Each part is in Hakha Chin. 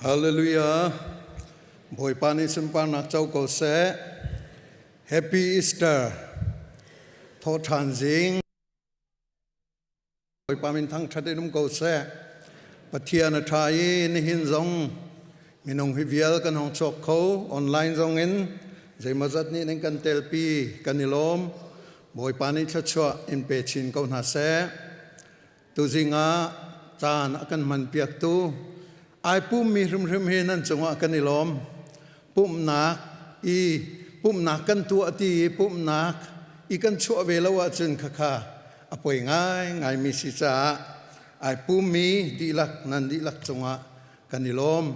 Hallelujah. Bawipa nih sunparnak co ko seh. Happy Easter. Thawhṭhan zing. Bawipa min thangṭhat in um ko seh. Pathian a ṭha i nihin zong minung hi vial kan hong chuak kho online zong in zeimawzat nih nan kan telpi kan i lawm. Bawipa nih thluachuah in pe chin ko hna seh. Tuzing ah caan a kan hman piaktu ai pummi hrimhrim hi nan cungah kan i lawm. Pumhnak i pumhnak kan tuah ti i pumhnak i kan chuah ve lo ahcun khakha a poi ngaingaimi si caah ai pummi dihlak nan dihlak cungah kan i lawm.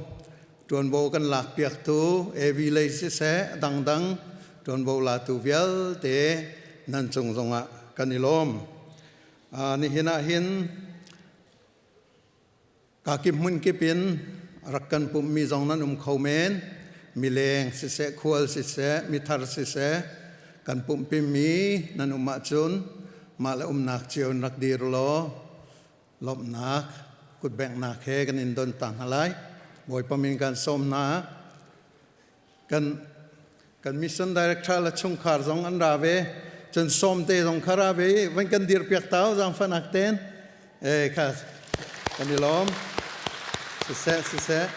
Ṭuanvo kan lak piaktu AV lei siseh dangdang ṭuanvo latu vialte nan cung zongah kan i lawm. Nihin ah hin kakip hmunkip in rak kan pumhmi zong nan um kho men. Mileng siseh, khual siseh, mithar siseh, kan pumhpimi nan um ahcun mah le umnak cio in rak dir law lawmhnak kutbenghnak he kan in don ta hna lai. Bawipa min kan sawm hna. Kan kan mission director le chungkhar zong an ra ve. Cun sawmte zong kha ra ve i van kan dir piak tau zaangfahnak ten. E kha kan i lawm. Siseh siseh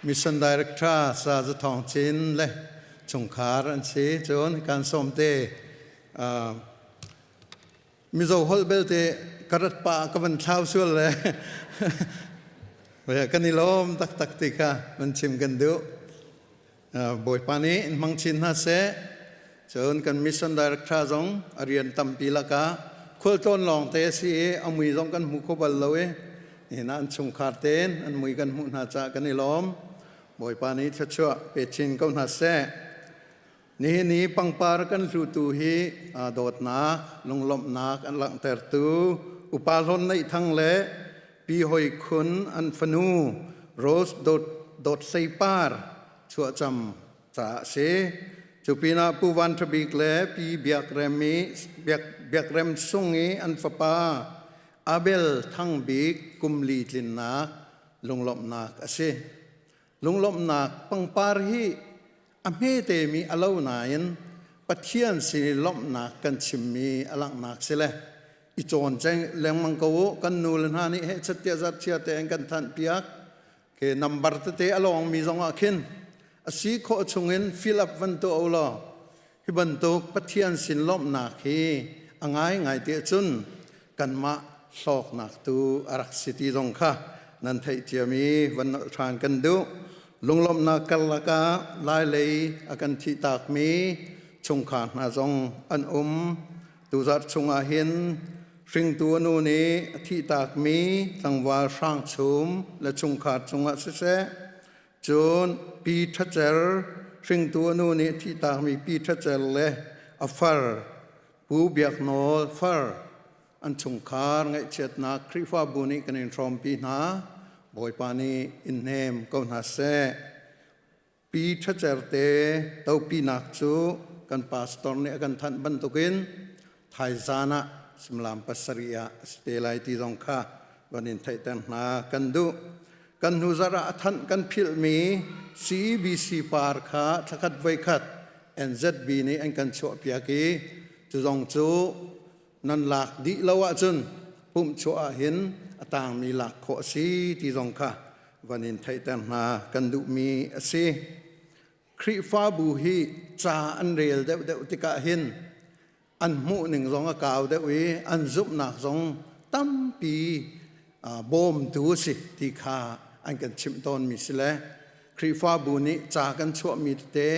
mission director Sa Za Thawng Cin le chungkhar an si. Cun kan sawmte Mizo holh belte ka rat pa ka van thlau sual le kan i lawm taktak ti kha van chim kan duh. Bawipa nih in hmang chin hna seh. Cun kan mission director zong a rian tampi lakah khualtlawn lawng te a si i a mui zong kan hmu kho bal lo i nihin ah an chungkhar tein an mui kan hmuh hna caah kan i lawm. Bawipa nih thluachuah pe chin ko hna seh. Nihin i pangpar kan hlutu hi dawtnak, lunglawmhnak an langhtertu upa Hlawn Neih Thang le Pi Hoi Khun an fanu Rose Dawt, Dawt Sei Par chuahcam caah a si. Cu pinah Pu Van Ṭha Bik le Pi Biak Rem, i, Biak, Biak Rem Sung i an fapa Abel Thang Bik kum li tlinnak lunglawmhnak a si. Lunglawmhnak pangpar hi a hmetemi a lo nain Pathian sin i lawmhnak kan chimmi a langhnak si le i cawn lengmang ko u. Kan nu le hna nih heh chattiah zarhchia te an kan thanh piak ke number tete a lawngmi zong ah khin a si khawh chungin fill up van tuah u law hi bantuk Pathian sin lawmhnak hi a ngaingai ti cun kanmah hlawknak tu a rak si ti zong kha nan theih ciami van nolh ṭhan kan duh. Lunglawmhnak karlak ah lailei a kan thihtakmi chungkhar hna zong an um. Tuzarh chungah hin hringtu a nu nih a thihtakmi tlangval Hrang Chum le chungkhar cungah siseh, Cun Pi Ṭha Cer, hringtu a nu nih thihtakmi Pi Ṭha Cer le a far Pu Biak Nawl far an chungkhar ngaihchiatnak Khrihfabu nih kan in hrawmpi hna. Bawipa nih in hnem ko hna seh. Pi Ṭha Cer te topinak cu kan pastor nih a kan thanh bantukin thaizan ah simlam pasarih ah a si te lai ti zong kha van in theihter hna kan duh. Kan hnu zarh ah a thanh kan philhmi CEBC par kha thlakhat voikhat NZB nih an kan chuahpiak i cu zong cu nan lak dih lo ahcun pumh chuah ah hin a tangmi lak khawh a si ti zong kha van in theihter hna kan duhmi a si. Khrihfabu hi ca an rel deuhdeuh tikah hin an hmuhning zong a kau deuh i an zumhnak zong tampi bawmtu a si ti kha an kan chimh tawnmi si le Khrihfabu nih ca kan chuahmi tete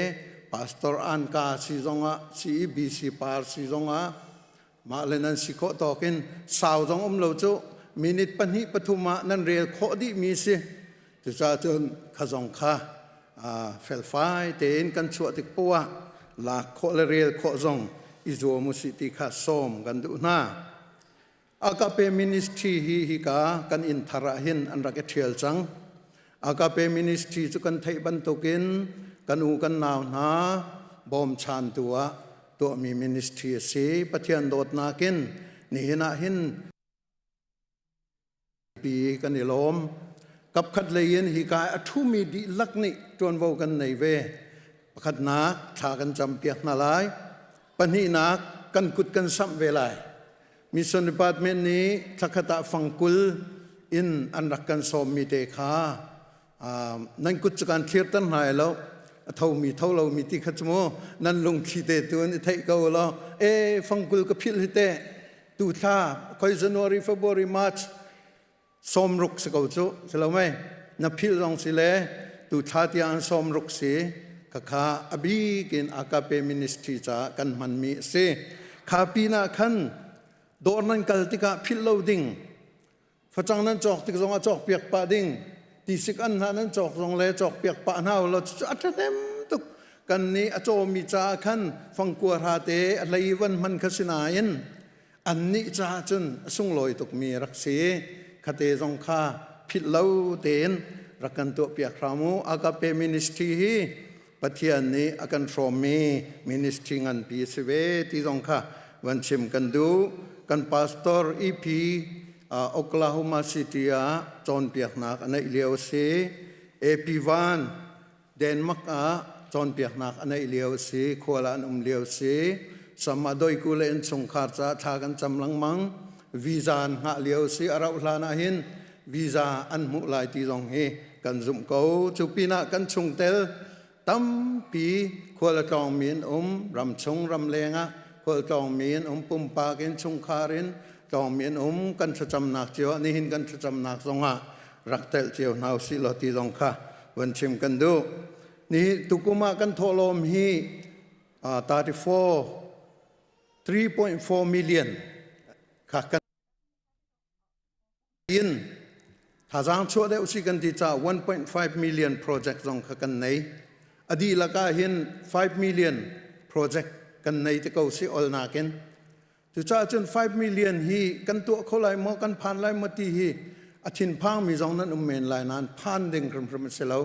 pastor Anka si zongah CEBC par si zongah mah le nan si khawh tawk in sau zong um lo cu minute pahnih pathum ah nan rel khawh dihmi si. Cucaah cun kha zong kha felfai tein kan chuah tik poah ah lak khawh le rel khawh zong i zuam usih ti kha sawm kan duh hna. Agape Ministry hi hika kan inn thar ah hin an rak i ṭhial cang. Agape Ministry cu kan theih bantukin kan u kan nau hna bawmchantu ah tuahmi ministry a si. Pathian dawtnak in nihin ah hin pi kan i lawm. Kapkhat lei in hika a ṭhumi dihlak nih ṭuanvo kan nei ve. Pakhatnak, thla kan campiak hna lai. Pahnihnak, kan kut kan samh ve lai. Mission Department nih thlakhat ah fangkul in an rak kan sawmmi te kha nan kut cu kan thlirter hna lai lo. A thomi tho lomi ti kha cu mu nan lungthli te tu in i theih ko law e fangkul ka philh hi teh tu thla khoi January, February, March 60 si ko cu si lo mei na philh zong si le tu thla tiang 60 si khakha a bik in Agape ministry caah kan hmanmi a si. Kha pinah khan dawr nan kal tikah philh lo ding facang nan cawk tik zongah cawk piak pah ding tisik an hna nan cawk zong le cawk piak pah hna lo cu a ṭhahnem tuk. Kan nih a cawmi caah khan fangkua hra te a hlei van hman kha si nain annih caah cun a sunglawi tukmi rak si. Khate zong kha philh lo tein rak kan tuahpiak hram u. Agape ministry hi Pathian nih a kan hrawmmi ministry nganpi a si ve ti zong kha van chim kan duh. Kan pastor EP Oklahoma City ah cawnpiaknak a neih lio a si. AP Van Denmark ah cawnpiaknak a neih lio a si, khual ah an um lio a si. Sam ah doiku le innchungkhar caah thla kan cam lengmang. Visa an hngah lio a si. A rauh hlan ah hin visa an hmuh lai ti zong hi kan zumh ko. Cu pinah kan chungtel tampi khual a tlawngmi an um, ramchung ramleng ah khual tlawngmi an um, pumpak in chungkhar in tlawngmi an um. Kan thlacamnak cio ah nihin kan thlacamnak zongah rak telh cio hna usih law ti zong kha van chim kan duh. Ni tukum ah kan thawhlawm hi 34 3.4 million kha kan in thazaang chuah deuh si kan ti ca 1.5 million project zong kha kan nei. A dihlak ah hin 5 million project kan nei te ko si ol nakin. Cucaah cun 5 million hi kan tuah kho lai maw, kan phan lai maw ti hi a thinphangmi zong nan um men lai nain phan ding hrimhrim a si lo.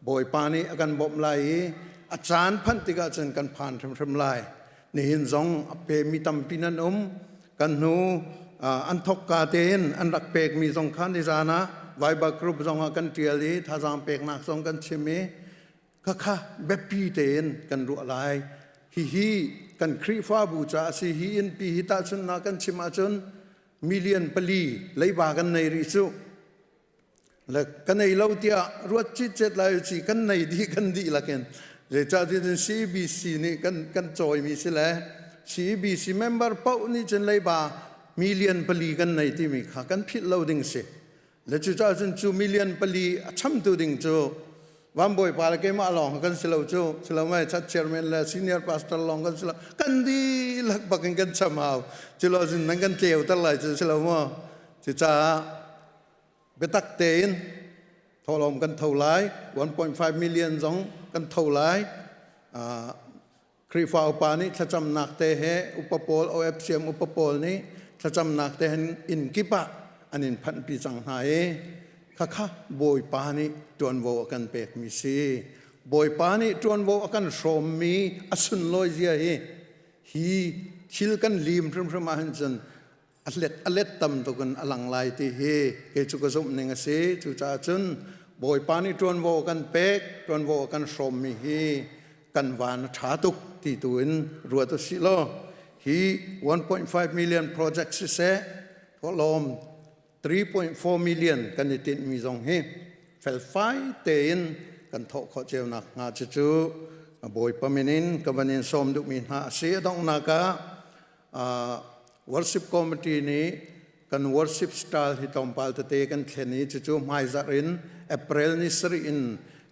Bawipa nih a kan bawmh lai i a caan phanh tikah cun kan phan hrimhrim lai. Nihin zong a pemi tampi nan um. Kan hnu an thokka tein an rak pekmi zong kha nizan ah Viber group zong ah kan ṭial i thazaang peknak zong kan chim i khakha biapi tein kan ruah lai. Hihi kan Khrihfabu caah a si. Hi innpi hi tahchunhnak kan chim ahcun million pali leiba kan nei rih cu. Le ka nei lo tiah ruat citcet lai ci kan nei dih kan dihlak in. Zeicahtiah cun CBC nih kan kan cawimi si le CBC member paoh nih cun leiba million pali kan nei timi kha kan philh lo ding si. Le cucaah cun cu million pali a chamtu ding cu Van Bawipa le keimah lawng kan si lo cu si lo mei chat chairman le senior pastor lawng kan si lo kan dihlak bak in kan cham hau cu lo cun nan kan tleu ter lai cu si lo maw. Cucaah biatak tein thawhlawm kan tho lai 1.5 million zong kan tho lai. Khrihfa upa nih thlacamnak te he upa pawl OFCM upa pawl nih thlacamnak te hen inn kip ah an in phanhpi cang hna i khakha Bawipa nih ṭuanvo a kan pekmi si. Bawipa nih ṭuanvo a kan hrawmmi a sunlawi zia hi hi thil kan lim hrimhrim ahhin cun a let a let tam tuk in a lang lai ti hi kei cu ka zumh ning a si. Cucaah cun Bawipa nih ṭuanvo a kan pek, ṭuanvo a kan hrawmmi hi kan van a ṭha tuk ti tu in ruat u sih law hi 1.5 million project siseh thawhlawm 3.4 million kan i tinhmi zong hi felfai tein kan thawh khawh cio nakhnga cucu Bawipa min in ka van in sawm duhmi hna a si. A donghnak ah worship committee nih kan worship style hi tlawmpal tete kan thlen i cucu hmaizarh in April ni sarih in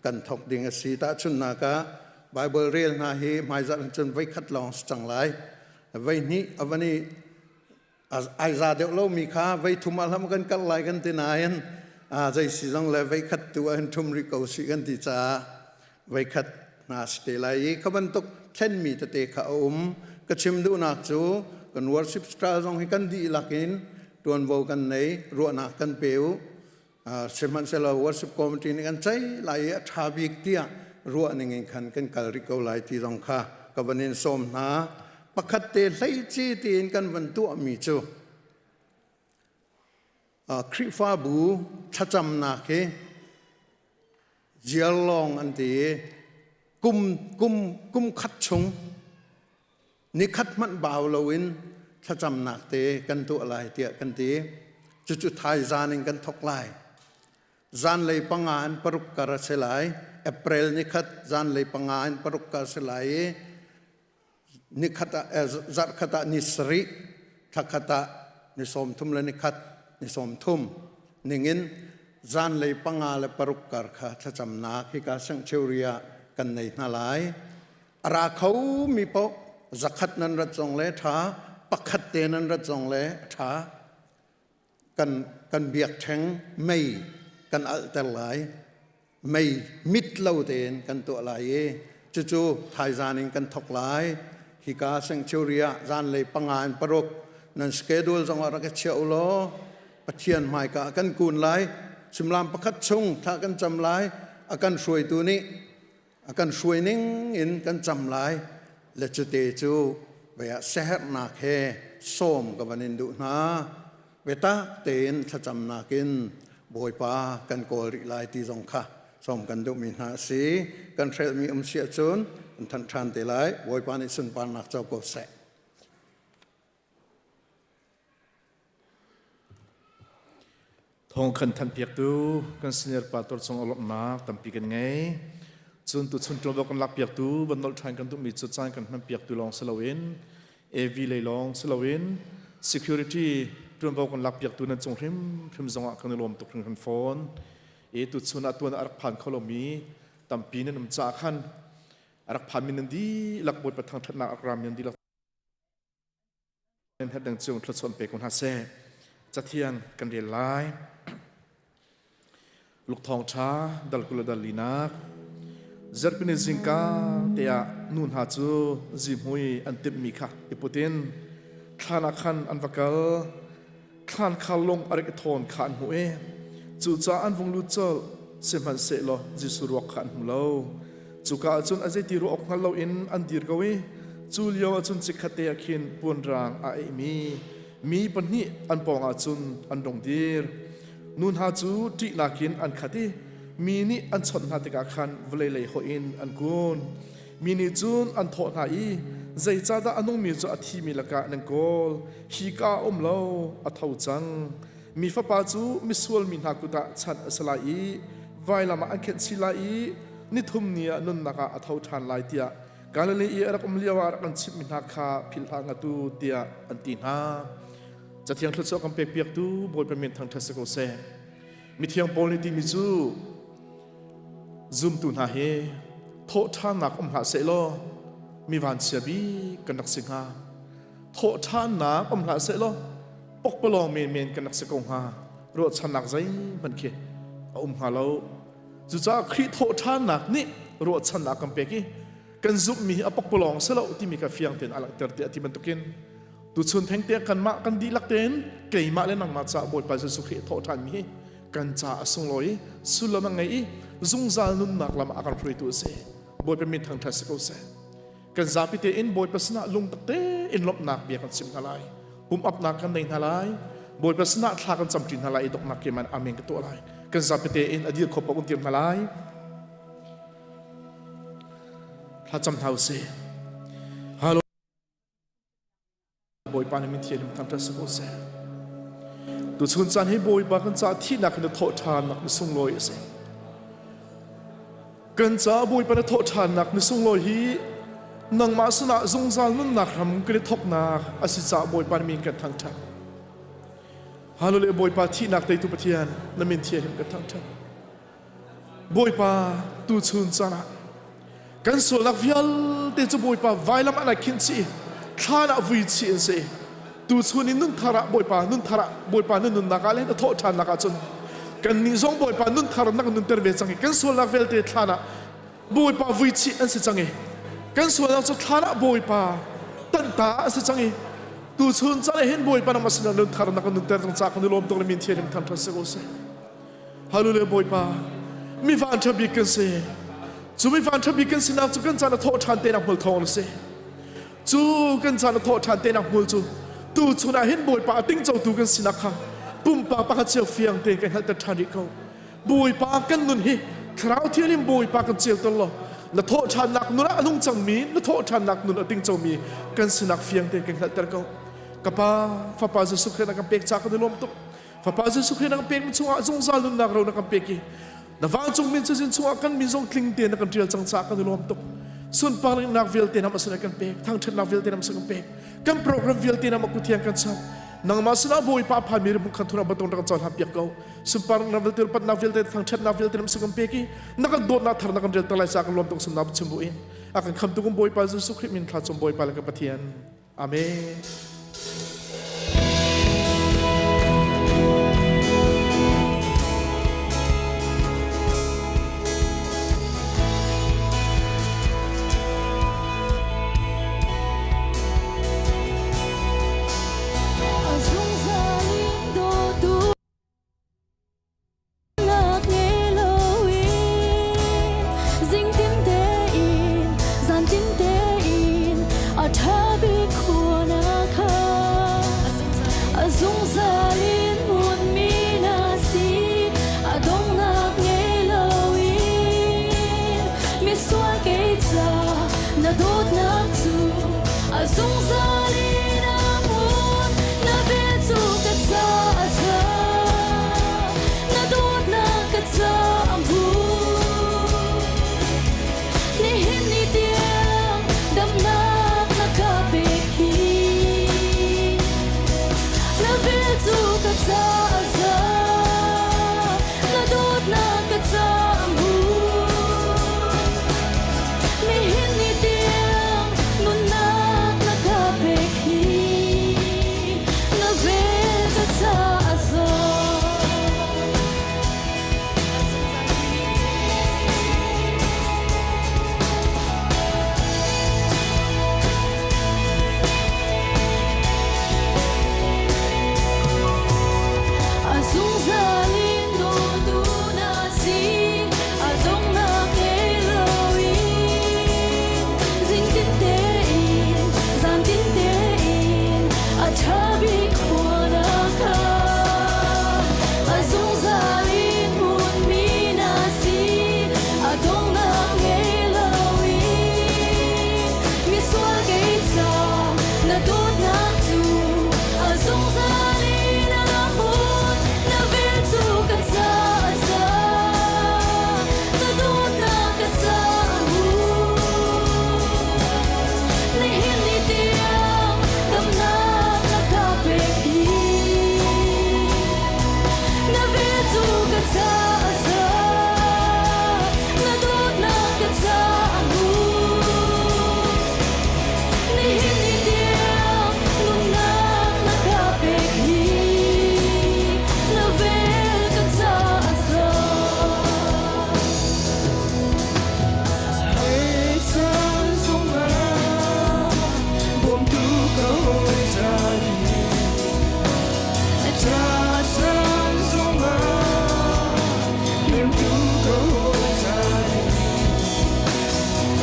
kan thawk ding a si. Tahchunhnak ah Bible rel hna hi hmaizarh in cun voikhat lawng si cang lai. Voihnih a van i ai za deuh lomi kha voi thum ah hlam kan kal lai kan ti nain zei si zong le voikhat tu ah hin thum rih ko si kan ti caah voikhat hna si te lai i kha bantuk thlenmi tete kha a um. Ka chim duhnak cu kan worship style zong hi kan dihlak in tuanvo kan nei, ruahnak kan pe u. Sihmanhsehlaw worship committee nih kan ceih lai i a ṭha bik tiah ruah ning in khan kan kal rih ko lai ti zong kha ka van in sawm hna. Pakhat te hleici tiin kan van tuahmi cu Khrihfabu thlacamnak hi. Year long an ti i kum kum kum khat chung nikhat hmanh bau loin thlacamnak te kan tuah lai tiah kan ti. Cucu thaizan in kan thok lai. Zanlei panga in paruk kar a si lai. April nikhat zanlei panga in paruk kar a si lai i nikhat ah zarh khat ah ni sarih, thla khat ah ni sawm thum le nikhat, ni sawm thum ningin zanlei panga le paruk kar kha thlacamnak hika sanctuary ah kan nei hna lai. A ra kho mi paoh zakhat nan rat zong le ṭha, pakhat te nan rat zong le ṭha. Kan kan biakṭheng mei kan alhter lai. Mei mit lo tein kan tuah lai i cucu thaizan in kan thok lai. Hika sanctuary ah zanlei panga in paruk nan schedule zong ah rak i chiah u law Pathian hmaika ah kan kun lai. Suimilam pakhat chung thla kan cam lai. A kan hruaitu nih a kan hruai ning in kan cam lai. Le cute cu vei ah siaherhnak he sawm ka van in duh hna. Biatak tein thlacamnak in Bawipa kan kawl rih lai ti zong kha sawm kan duhmi hna a si. Kan hrelhmi um si ahcun kan thanh ṭhan te lai. Bawipa nih sunparnak co ko seh. Thawng kan thanpiaktu kan senior pastor cung lawmhnak tampi kan ngei. Cun tuchun ṭuanvo kan lakpiaktu van nolh ṭhan kan duhmi cu caan kan hmanpiaktu lawng si loin AV lei lawng si loin security ṭuanvo kan lakpiaktu nan cung hrimhrim zongah kan i lawm tuk hringhran fawn. I tuchun ah tuan ah a rak phan kho lomi tampi nan um caah khan a rak phanmi nan dihlak Bawipa thangṭhatnak a rak rami nan dihlak Nan dang cung thluachuah pe ko hna seh. Cathiang kan rel lai. Lukthawng ṭha dal kul dal linak. Zarhpini zingka te ah nu hna cu zihmui an timhmi kha i put in thlan ah khan an va kal. Thlan kha lung a rik i thawn kha an hmuh i cucaah an vung lut colh. Sihmanhsehlaw Jesuh ruak kha an hmu lo. Cuka ah cun a zeiti ruah awk hngal loin an dir ko i cu lio ah cun chikkhatte ah khin puanrang aa eihmi mi pahnih an pawngah cun an rung dir. Nu hna cu ṭihnak in an khat i mi nih an chawnh hna tikah khan vawlei lei hoih in an kun. Mi nih cun an thawh hna i, Zeicahdah a nungmi cu a thimi lakah nan kawl? Hika a um lo, a tho cang. Mi Fapa cu misual mi hna kut ah chanh a si lai i vailam ah an khenh chih lai i nithum ni ah nunnak ah a tho ṭhan lai tiah Galilee i a rak um lioah a rak an chimhmi hna kha philh hlah ngat u tiah an ti hna. Cathiang thluachuah kan pekpiaktu Bawipa min thangṭhat si ko seh. Mithiang Paul nih timi cu zumtu hna hi thawhṭhannak um hlah sehlaw mi vanchia bik kan rak si hnga. Thawhṭhannak um hlah sehlaw pokpalawng menmen kan rak si ko hnga. Ruahchannak zeihmanh khi a um hnga lo. Cucaah Khrih thawhṭhannak nih ruahchannak kan pek i kan zumhmi hi a pokpalawng si lo timi kha fiang tein a langhter tiah a ti bantukin tuchun thengte kanmah kan dihlak tein keimah le nangmah caah Bawipa Jesuh Khrih a thawhṭhanmi hi kan ca a sunglawi i sullam a ngei i zungzal nunnak lam ah a kan hruaitu a si. Bawipa min thangṭhat si ko seh. Kan zapi tein Bawipa sinah lungtak tein lawmhnak bia kan chim hna lai. Pum apnak kan nei hna lai. Bawipa sinah thla kan camṭi hna lai i donghnak keimah amen ka tuah lai. Kan zapi tein a dir kho paoh kan dir hna lai. Thla cam hna usih. Bawipa nih min thianghlim thangṭhat si ko seh. Tuchun caan hi Bawipa kan caah thihnak in a thawh ṭhannak ni sunglawi a si. Kan caah Bawipa na thawh ṭhannak ni sunglawi hi nangmah sinah zungzal nunnak ram kan i thawknak a si caah Bawipa nih min kan thangṭhat. Hallelujah Bawipa thihnak teitu Pathian na min thianghlim kan thangṭhat. Bawipa tuchun caan ah kan sualnak vialte cu Bawipa vailam ah na khinh chih i thlan ah vui chih an si. Tuchun in nunthar ah Bawipa nunthar ah Bawipa na nunnak ah le na thawh ṭhannak ah cun kannih zong Bawipa nunthar na kan nunter ve cang i kan sualnak vialte thlan ah Bawipa vui chih an si cang i kan sualnak cu thlan ah Bawipa tanta a si cang i tuchun caan ah hin Bawipa nangmah sinah nunthar na kan nunter cang caah kan i lawm tuk le min thianghlim thangṭhat si ko seh. Hallelujah Bawipa mi van ṭha bik kan si. Cu mi van ṭha bik kan sinak cu kan caan a thawh ṭhan te nak hmul thawng na si. Cu kan caan a thawh ṭhan te nak hmul cu tu chun ah hin Bawipa a tingcotu kan sinak kha pumpak pakhat cio fiang tein kan hngalhter ṭhan rih ko. Bawipa kan nun hi Thlarau Thianghlim Bawipa kan cel ton law na thawh ṭhannak nun ah a nung cangmi na thawh ṭhannak nun a ting comi kan sinak fiang tein kan hngalhter ko. Ka Pa, Fapa Jesuh Khrih na kan pek ca kan i lawm tuk. Fapa Jesuh Khrih na kan pekmi chungah zungzal nunnak ro na kan pek i na vancung min cazin chungah kan min zong tling tein na kan ṭial cang caah kan i lawm tuk. Sunparnak vialte nam a kan pek, thangṭhatnak vialte nam kan pek. Kan program vialte nam a kuthiang kan chan. Nangmah sinah Bawipa phanmi rim khan thuna batong rak cawn piak ko. Sunparnak vialte upatnak vialte thangṭhatnak vialte nam kan pek i na kan dawtnak thar na kan rel lai ca kan lawm tuk sunnak chim bu in a kan khamtu kan Bawipa Jesuh Khrih min thla cung Bawipa le kan Pathian. Amen. A zungzal in dawtu nak ngei loin zingtin tein zantin tein a ṭha bik khua na kha a zungzal in hmunmi na si a donghnak ngei loin misual kei ca na dawtnak cu a zungzal in a hmun na vel cu ka ca a za na dawtnak ka ca a hmun nihin ni tiang damnak na ka pek hi na vel cu ka ca a za na dawtnak ka ca a hmun Nihin ni tiang nunnak na ka pek hi na vel ka caah zaw. A zungzal in dawtu na si, a donghnak ngei loin zingtin tein, zantin tein, a ṭha bik khua na kha. A zungzal in hmunmi na si, a donghnak ngei loin misual kei ca na dawtnak cu a zungzal in a hmun na vel cu ka ca a za na dawtnak ka ca a hmun nihin ni tiang damnak na ka pek hi na vel cu ka ca a za na dawtnak ka ca a hmun Nihin ni tiang nunnak na ka pek hi na vel ka caah za. Hei caan zongah bawmtu ka hawi ca i caan zongah hnemtu ka hawi ca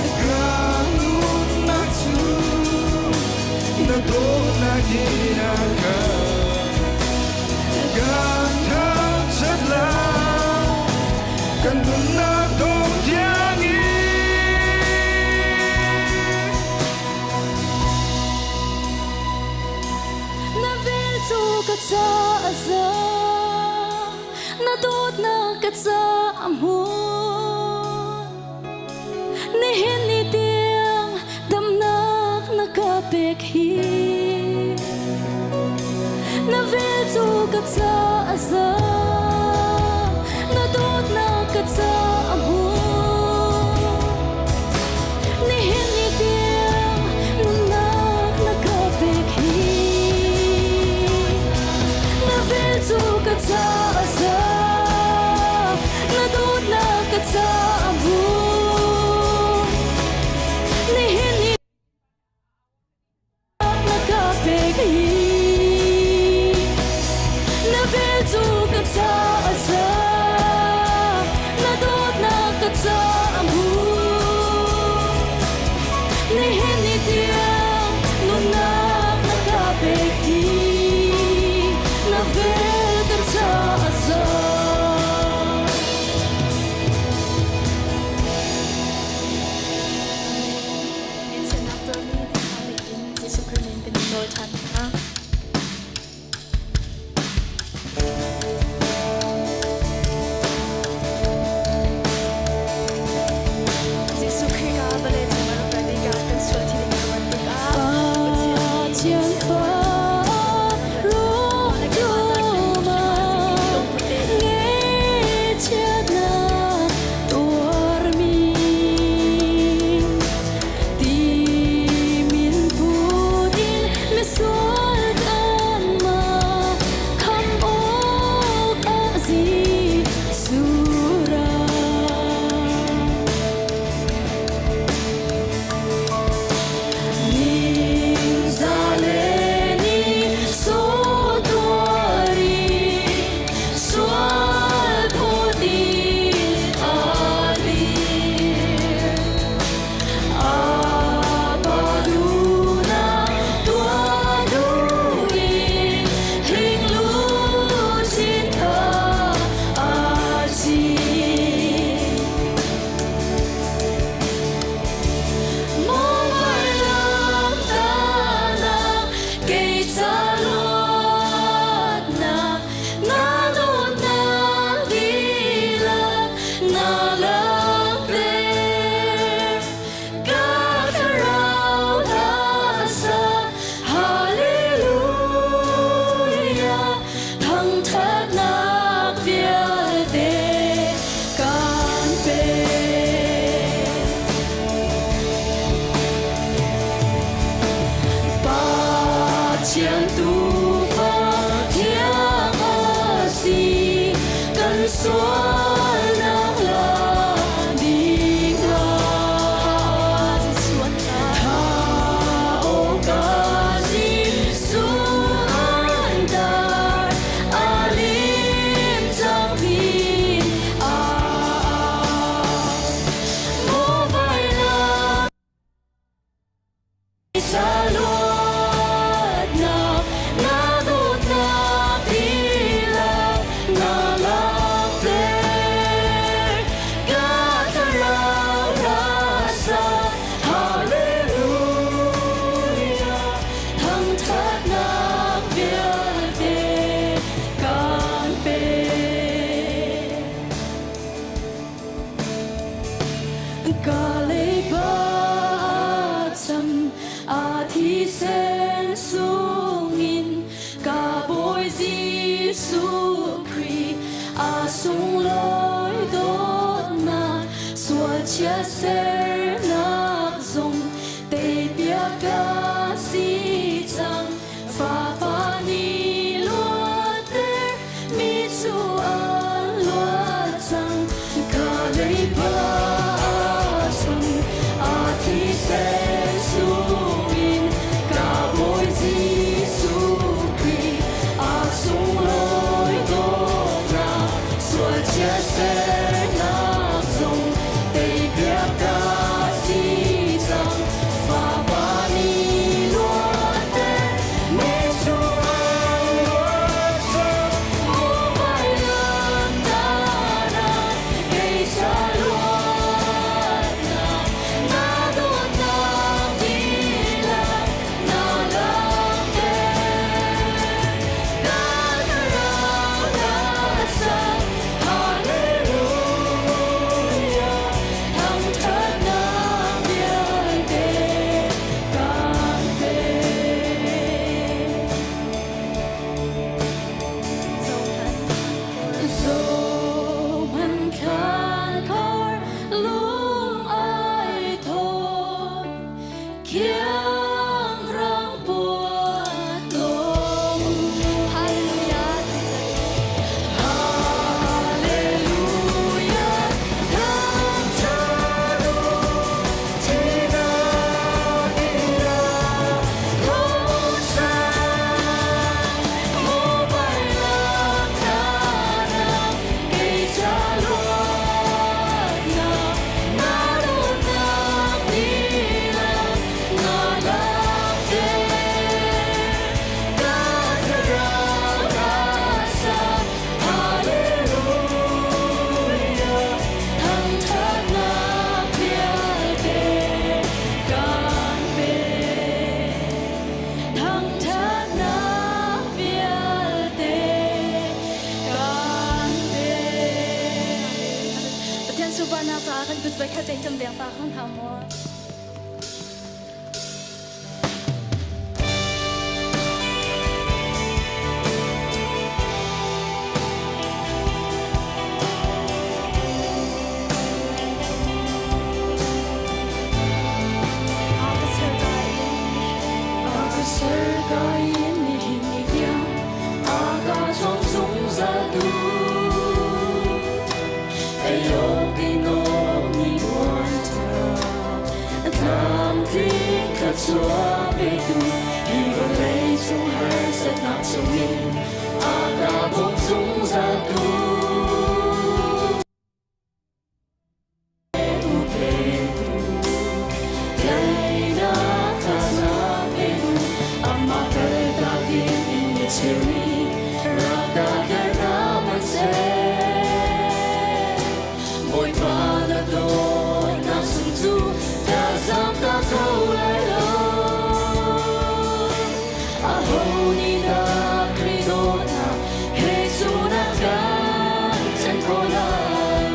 i ka nunnak cu na dawtnak in a ka kan thangṭhat lai kan nunnak dong tiangin. Na vel cu ka caah za, na dawtnak ka caah hmun. Nihin ni tiang damnak na ka pek hi. Na vel cu ka caah za, na dawtnak ka caah hmun. Nihin ni tiang nunnak na ka pek hi. Na vel cu ka caah za, na dawtnak ka caah hmun. Nihin ni na ka pek hi. Na vel cu ka caah za, na dawtnak ka caah hmun. Nihin ni tiang nunnak na ka pek hi. Na vel ka caah za. Sualnak la dingah Tha awka Jesuh an dar a lim cangmi ah Maw vailam Luatnak na dawtnak dihlak na langhter. Ka thlarau rasa Hallelujah thangṭhatnak vialte kan pek. Ka leiba cham a thisen sungin ka Bawi Jesuh Khrih a sunglawi dawtnak sual chia sernak zong teipiak ka si cang Fapa nih luatter mi cu an luat cang. Ka leiba chung a thisen sungin ka Bawi Jesuh Khrih a sunglawi dawtnak sual chia sernak zong teipiak ka si cang. Fapa nih luatter mi cu an luat cang. Maw vailam tanak kei ca luatnak na dawtnak dihlak na langhter. Ka thlarau rasa Hallelujah thangṭhatnak vialte kan pek. Zohhmanh khan khor lung ai thawt, khiang rang puat dong. Hallelujah, Hallelujah, thangṭhat u, thihnak in a thawhsan. Maw vailam tanak kei ca luatnak na dawtnak dihlak na langhter. Ka thlarau rasa Hallelujah thangṭhatnak vialte kan pek. Thangṭhatnak vialte kan pek. Pathian sunparnak caah kan kut voikhat te kan beng ta kho hna maw? A ka ser ka in nihin ni tiang a ka cawm zungzal tu ei awk din awk ni muan ṭha tlamtling thluachuah petu hi vawlei cung harsatnak chungin a ka bawm zungzal tu. Bawipa na dawtnak sung cu ka zam ta kho lai lo. Aho nih dah Khrih dawtnak he cu na kan ṭhen khawh lai?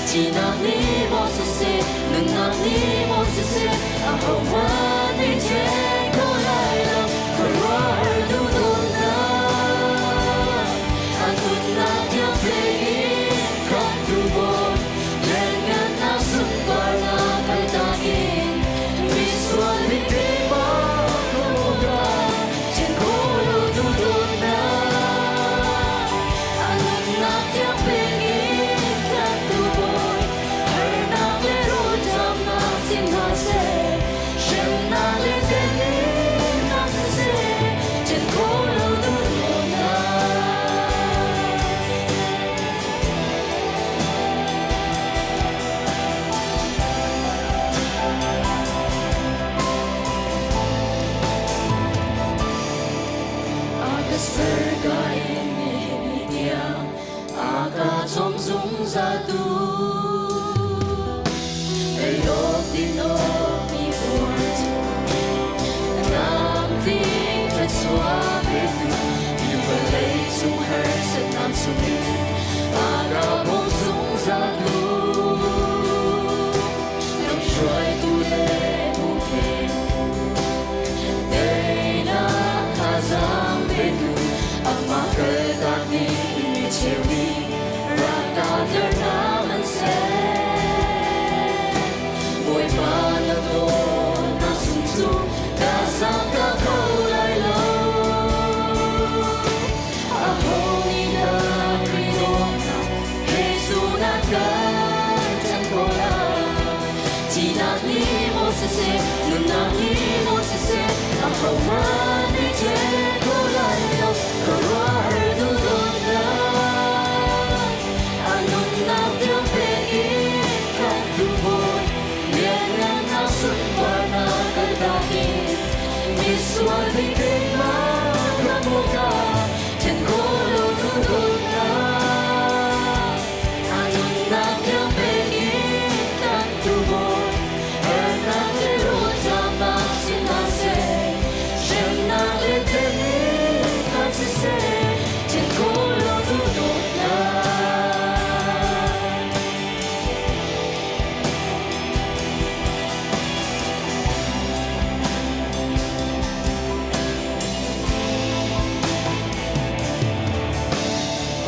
Thihnak nih maw siseh, nunnak nih maw siseh, ahohmanh nih ṭhen khawh lai lo. Khuaruahhar duhdawtnak, a nunnak tiang pe in khamhtu Bawi, lianngannak sunparnak kaltak in misual mipi bak ṭhen khawh lo duhdawtnak, a nunnak tiang pek in. Serka in nihin ni tiang a ka cawm zungzal tu. Ei awk din awk mi puan cu tlamtling thluachuah petu hi vawlei cung harsatnak chungin a ka bawm zungzal tu. Lamhruaitu le huppheng teinak thazaang petu amah kaltak nih mi cheu nih rak kahternak an ser. Bawipa na dawtnak sung cu ka zaangka kho lai lo. Aho nih dah Khrih dawtnak he na kan chan khawh lai? Thihnak nih maw siseh, nunnak nih maw siseh, ahohmanh nih ṭhen kho lai lo, khuaruahhar duhdawtnak. A nunnak tiang pek in kan duhbawi, lianngannak sunparnak kaltak in, misual bik keimah ka hmuhka, ṭhen khawh lo duhdawtnak. A nunnak tiang pek in kan tubawi, harnak le rawlṭamnak si hna seh, hremnak le temhinnak siseh, ṭhen khawh lo duhdawtnak.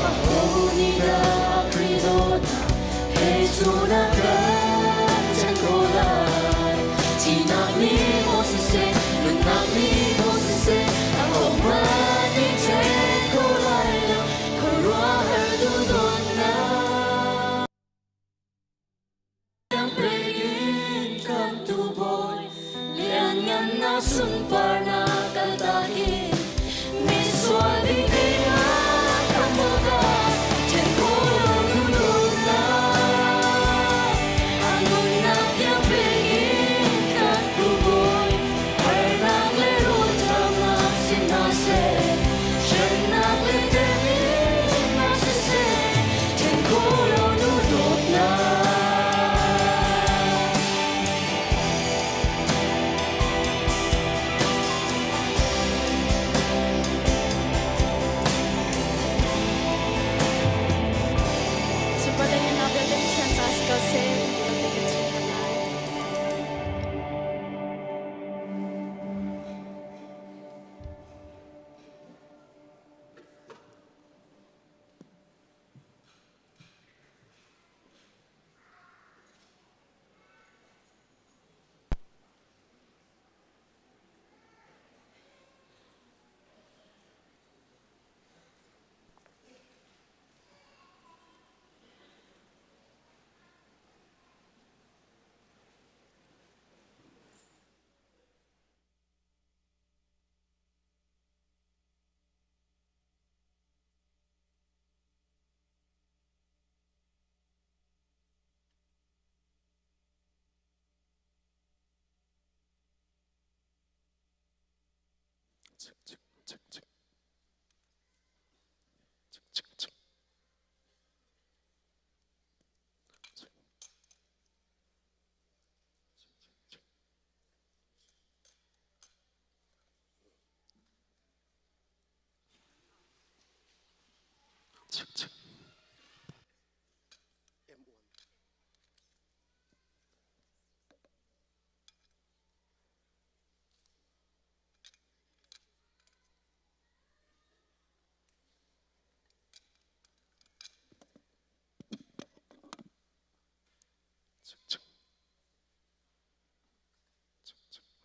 Aho nih dah Khrih dawtnak he cu na kan ṭhen khawh lai? Thihnak nih maw siseh, nunnak nih maw siseh, ahohmanh nih ṭhen kho lai lo, khuaruahhar duhdawtnak. Lianngannak sunparnak kaltak in misual bik dingah ka hmuhnak ṭhen khawh lo duhnak a nunnak tiang pek in kan tubawi harnak le rawlṭamnak si hna seh hremnak le temhinnak siseh ṭhen khawh lo duhdawtnak. Super na vialte Pathian ca si ko seh ti kan chim hna lai.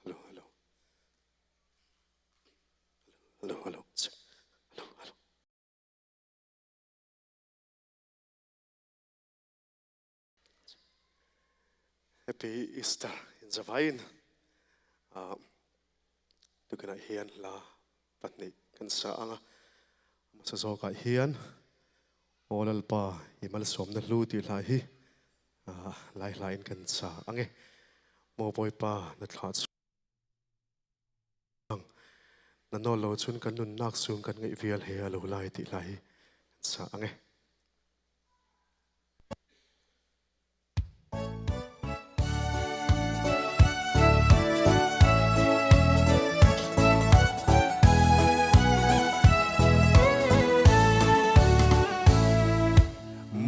Hello, hello. Hello, hello. Hello, hello. Happy Easter in Zavain. Tukina hian la pahnih kan sa anga. Masa zawkah hian Aw Lalpa i malsawmna hlu tih hla hi lai hla in kan sa ange. Maw Bawipa na thla chuang. Na nawl lo cun kan nunnak sung kan ngeih vial he a lo lai ti hla hi sa ange.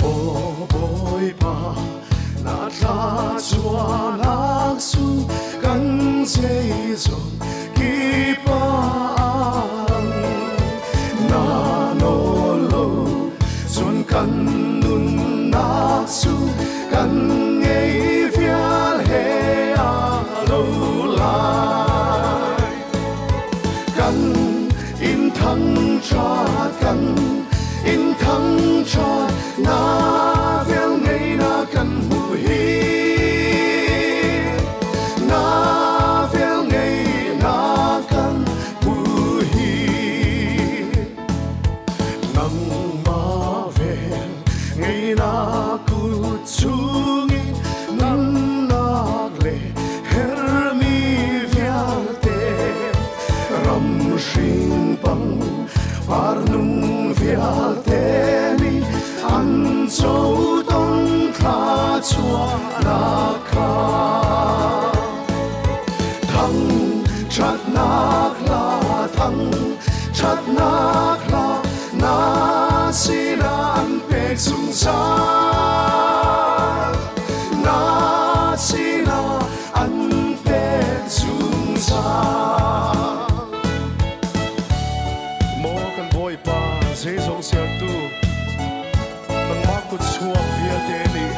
Maw Bawipa, na thla chuahnak sung kan zeizong kipa ang na nawl lo cun kan nunnak sung kan ngei vial he a lo lai. Kan in thangṭhat kan in thangṭhat na vel ngei na kan hmuh hi na vel ngei na kan hmuh hi nangmah vel ngei na kut chungin nunnak le hermi vialte ram hring pang par nung vialte nih an co tong thla chuahnak kha thang ṭhatnak hla thang ṭhatnak hla na sinah an pek zungzal na sinah an pek zungzal. Maw kan Bawipa zeizong sertu nangmah kut chuak vialte nih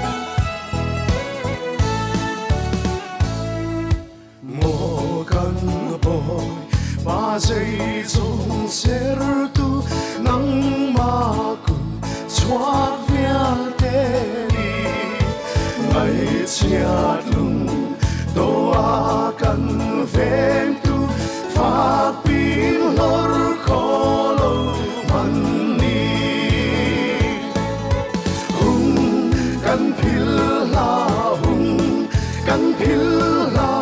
Maw kan Bawipa zeizong sertu nangmah kut chuak vialte nih ngaihchiat lung do a kan vengtu fakpin hlor kho lo man ni hung kan phil hla hung kan phil hla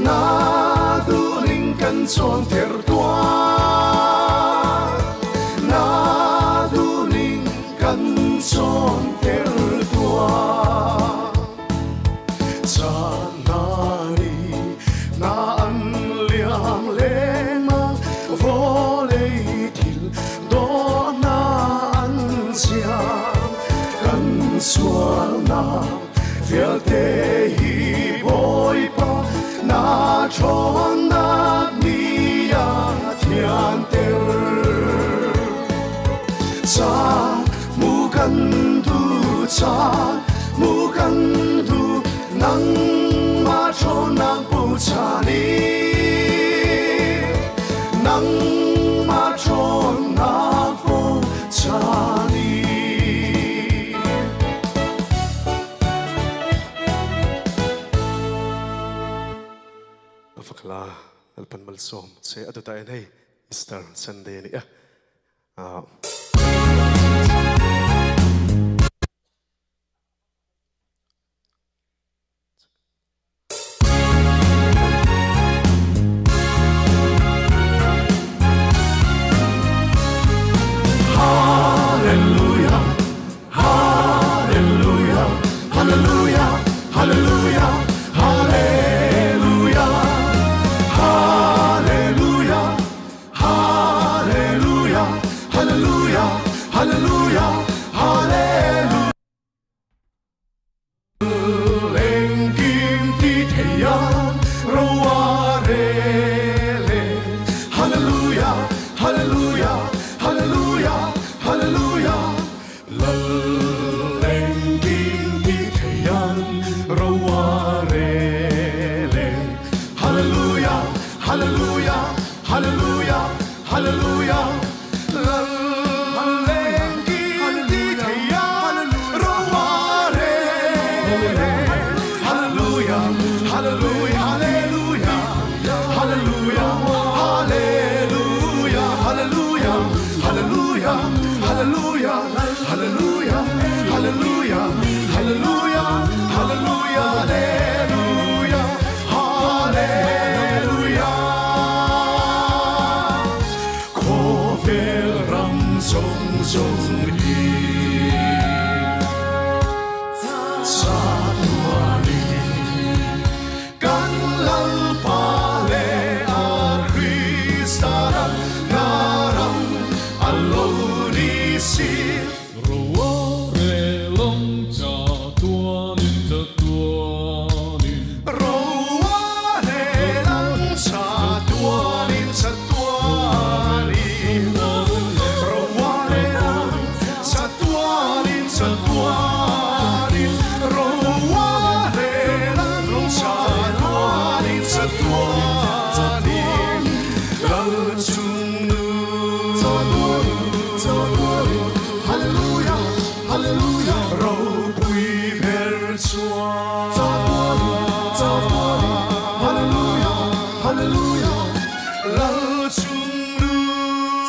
na duhning kan cawnter tuah na duhning kan cawnter tuah caan na ri na an liam lengmang vawlei thil dawh na an siang kan sualnak vialte hi Bawipa na ṭhawnnak nih a thianter ca mu kan du ca mu kan du nangmah ṭhawnnak bochan in nangmah ṭhawnnak bochan in. Fakla Lalpan malsawm se atu ta en hei Easter Sunday ni a. Hallelujah, Hallelujah, Hallelujah, Hallelujah, Hallelujah, Hallelujah, Hallelujah, Hallelujah, Hallelujah, Hallelujah. Lengkim ti theian roa rele. Hallelujah, Hallelujah, Hallelujah, Hallelujah. Lal lengkim ti theian roa rele. Hallelujah, Hallelujah, Hallelujah, Hallelujah. Lal lengkim ti theian roa rele. Hallelujah, Hallelujah, Hallelujah, Hallelujah, Hallelujah, Hallelujah, Hallelujah, Hallelujah, Hallelujah, Hallelujah, Hallelujah, Hallelujah, Hallelujah, Hallelujah. Zong zong hi Kan lalpa le a Krista ram na ram a lo ni si. Roare long cha tuanin cha tuanin. Roare lang cha tuanin cha tuanin. Roare lang cha tuanin cha tuanin. Roare lang cha tuanin cha tuanin. Lal chung nu. Cha tuanin cha tuanin. Hallelujah, hallelujah. Ropui ber chuan. Cha tuanin cha tuanin. Hallelujah, hallelujah. Lal chung nu.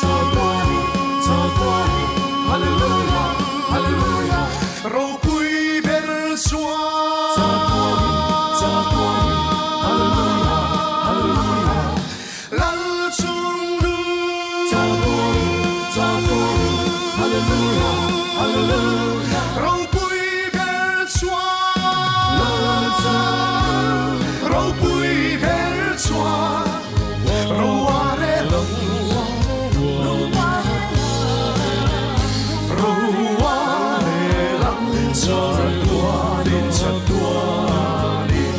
Cha tuanin cha tuanin. Hallelujah, hallelujah. Ropui ber chuan. Cha tuanin cha tuanin. Hallelujah, hallelujah. Lal chung nu. Cha tuanin cha tuanin. Hallelujah, hallelujah. Ropui ber chuan. Lal chung ropui ber chuan. Roare long. Roare lang cha tuanin cha tuanin.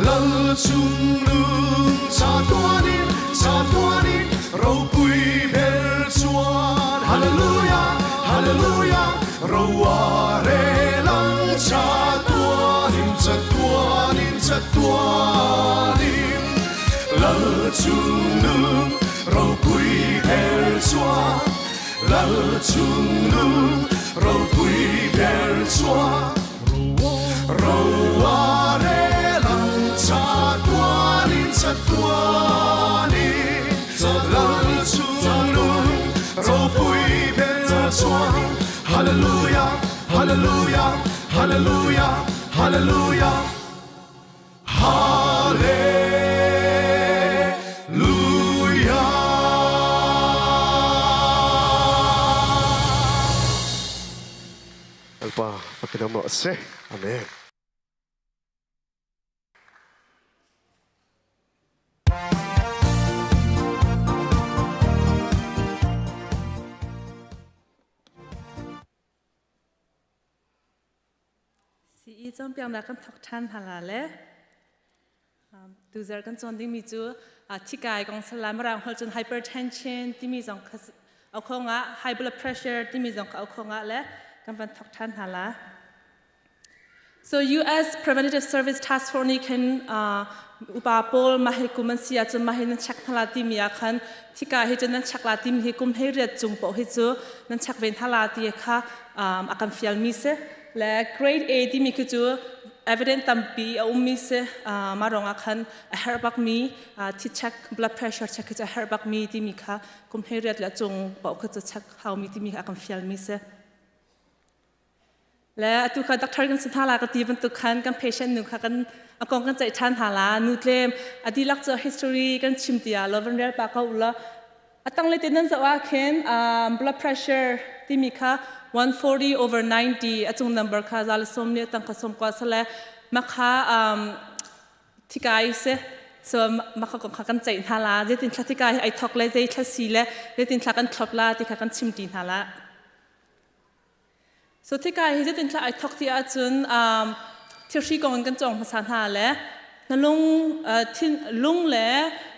Lal chung nung cha tuanin cha tuanin. Ropui ber chuan. Hallelujah, hallelujah. Roare lang cha tuanin cha tuanin cha tuanin. Lal chung nung ropui ber chuan. Lal chung nung ropui ber chuan. Roare lang cha tuanin cha tuanin. Lal chung nung ropui ber chuan. Hallelujah, hallelujah, hallelujah, hallelujah. Hallelujah. Lalpa fakin om rawh se. Amen. CE cawnpiaknak kan thawk ṭhan hna la le tuzarh kan cawn dingmi cu thikai kong sala mirang holh cun hypertension timi zong kha a khongah high blood pressure timi zong kha a khongah le kan van thawk ṭhan hna la. So US Preventative Service Task Force nih khin upa pawl mah hi kum an si ahcun mah hi nan check hna la timi ah khan thika hi cu nan check la timi hi kum 18 cung paoh hi cu nan check ve hna la ti kha a kan fialmi si. Le grade A timi khi cu evidence tampi a ummi si. Mah ruangah khan a herh bakmi thi check blood pressure check khi cu a herh bakmi timi kha kum 18 le cung paoh khi cu check haumi timi kha a kan fialmi si. Le atu kha doctor kan si hna la ka ti bantuk khan kan patient nu kha kan a kong kan ceih ṭhan hna la. Nu tlem a dihlak cu history kan chim tiah lo van rel pa ko ula a tanglei te nan zoh ah khin blood pressure timi kha 140 over 90 a cung number kha za le som le tang kha som kwa sale makha thikai si so makha kong kha kan ceih hna la zeitin thla thikai ai thok le zei thla si le zeitin thla kan thlop la ti kha kan chim ti hna la. So thika hi zeitin thla ai thok ti ahcun thilhri kong in kan cawng hmasa hna le na lung thin lung le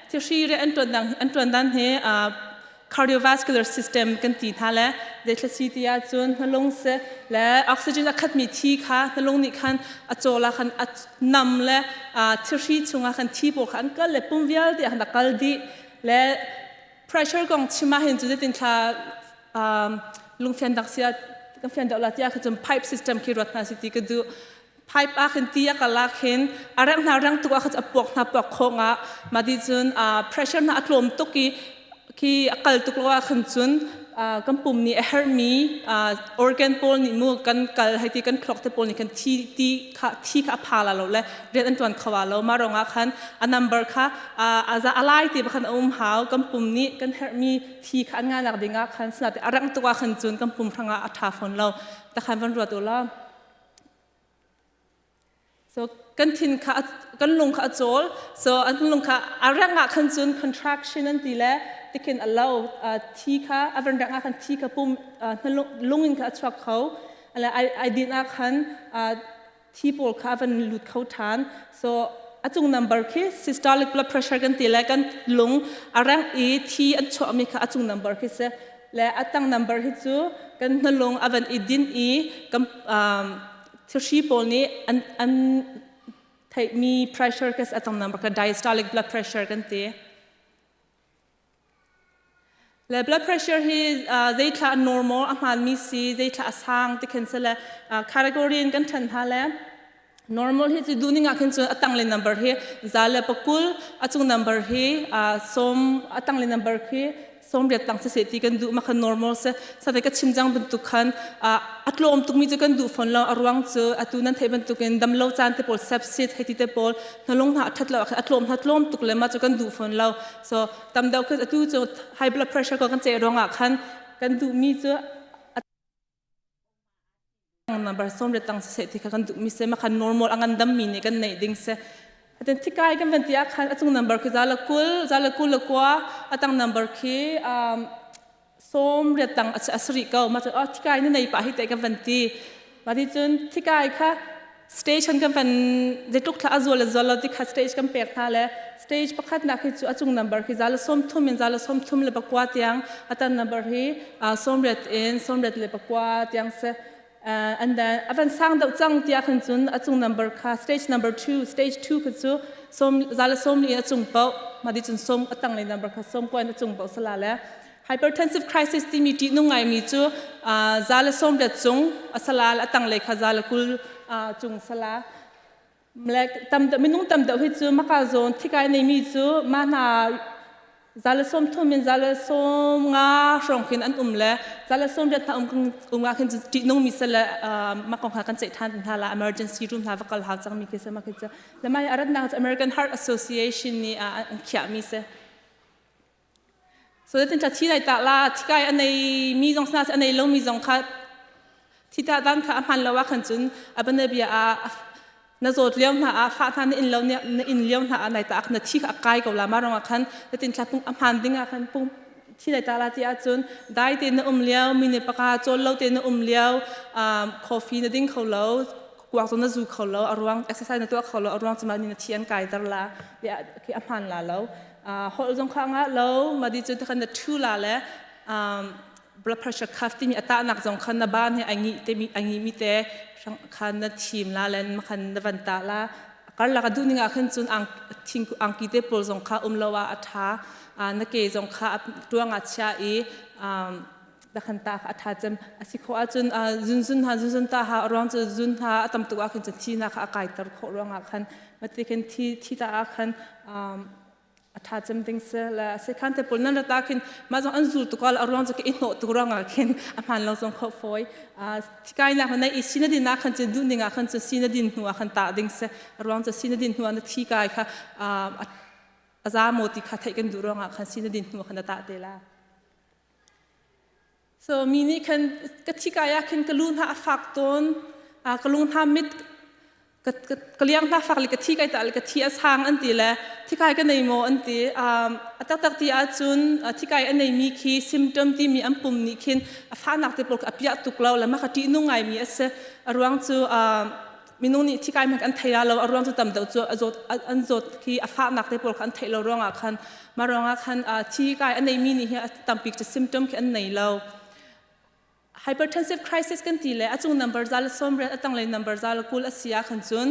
thilhri re an tuan dang an tuan dan hi cardiovascular system kan ti hna le zeithla si ti ahcun na lung se le oxygen a khatmi thi kha na lung nih khan a cawla khan a nam le thilhri chungah khan thi pawl kha an kal le pum vialte ah khan a kal dih le pressure kong chim ah hin cu zeitin thla lungfian dak sia kan fian deuh la tiah khi cun pipe system khi ruat hna si ti ka duh. Pipe ah khin ti a kal ah khin a reng hna reng tuk ah khin a puak hna puak khawng ah ma di cun pressure hna a tlawm tuk i khi a kal tuk lo ah khin cun Kan pum nih a herhmi organ pawl nih mu kan kal hei ti kan thluak te pawl nih khan thi ti kha thi kha a pha la lo le rian an tuan kho lo. Mah ruangah khan a number kha a lai te khan a um hau. Kan pum nih kan herhmi thi kha an nganak ding ah khan sinate a rang tuk ah khan cun kan pum hrangah a tha fawn lo ta khan van ruat u la. So kan thin kha, kan lung kha a cawl. So an lung kha a reng ah khan cun contraction an ti le tikhin a lo. Thi kha a van reng ah khan thi kha pum lung in kha a chuak kho le ai din ah khan thi pawl kha a van lut kho than. So a cung number khi systolic blood pressure kan ti le kan lung a reng i thi an chuahmi kha a cung number khi si le a tang number hi cu kan hnalung a van i din i kan thilhri pawl nih an theihmi pressure ka a tang number kha diastolic blood pressure kan ti. Le blood pressure hi zeithla normal a hmaanmi si, zeithla a sang ti khin si le category in kan ṭhen hna le normal hi cu duhning ah khin cun a tanglei number hi 120, a cung number hi sawm, a tanglei number khi 80 tang siseh ti kan duh. Ma khan normal se sate ka chim jang bantuk khan a tlawm tukmi cu kan duh fawn lo. A ruang cu atu nan theih bantukin damlo caan te pawl, sepsis hei ti te pawl, hnalung hna a that lo, a tlawm hna tlawm tuk le ma cu kan duh fawn lo. So tam deuh khi atu cu high blood pressure ko kan ceh ruangah khan kan duhmi cu number 80 tang siseh ti kha kan duhmi se. Ma khan normal a ngandam mi nih kan neih ding se. Aten thikai kan van ti ah khan a cung number khi 120, 122, a tang number khi 80 tang a sari ko. Ma cu oh thikai na nei pa hi te kan van ti. Ma ti cun thikai kha station kan van zeitluk thla a zual le zual lo ti kha stage kan pek hna le stage pakhat nak hi cu a cung number khi 130 in 134 tiang, a tan number hi 80 in 84 tiang se. And then a van sang deuh cang tiah khan cun a cung number kha stage number 2, stage 2 kha cu som 140 in a cung paoh. Ma di cun som a tanglei number kha som kua in a cung paoh sala le hypertensive crisis timi ṭihnung ngaimi cu 180 cung a sala le a tanglei kha 120 cung sala le tam minung tam deuh hi cu maka zawn thikai neimi cu ma hna 130 in 150 hrawng khin an um le 180 hna um um ah khin ṭihnung mi sale mah kong kha kan ceih ṭhan hna la, emergency room hna va kal hau cang mi khi se. Ma khi cu le mai a ratnak cu American Heart Association nih an khiah mi si. So tin thi lai ta la thikai a nei mi zong sana a nei lo mi zong kha thi ta dan kha a hman lo ah khan cun a banabia a na zawt lio hna ah fa hna na in lo na in lio hna ah nai ta na thi kha a kai ko la. Ma rong ah khan na tin thla pung a hman ding ah khan pung thi lai ta la ti ahcun dai te na um lio, mi ne paka chawl lo te na um lio, coffee na ding kho lo, kuak zong na zu kho lo, a ruang exercise na tuah kho lo, a ruang cuma ni na thi an kai dar la khi a hman la lo. Holh zong kha nga lo. Ma di cu khan na thu la le blood pressure cuff timi a tahnak zong khan na ban he ai ngi te mi ai ngi mi te khan na thim la len ma khan na van ta la. Karlak a duh ning ah khan cun ang thing angki te pawl zong kha um lo ah a tha. Na ke zong kha tuang ah chia i da khan ta kha a tha cem a si kho ahcun. Zun zun ha zun zun ta ha ruang cu zun ha a tam tuk ah khin cun thi na kha a kai ter khawh ruang ah khan mati khin thi thi ta ah khan a tha cem ding se le se khan te pawl nan rata khin ma zong an zul tukal a ruang chu i hnawh tuk ruang ah khin a hman lo zong kho foi. Thikai nak na i sina din na khan cun duh ning ah khan cun sina din hnu ah khan ta ding se. A ruang chu sina din hnu ah na thi kai kha a za mo ti kha theih kan duh ruang ah khan sina din hnu khan na ta te la. So mi nih khan ka thi kai ah khin ka lu hna a fak tawn, ka lung hna mit, ka liang hna fak le ka thi kai ta le ka thi a sang an ti le thikai ka nei maw an ti. A taktak ti ahcun thikai a neimi khi symptom timi an pum nih khin a fahnak te pawl a piah tuk lo le mah kha ṭihnung ngaimi a si. A ruang cu minung nih thikai hmanh an thei lo. A ruang cu tam deuh cu a zawt an zawt khi a fahnak te pawl kha an theih lo ruangah khan. Mah ruangah khan thikai a neimi nih hi a tambik cu symptom khi an nei lo. Hypertensive crisis kan ti le a cung number 180, a tanglei number 120 a si ah khan cun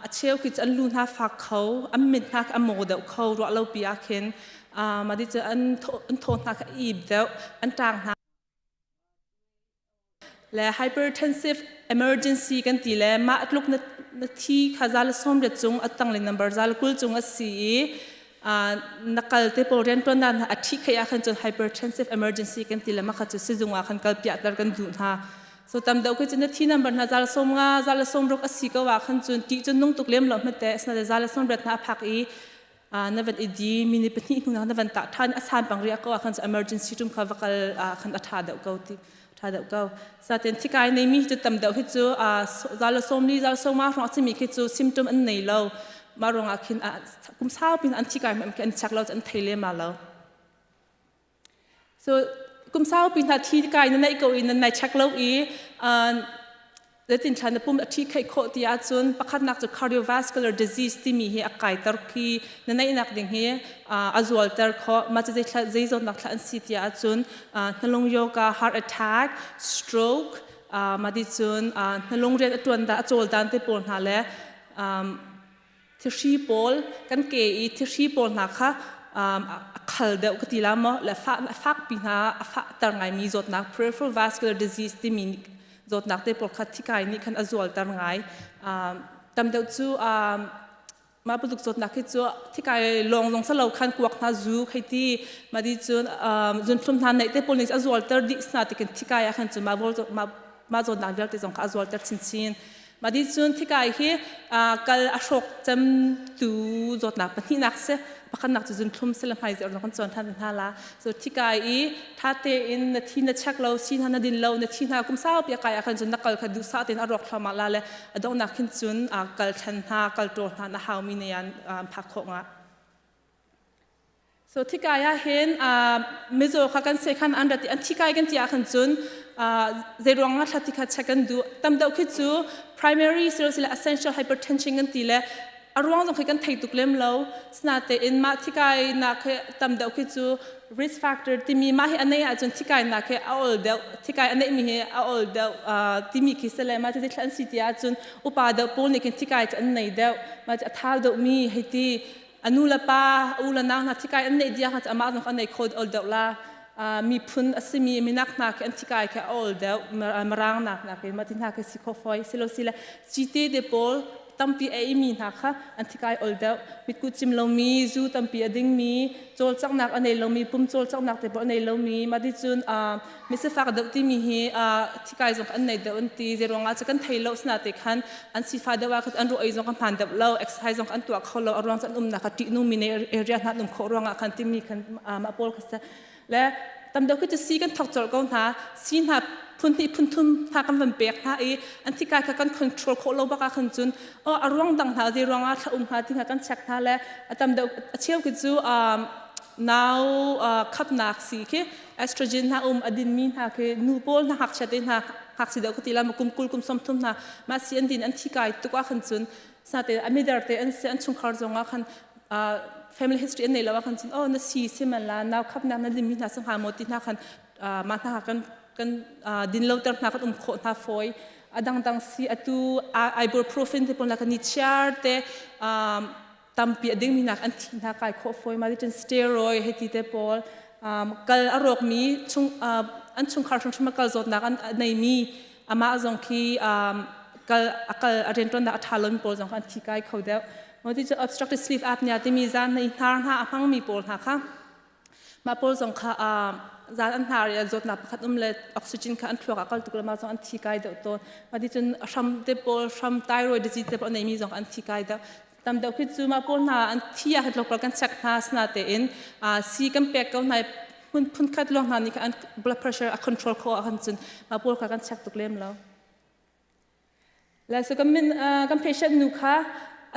a cheu khi an lu hna fak kho, an mit hna a maw deuh kho ruah lo pi ah khin. Mah ti cu an thaw hna kha ip deuh, an ṭang hna le hypertensive emergency kan ti le mah tluk na thi kha 180 cung, a tanglei number 120 cung a si i. Na kal te pawl riantuan dan a thi khei ah khan cun hypertensive emergency kan ti le ma kha cu sizung ah khan kal piah tar kan duh hna. So tam deuh khi cun na thi number hna zal som nga zal som ruk asi ko ah khan cun ti cun nung tuk lem lo hmete asna le zal som ret na phak i na van i di mini pahnih hnu na van ta than a san pang ria ko ah khan emergency room kha vakal khan a tha deuh ko ti tha deuh ko. Saten thikai nei mi cu tam deuh hi cu zal som li zal som ma rong simi khi cu symptom an nei lo ma rong ah khin kum sau pin an thikai mam khi an chak lo an thei le ma lo. So kum sau pin hna thi kai na nei ko i na nai check lo i Zeitin thla na pum a ṭhi kheih khawh ti ahcun pakhatnak cu cardiovascular disease timi hi a kaiter khi na neihnak ding hi a zualter khawh. Mah cu zei zawtnak thla an si ti ahcun hnalung yoga, heart attack, stroke, mah ti cun hnalung rian a ṭuan da a cawl dan te pawl hna le thihri pawl kan ke i thihri pawl hna kha a khal deuh ka ti la maw le a fakpi hna a fahter ngaimi zawtnak peripheral vascular disease timi zawtnak te pawl kha thikai nih khan a zualter ngai. Tam deuh cu mah bantuk zawtnak hi cu thikai lawng zong sa lo khan kuak hna zu khei ti ma di cun zunthlum hna neih te pawl nih a zualter dih sna tikin thikai ah khan cu mah zawtnak vialte zong kha a zualter chinchin. Mah dih cun thikai hi kal a hrawk cemtu zawtnak pahnihnak si. Pakhatnak cu zunthlum si le hmai zong kan cawn than hna la. So thikai i tha tein na thi na check lo, si hna na din lo, na thi hna kum saupi a kai ah khan cun na kal kha duhsah tein a rawk thluahmah la le a donghnak khin cun kal thlen hna, kal ṭawl hna na haumi ne an phak khawh nga. So thikai ah hin mizaw kha kan sekhan an rat i an thikai kan ti ah khan cun zeiruang ah thla ti kha check kan duh. Tam deuh khi cu primary silo essential hypertension kan ti le a ruang zong khi kan thei tuk lem lo. Sinatein mah thikai nak hi tam deuh khi cu risk factor timi mah hi a neih ahcun thikai nak hi a ol deuh thikai a neihmi hi a ol deuh timi khi si le mah cu thla an si ti ahcun upa deuh pawl nih khin thikai cu an nei deuh mah cu a thau deuhmi hei ti A nu le pa, a u le nau hna thikai an neih dih ahkhan amah zong an nei kho ol deuh la. Miphun a simi minak hna khi an thikai khi a ol deuh mirang nak nakin mah ti hna khi si kho foi silo sile cite te pawl tampi a eimi hna kha an thikai ol deuh. Mitku cim lomi, zu tampi a dingmi, cawlcanghnak a nei lomi, pum cawlcanghnak te pawl a nei lomi, mah ti cun misifak deuh timi hi thikai zong an nei deuh an ti. Zeiruangah cu kan thei lo sina te khan an sifa deuh ah an ruah ei zong kan hmaan deuh lo exercise zong an tuah kho lo a ruang cu an umnak kha ṭihnungmi ne area hna an um khawh ruangah khan timi khan mah pawl kha si le tam deuh khi cu si kan thawk colh ko hna si hna phun hnih phun thum hna kan van pek hna i an thikai kha kan control khawh lo bak ah khan cun oh a ruang dang hna zei ruangah thla um hna ti hna kan check hna le a tam deuh a cheu khi cu nau khapnak si khi estrogen hna um a dinmi hna khi nu pawl hna ngakchia te hna ngakchia deuh ka ti la kum kul kum 30 hna mah si an din an thi kai tuk ah khan cun sate a midar te an si an chungkhar zong ah khan family history an nei lo ah khan cun oh na si si man la nau khap nak na din mi hna sang ha mo ti hna khan ma hna kan kan din lo ter hna kan um khawh hna foi adang dang si atu ibuprofen te pon la kan ni chiar te tampi a dingmi nak an thi hna kai khawh fawi ma cun steroid hei ti te pawl kal a rawkmi chung an chungkhar hrimhrim a kal zawtnak an neimi amah zong khi kal a kal a rianṭuannak a ṭha lomi pawl zong an thi kai kho deuh mo ti cu obstructive sleep apnea timi zan hna i hnar hna a hmangmi pawl hna kha Mah pawl zong kha zan an hnar i an zawtnak pakhat um le oxygen kha an thluak ah kal tuk le mah zong an thi kai deuh tawn. Mah ti cun hram te pawl hram thyroid disease te pawl a neimi zong an thi kai deuh. Tam deuh khi cu mah pawl hna an thi ah khan tlawmpal kan check hna sina tein si kan pek ko hna i phun phunkhat lawng hna nih khan an blood pressure a control khawh ahkhan cun mah pawl kha kan check tuk lem lo. Le so kan min kan patient nu kha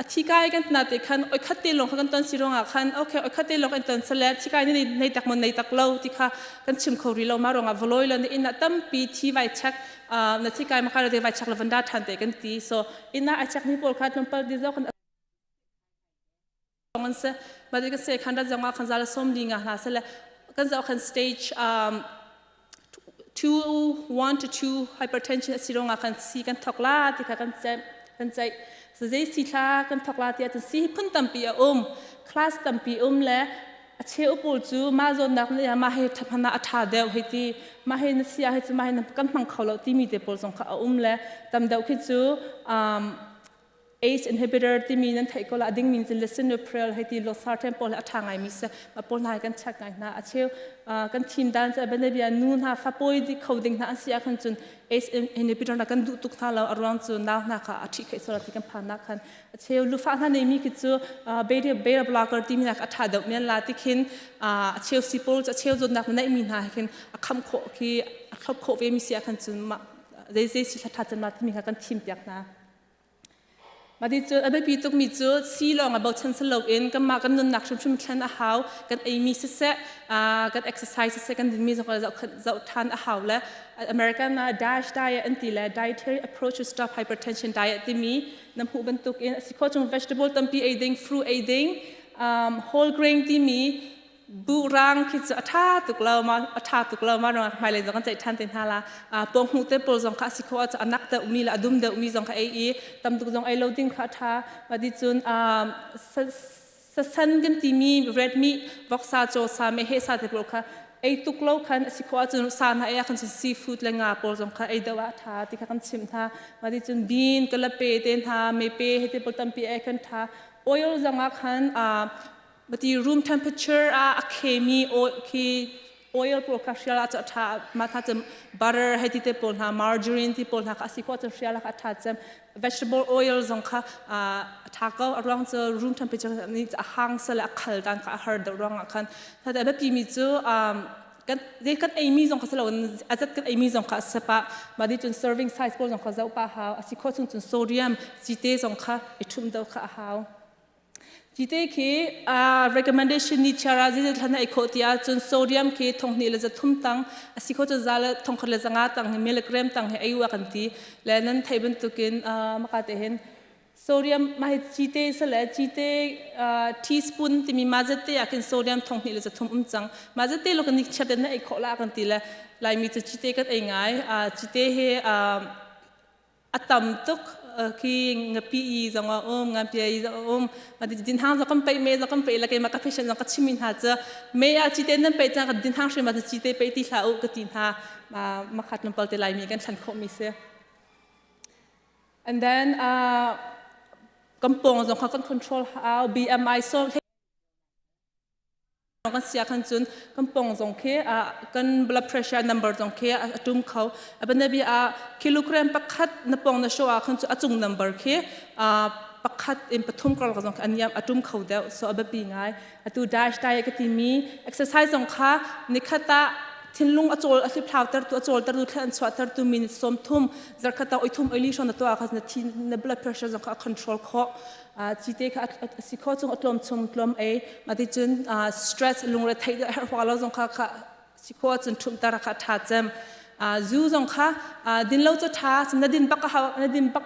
a thi kai kan tina te khan oi khat te lawng kha kan ton si ruangah khan okay oi khat te lawng kan ton sale thi kai nei nei tak mon nei tak lo ti kha kan chim kho ri lo ma ruangah voloi le inn ah tampi thi vai check na thi kai ma kai te vai check le vanda than te kan ti so inn ah ai check mi pawl kha tlawmpal di zo kan an si ma ti ka se khan rat zong ah khan zal som li nga hna sele kan zoh khan stage 2 1 to 2 hypertension a si ruangah khan si kan thok la ti kha kan ceih kan ceih so zei si thla kan thok la ti ahcun si hi phun tampi a um class tampi um le a cheu pawl cu mah zawnnak ne mah he hmana a ṭha deuh hei ti mah he na sia hei cu mah he kan hmang kho lo timi te pawl zong kha a um le tam deuh khi cu um. ACE inhibitor timi nan theih ko la ding min cun lisinopril hei ti losartan pawl hi a ṭha ngaimi si ma pawl hna hi kan check ngai hna. A cheu kan thim dan cu banabia nu hna fapawi kho ding hna an si ahkhan cun ACE inhibitor na kan duh tuk hna lo, a ruang cu nau hna kha a ṭhih kheih sual ti kan phan nak khan. A cheu lufa hna neimi khi cu beta beta blocker timi nak a ṭha deuh men la ti khin a cheu si pawl a cheu zawtnak na neihmi hna khin a kham khawh khi a thlop khawh ve mi si ahkhan cun mah zei zei si thla cem la timi kha kan thim piak hna. Mah cu a biapi tukmi cu si lawng a bochan si loin kanmah kan nunnak hrimhrim thlen a hau. Kan eimi siseh, kan exercise siseh, kan dinmi zong zoh ṭhan a hau le American ah DASH diet an ti le Dietary Approach to Stop Hypertension Diet timi na hmuh bantukin a si khawh chung vegetable tampi ei ding, fruit ei ding, whole grain timi buhrang khi cu a ṭha tuk lo ma a ṭha tuk lo ma ruangah hmailei zong kan ceih ṭhan te hna la. Pawng te pawl zong kha a si kho ah a nak deuhmi le a dum deuhmi zong kha ei i tam tuk zong ei lo ding kha a ṭha. Mah ti cun sasan kan timi red meat, voksa, cawsa, meheh sa te pawl kha ei tuk lo khan a si kho ahcun sa hna ei ah khan cun seafood le nga pawl zong kha ei deuh ah a ṭha ti kha kan chimh hna. Mah ti cun bean kalape te hna mepe he te pawl tampi ei khan ṭha. Oil zong ah khan Mati room temperature ah a khemi khi oil pawl kha hrial ah tha ma tha cem butter hei ti te pawl hna, margarine ti pawl hna kha asi ko cun hrial ah tha cem. Vegetable oil zong kha a tha ko, a ruang cu room temperature ni a hang sale a khal dan kha a har deuh ruang ah khan. Thate biapi mi cu kan zei kan ei mi zong kha silo azat kan ei mi zong kha sapa ma di cun serving size pawl zong kha zoh pa hau, asi kho chung cun sodium cite zong kha i thum do kha a hau. Cite khi recommendation ni chiara zeizat hlan ei khawh ti ahcun sodium khi 2300 tang a si kho cu za le 1500 tang hi milligram tang hi ei u a kan ti le nan thei bantukin maka te hin sodium mah hi cite sale cite teaspoon timi ma zat te ah khin sodium 2300 um cang. Ma zat te lo kan ni chiat na ei khawh la kan ti le Laimi cu cite kan ei ngai. Cite hi a tam tuk khi ngapi i zong a um, nganpia i zong a um. Din hang zong kan peih, me zong kan peih la. Keimah ka patient zong ka chimmi hna cu me ah cite nan peih cang ka din hang hrim ah cite peih ti hlah u ka ti hna. Makhat lungpal te Laimi kan thlan khawh mi si. And then kan pawng zong kha kan control hau. BMI so kan sia khan cun kan pong zong khi kan blood pressure number zong khi a tum kho. Abanabi a kilogram pakhat na pong na show ah khan cu a cung number khi pakhat in pathum kar zong an yam a tum kho deuh, so abapi ngai. Atu dash diet ka timi exercise zong kha nikhata thinlung a chawl a hliplau ter tu a chawl ter tu thlen an chuah ter tu minute 30 zarkhata oi thum oili shon na to kha na thi na blood pressure zong kha a control kho. Cite kha a si kho chung a tlawm chung tlawm ei. Mah ti cun stress lungre theih herh hua lo zong kha kha si kho cun ṭhum tar kha ṭha cem. Zu zong kha din lo cu ṭha na din bak a na din bak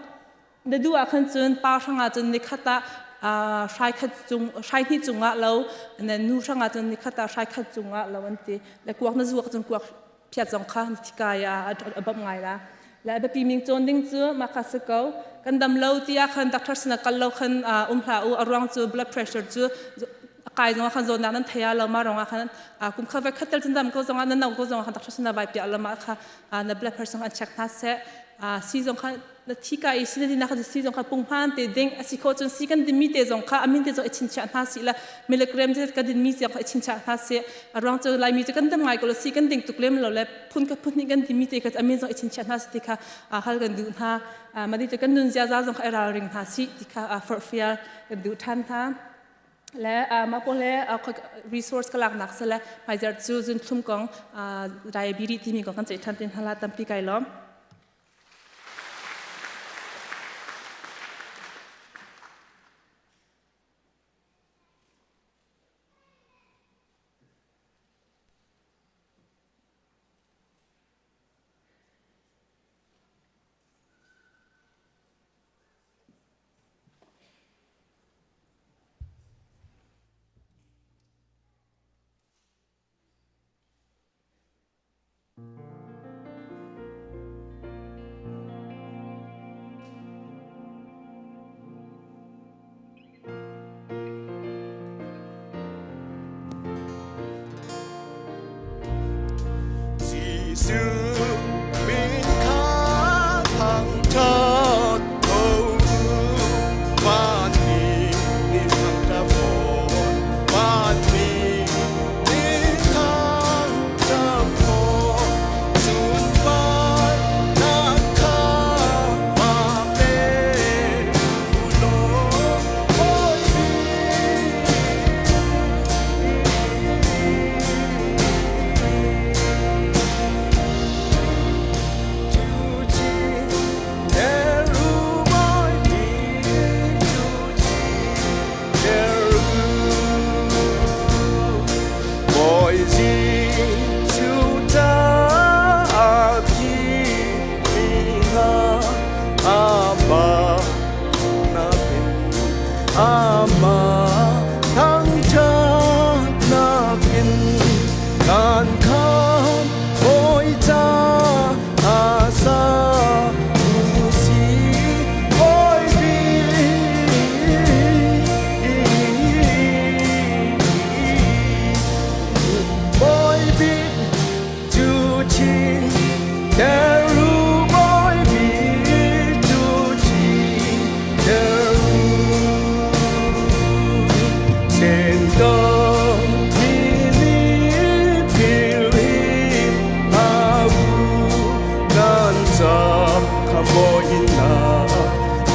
na du ah khan cun pa hrangah cun nikhat ah hrai khat cung hrai hnih cungah lo na nu hrangah cun nikhat ah hrai khat cungah lo an ti le kuak na zuak cun kuak phiat zong kha thikai ah a bawmh ngai la. Le biapi ming cawn ding cu mah kha si ko. Kan dam lo tiah khan doctor sin kal lo khan um hlah u, a ruang cu blood pressure cu kai zong khan zawtnak nan thei lo ma rong ah khan kum kha vai khatel cun dam ko zong ah na no ko zong khan doctor sin vai piah lo ma kha na blood pressure an check hna seh. Si zong kha na thi ka i si na din kha si zong kha punghman te ding a si kho cun si kan din mi te zong kha amin te zong i chinchiah hna si la milligram je ka din mi zong kha i chinchiah hna si. A ruang cu Laimi cu kan dam ngai ko lo si kan ding tuk lem lo le phun ka phun kan din mi te kha amin zong i chinchiah hna si ti kha hal kan duh hna. Madi cu kan nun ziaza zong kha i ralring hna si ti kha forhfial kan duh ṭhan hna. Le mah pawl he resource ka laknak se le hmaizer cu zunthlum kong, diabetes timi kong kan ceih ṭhan te hna la. Tampi kai lawm. Jesuh min kha thangṭhat ko u.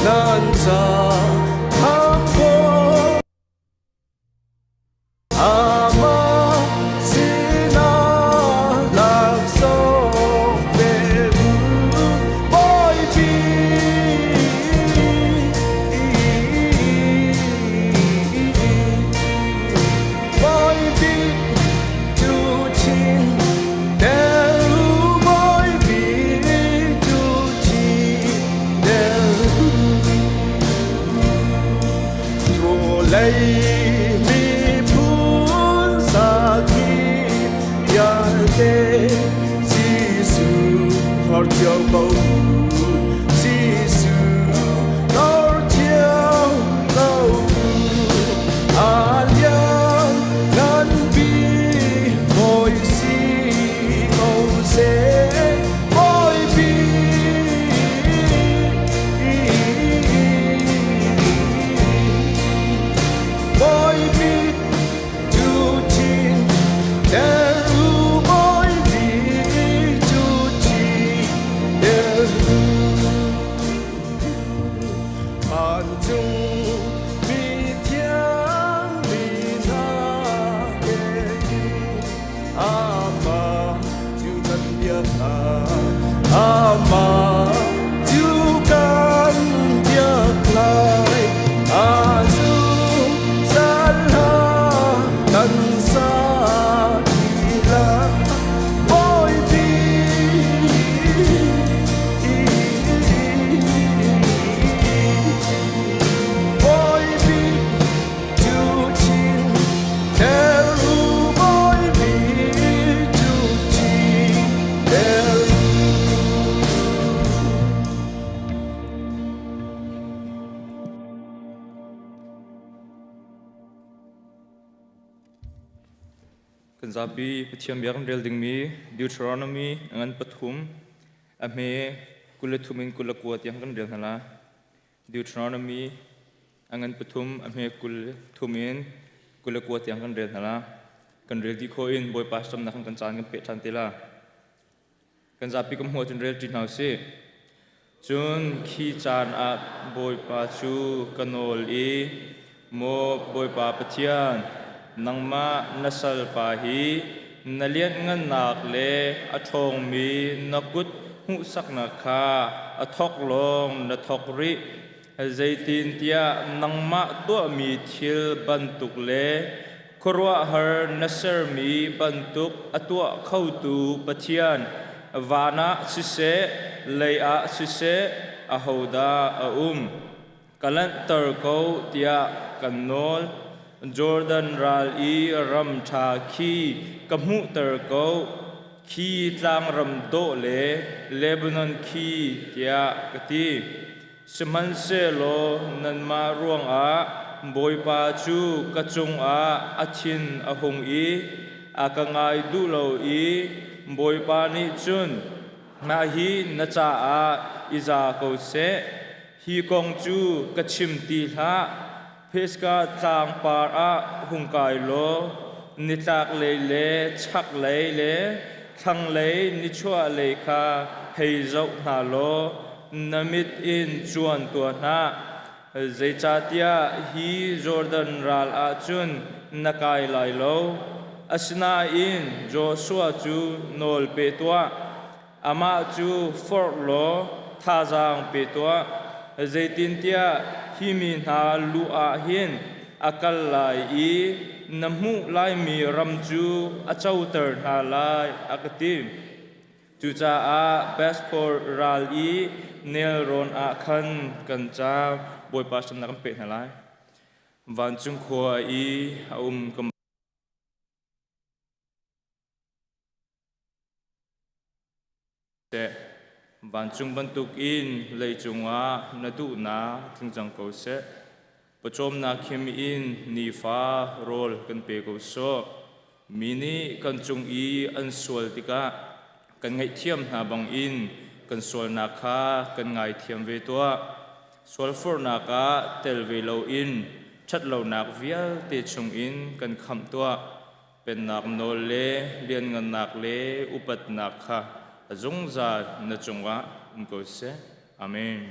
Nan ca thangko Amah sinah laksawng pe u Bawipi. Bawipi cu chin der u Bawipi cu chin der u. Vawlei miphun sakhi vialte Jesuh hlorh cio ko u. Jesuh hlorh cio ko u. A lian nganpi Bawi si ko seh Bawipi. Bawipi cu chin der u Bawipi cu chin der u. Vancung mi thiang mi hna he in Amah cu kan biak lai. Amah cu kan biak lai. A zungzal hla kan sa ti lai. Bawipi. Bawipi cu chin der u Bawipi cu chin der u. Kan zapi Pathian bia kan rel dingmi Deuteronomy a ngan pathum a hme 23 in 29 tiang kan rel hna la. Deuteronomy a ngan pathum a hme 23 in 29 tiang kan rel hna la. Kan rel dih khawh in Bawipa hramnak kan caan kan peh ṭhan te la. Kan zapi kan hmuh ahcun rel ṭi hna usih. Cun khi caan ah Bawipa cu ka nawl i, Maw Bawipa Pathian, nangmah na salpa hi na lianhngannak le a ṭhawngmi na kut hmuhsaknak kha a thawk lawng na thawk rih. Zeitintiah nangmah tuahmi thil bantuk le khuaruahhar na sermi bantuk a tuah khotu Pathian van ah siseh, lei ah siseh, ahodah a um? Ka lanhter ko tiah kan nawl. Jordan ral i ram ṭha khi ka hmuhter ko, khi tlangram dawh le Lebanon khi, tiah ka ti. Sihmanhsehlaw nanmah ruangah Bawipa cu ka cungah a thin a hung i a ka ngai duh lo i Bawipa nih cun, Mah hi na caah i za ko seh, hi kong cu ka chim ti hlah. Pisgah tlangpar ah hung kai law nitlaklei le chaklei le thlanglei nichuahlei kha hei zoh hna law na mit in cuan tuah hna. Zeicahtiah hi Jordan ral ah cun na kai lai lo. Asinain Joshua cu nawl pe tuah. Amah cu forh law thazaang pe tuah, zeitintiah hi mi hna lu ah hin a kal lai i na hmuh laimi ram cu a coter hna lai, a ka ti. Cucaah Bethphor ral i nelrawn ah khan kan caam. Bawipa sinah kan peh hna lai. Vancung khua i a um ka Seh, vancung bantukin leicung ah na duhnak tling cang ko seh. Pawcawmnak khim in nifa rawl kan pe ko sawh. Mi nih kan cung i an sual tikah kan ngaihthiam hna bangin kan sualnak kha kan ngaithiam ve tuah. Sualforhnak ah tel ve loin ṭhatlonak vialte chungin kan khamh tuah. Pennak nawl le lianngannak le upatnak kha a zungzal na cungah um ko seh. Amen.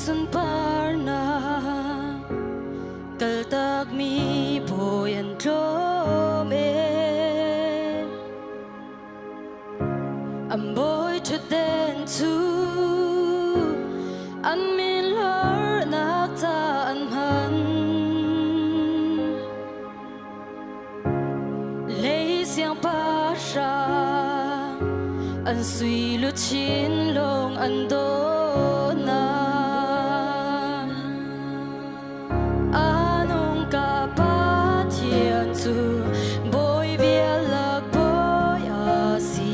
sunparnak kaltakmi bawi an tlawm e. An bawi ṭhutden cu an min hlorhnak ca an hman. Lei siangpahrang an sui luchin lawng an dawhnak. A nung ka Pathian cu bawi vialak bawi a si.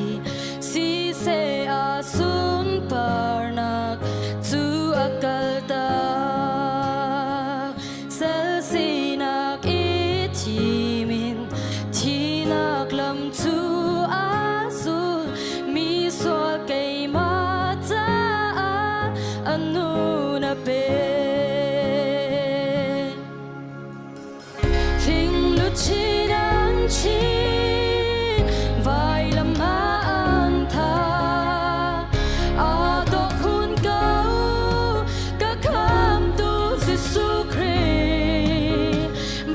Siseh a sunparnak cu a kaltak. Sal sinak i thim in thihnak lam cu a zul. Mi sual keimah caah a nun a pe. Hling luchin an chin, vailam ah an thah. Aa dawh khun ko, ka khamtu Jesuh Khrih.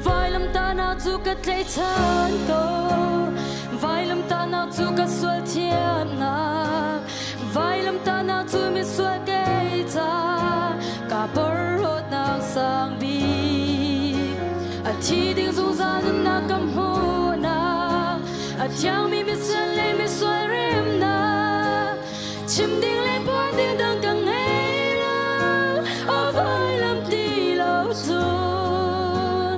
Vailamtahnak cu ka tlaihchan ko, vailamtahnak cu ka sual thiannak. Vailamtahnak cu misual kei ca ka porhlawtnak sang bik. A thi ding zungzal nunnak ka hmuhnak, a thiangmi misual le misual remnak, chim ding le puan ding dang ka ngei lo, a vailam ti lo cun.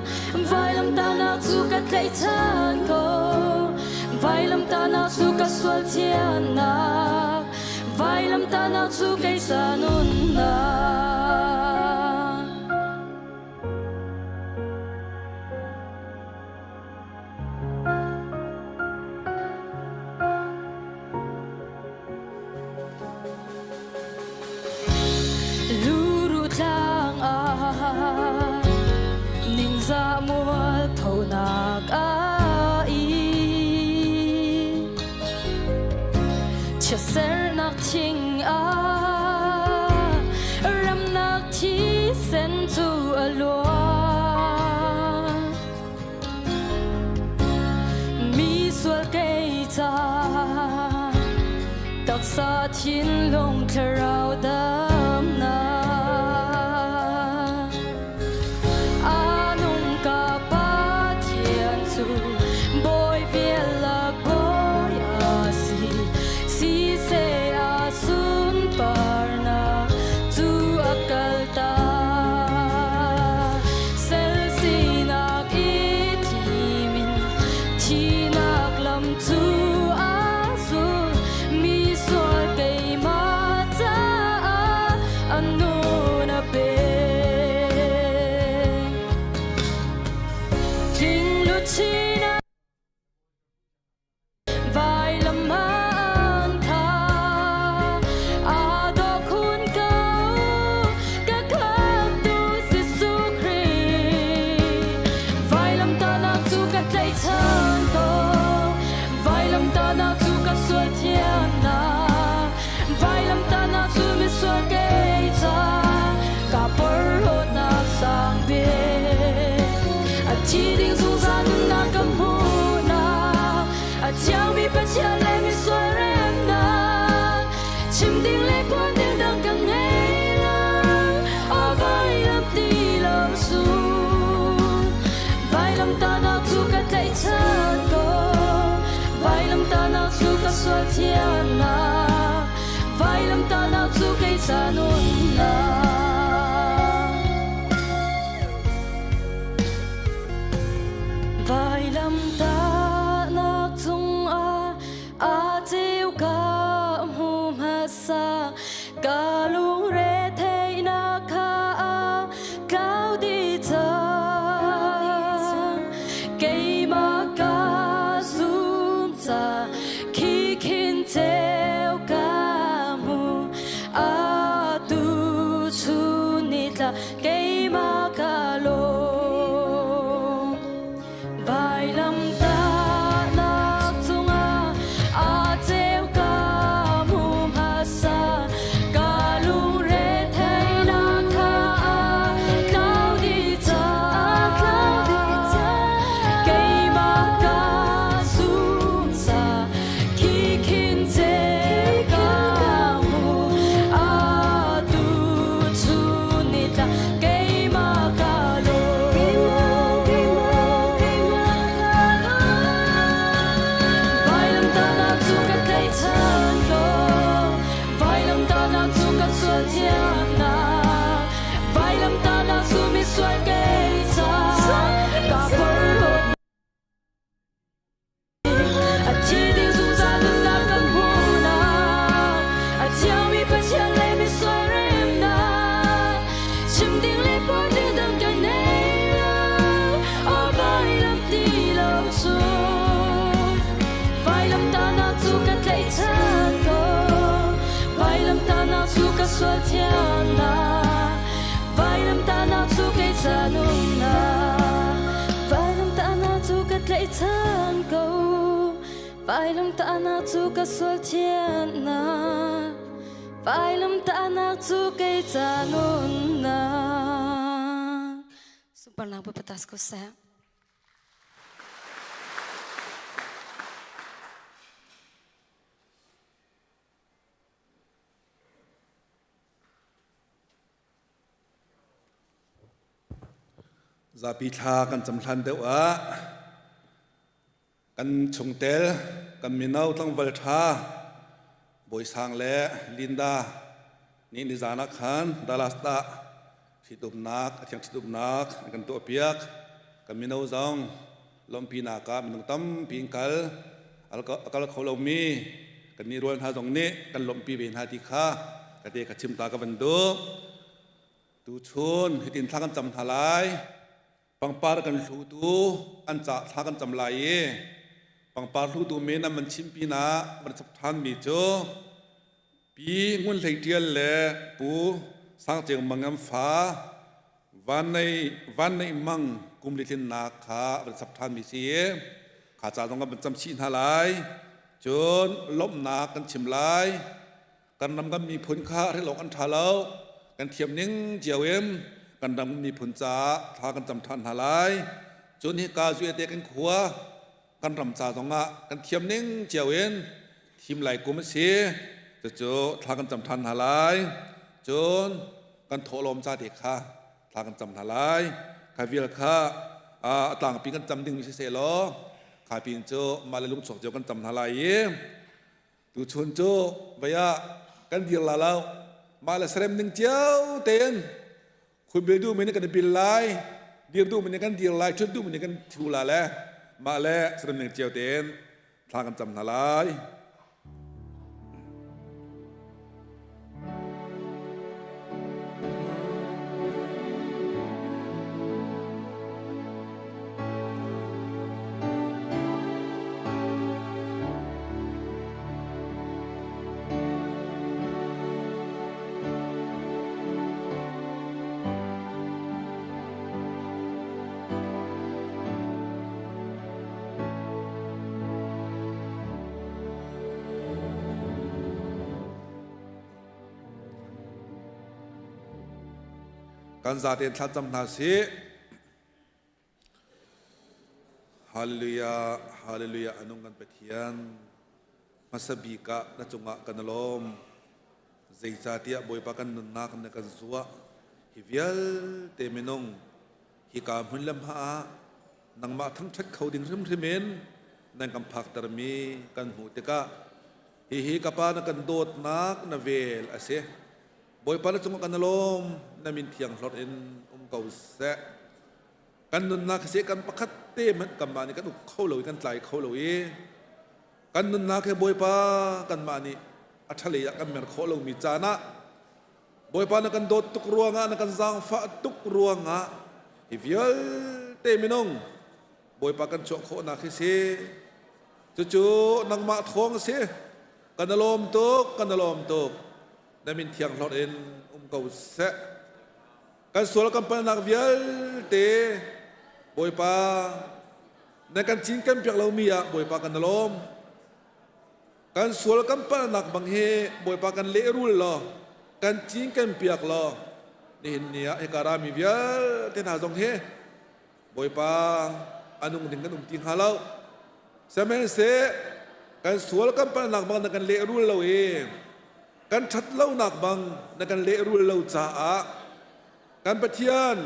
Vailamtahnak cu ka tlaihchan ko, Vailamtahnak cu ka sual thiannak, vailamtahnak cu kei sa nunnak. Luru tlang ah ningzah mualphonak a i chiatsernak thing ah ramnak thisen cu a luang. Mi sual kei ca taksa thinlung thlarau damnak a nung ka Pathian cu bawi vialak bawi a si siseh a sunparnak cu a kaltak sel sinak i thim in thihnak lam cu a zul mi sual keimah caah a nun a pe. Thing luchin Vailam an tha aa dawh khun ko ka khamtu Jesuh Khrih vailamtahnak cu ka tlaihchan ko vailamtahnak cu ka sual thiannak vailamtahnak cu misual kei ca ka porhlawtnak sang bik a thi ding zungzal nunnak ka hmuhnak a thiangmi Pathian le misual remnak chim ding le puan ding dang ka ngei lo a vailam ti lo sun vailamtahnak cu ka tlaihchan ko vailamtahnak cu ka sual thiannak vailamtahnak cu kei ca nunnak Vailamtahnak cungah aa ceu ka hmu hmasa ka lungre theihnak kha a tlau dih cang keimah ka zum ca khi khin ceu ka hmu atu. sual thiannak Vailamtahnak cu kei ca nunnak Vailamtahnak cu ka tlaihchan ko Vailamtahnak cu ka sual thiannak Vailamtahnak cu kei ca nunnak Sunparnak Bawipa ko seh. Zapi thla kan cam hlan deuh ah kan chungtel kan mino tlangval ṭha Bawisang le Linda nih nizan ah khan Dallas ah ṭhitumnak a thiang ṭhitumnak an kan tuahpiak. Kan mino zong lawmhpinak ah minung tampi in kal a kal kho lomi kan nih rual hna zong nih kan lawmhpi ve hna ti kha ka te ka chim ta ka van duh. Tuchun hitin thla kan cam hna lai. Pangpar kan hlutu an ca thla kan cam lai i pangpar hlutu men an van chim pinah van chap ṭhanmi cu Pi Ngun Hlei Ṭial le Pu Sang Ceng Mang an fa Van Neih Mang kum li tlinnak kha van chap ṭhanmi si i kha ca zong kan van cam chih hna lai. Cun lawmhnak kan chim lai. Kan ram kan miphun kha hrelh awk an ṭha lo. Kan thiam ning cio in kan ram miphun caah thla kan cam ṭhan hna lai. Cun hika Zuete kan khua kan ram ca zongah kan thiam ning cio in thim lai kum a si. Cucu thla kan cam ṭhan hna lai. Cun kan thawhlawm ca te kha thla kan cam hna lai. Kha vial kha a tlangpi kan cam dingmi siseh law kha pin cu mah le lungchuak cio kan cam hna lai i Tuchun cu vei ah kan dir la lo. Mah le serem ning cio tein khuibil duhmi nih kan i bil lai, dir duhmi nih kan dir lai, ṭhut duhmi nih kan ṭhu la le mah le serem ning cio tein thla kan cam hna lai. Kan zaten thlacam hna sih. Hallelujah, hallelujah, anung kan Pathian. Hmasa bik ah na cungah kan lawm. Zeicahtiah Bawipa kan nunnak na kan zuah. Hi vialte minung hika hmun le hma ah nangmah thangṭhat kho ding hrimhrim in nan kan phaktermi kan hmuh tikah hihi ka pa na kan dawtnak na vel a si. Bawipa na cungah kan lawm, na min thiang hlorh in um ko seh. Kan nunnak hi kan pakhat te hmanh kanmah nih kan uk kho lo i kan tlai kho lo i kan nunnak hi Bawipa kanmah nih a ṭhalei ah kan mer khawh lomi caan ah Bawipa na kan dawt tuk ruangah na kan zaangfah tuk ruangah hi vialte minung Bawipa kan chuah khawhnak hi si. Cucu nangmah thawng a si. Kan i lawm tuk, kan i lawm tuk. Na min thiang hlorh in um ko seh. Kan sual kan palnak vialte Bawipa na kan cinken piak lomi ah Bawipa kan i lawm. Kan sual kan palnak bang hi Bawipa kan lehrul law kan cinken piak law nihin ni ah hika rami vialte hna zong hi Bawipa a nung ding kan um ti hnga lo. Sihmanhseh kan sual kan palhnak bang na kan lehrul lo i kan ṭhat lonak bang na kan lehrul lo caah kan Pathian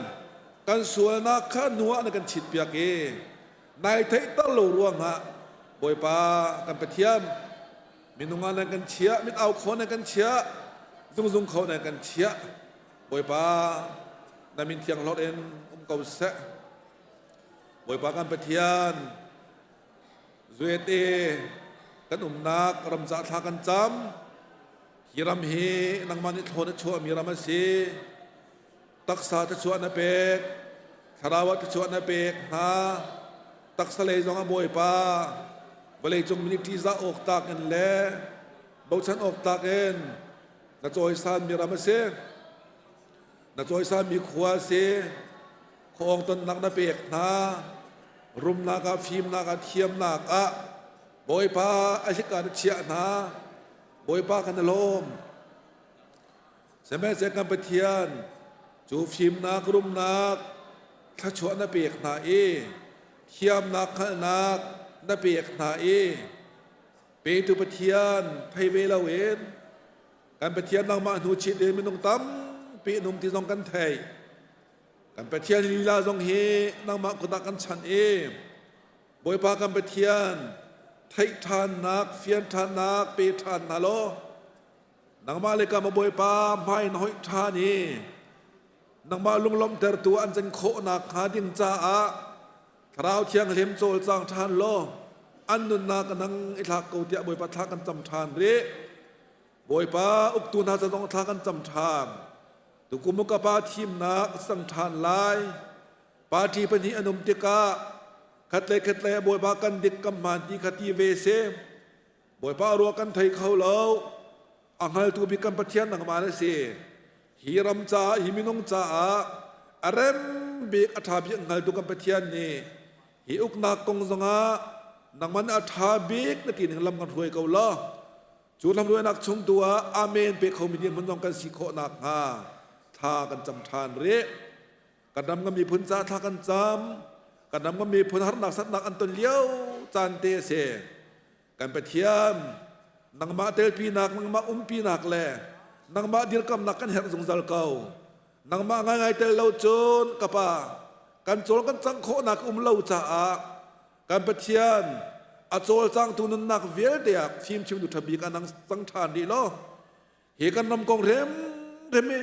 kan sualnak kha hnu ah na kan chitpiak i nai theihter lo ruangah Bawipa kan Pathian minung ah nan kan chiah mit au kho nan kan chiah zungzung kho nan kan chiah Bawipa na min thiang hlorh in um ko seh. Bawipa kan Pathian Zuete kan umnak ramca thla kan cam. Hi ram hi nangmah nih thlawn a chuahmi ram a si. Taksa thluachuah na pek, thlarau ah thluachuah na pek hna. Taksa lei zong ah Bawipa vawleicung miniti zah awk tlak in le bochan awk tlak in. Na cawisan mi ram a si. Na cawisan mi khua a si. Khuaawng tonnak na pek hna. Rumnak ah, fimnak ah, thiamnak ah Bawipa a hika na chiah hna. Bawipa kan i lawm. Sihmanhsehlaw kan Pathian cu fimnak, rumnak, thluachuah na pek hna i thiamnak, hngalhnak na pek hna i petu Pathian thei ve loin kan Pathian nangmah hnu chit in minung tampi nung ti zong kan theih. Kan Pathian lila zong hi nangmah kut ah kan chanh i Bawipa kan Pathian theih ṭhannak, fian ṭhannak pe ṭhan hna law Nangmah le ka Bawipa hmai na hoih ṭhan i nangmah lunglawmhtertu an can khawh nakhnga ding caah Thlarau Thianghlim cawlcang ṭhan law an nunnak nang i thlak ko tiah Bawipa thla kan cam ṭhan rih. Bawipa uktu hna ca zong thla kan cam ṭhan. Tukum ka pa thimnak sang ṭhan lai. Party pahnih an um tikah khatlei khatlei a Bawipa kan dik kan hmaan ti kha ti ve si. Bawipa ruah kan thei kho lo. A hngaltu bik kan Pathian nangmah na si. Hi ram caah, hi minung caah a rem bik, a ṭha bik hngaltu kan Pathian nih hi uknak kong zongah nangmah nih a ṭha bik na ti ning lam kan hruai ko law. Cu lamhruainak chung tu ah amen pe khomi dirhmun zong kan si khawh nakhnga thla kan cam ṭhan rih. Kan ram kan miphun ca thla kan cam. Kan ram kan miphun harnak satnak an ton lio caan te a si. Kan Pathian, nangmah telpinak, nangmah umpinak le nangmah dirkamnak kan herh zungzal ko. Nangmah ngaingai tel lo cun ka pa, kan cawl kan cang khawhnak um lo caah kan Pathian a cawlcangtu nunnak vialte ah fimchimtu ṭha bik ah nang cang ṭhan rih law hi kan ram kong hrimhrim hi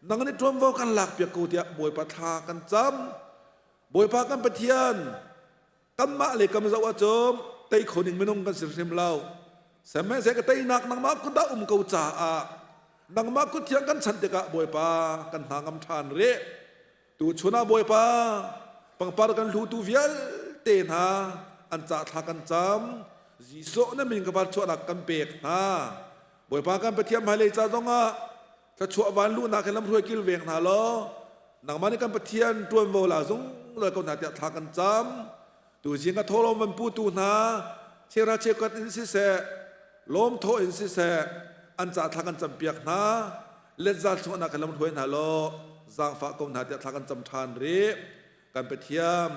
nang nih ṭuanvo kan lakpiak ko tiah Bawipa thla kan cam. Bawipa kan Pathian, kanmah le kam zoh ahcun tei kho ning minung kan si hrim lo. Sihmanhsehlaw ka teinak nangmah kut ah um ko caah nangmah kut thiang kan chanh tikah Bawipa kan hna ngam ṭhan rih. Tuchun ah Bawipa pangpar kan hlutu vialte hna an ca thla kan cam. Jesuh na min ka par chuahnak kan pek hna. Bawipa kan Pathian hmailei ca zongah thluachuah van luhnak he lamhruai kilveng hna law nangmah nih kan Pathian ṭuanvo la zungzal ko hna tiah thla kan cam. Tuzing a thawhlawm van putu hna cheuhra cheukhat in siseh lawmthawh in siseh an ca thla kan campiak hna letza chuahnak he lamhruai hna law zaangfah ko hna tiah thla kan cam ṭhan rih. Kan Pathian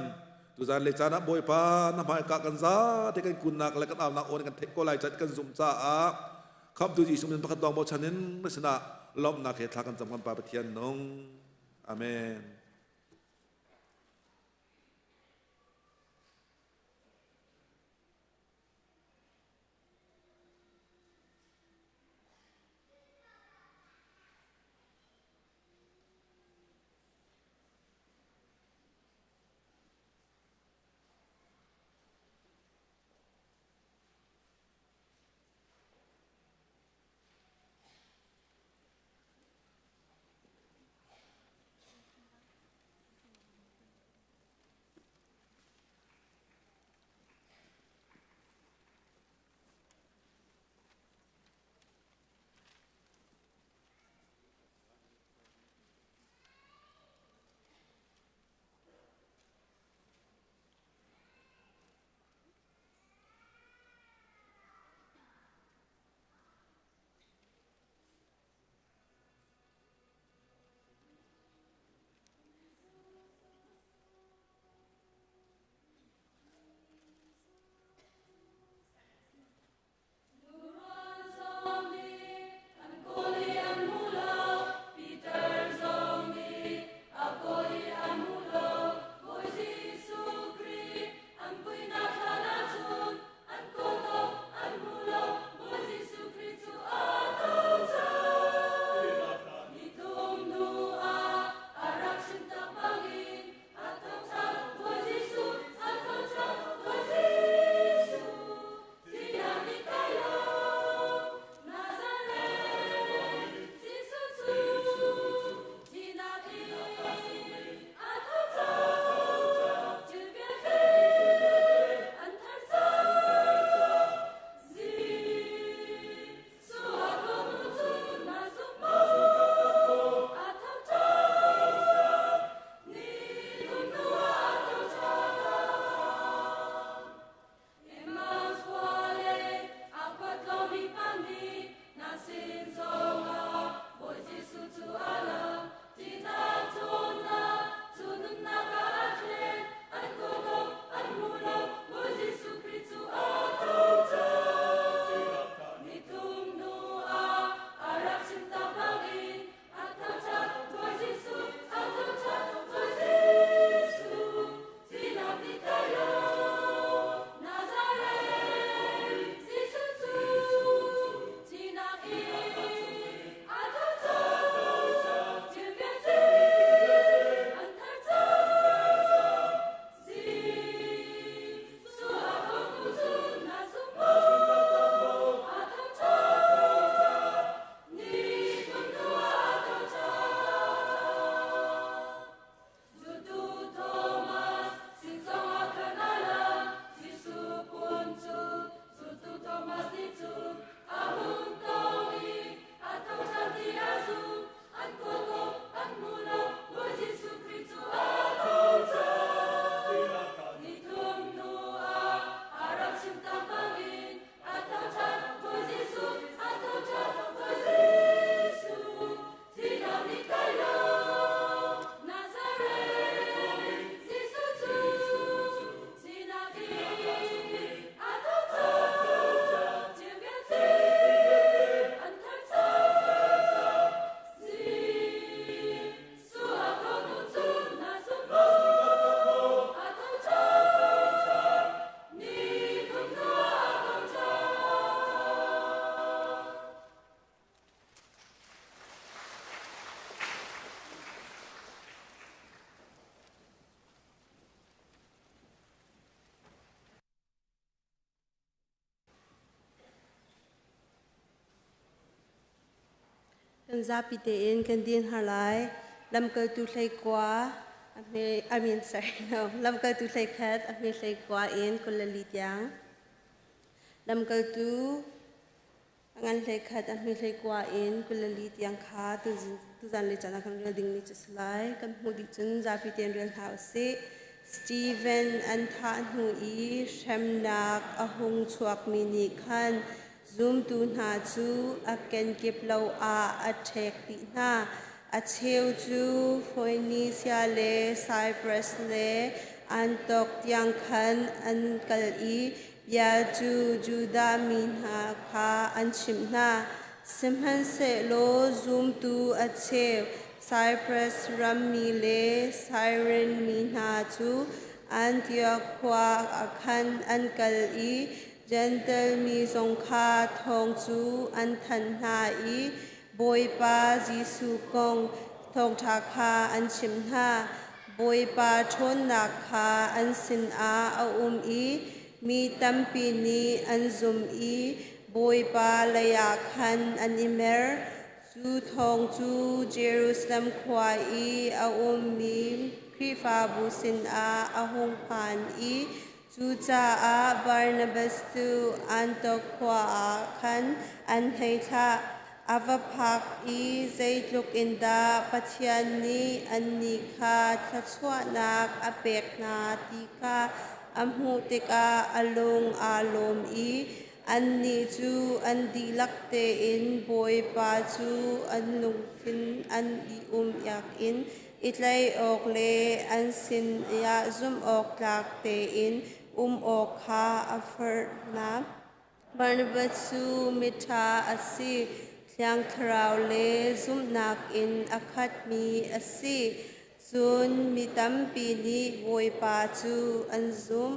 tuzan le caan ah Bawipa na hmaika kan zate kan kunnak le kan aunak aw kan theih ko lai cat kan zumh caah Khamhtu Jesuh min pakhat lawng bochan in na sinah lawmhnak he thla kan cam kan Pa Pathian nung. Amen. Kan zapi tein kan din har lai. Lamkaltu hleikua a hme I mean sorry no lamkaltu hleikhat a hme hleikua in 22 tiang. Lamkaltu a ngan hleikhat a hme hleikua in 24 tiang kha tuzan le caan ah kan rel dingmi cu a si lai. Kan hmuh dih cun zapi tein rel hna usih. Stephen an thah hnu i hremnak a hung chuakmi nih khan Zumtu hna cu a kenkip lo ah a ṭhek dih hna. A cheu cu Foenisia le Saipras le Antiok tiang khan an kal i bia cu Judah mi hna kha an chimh hna. Sihmanhsehlaw zumtu a cheu Saipras rammi le Sairin mi hna cu Antiok khua ah khan an kal i Jentail mi zong kha thawng cu an thanh hna i Bawipa Jesuh kong thawngṭha kha an chimh hna. Bawipa ṭhawnnak kha an sinah a um i mi tampi nih an zumh i Bawipa leiah khan an i mer. Cu thawng cu Jerusalem khua i a ummi Khrihfabu sinah a hung phan i Cucaah Barnabas cu Antiok khua ah khan an hei thlah. A va phak i zeitluk in dah Pathian nih annih kha thluachuahnak a pek hna ti kha a hmuh tikah a lung aa lawm i annih cu an dihlak tein Bawipa cu an lungthin an i um-iak in i tlaih awk le an sinah zumhawktlak tein um awk kha a forh hna. Barnabas cu miṭha a si, Thiang Thlarau le zumhnak in a khatmi a si. Cun mi tampi nih Bawipa cu an zumh.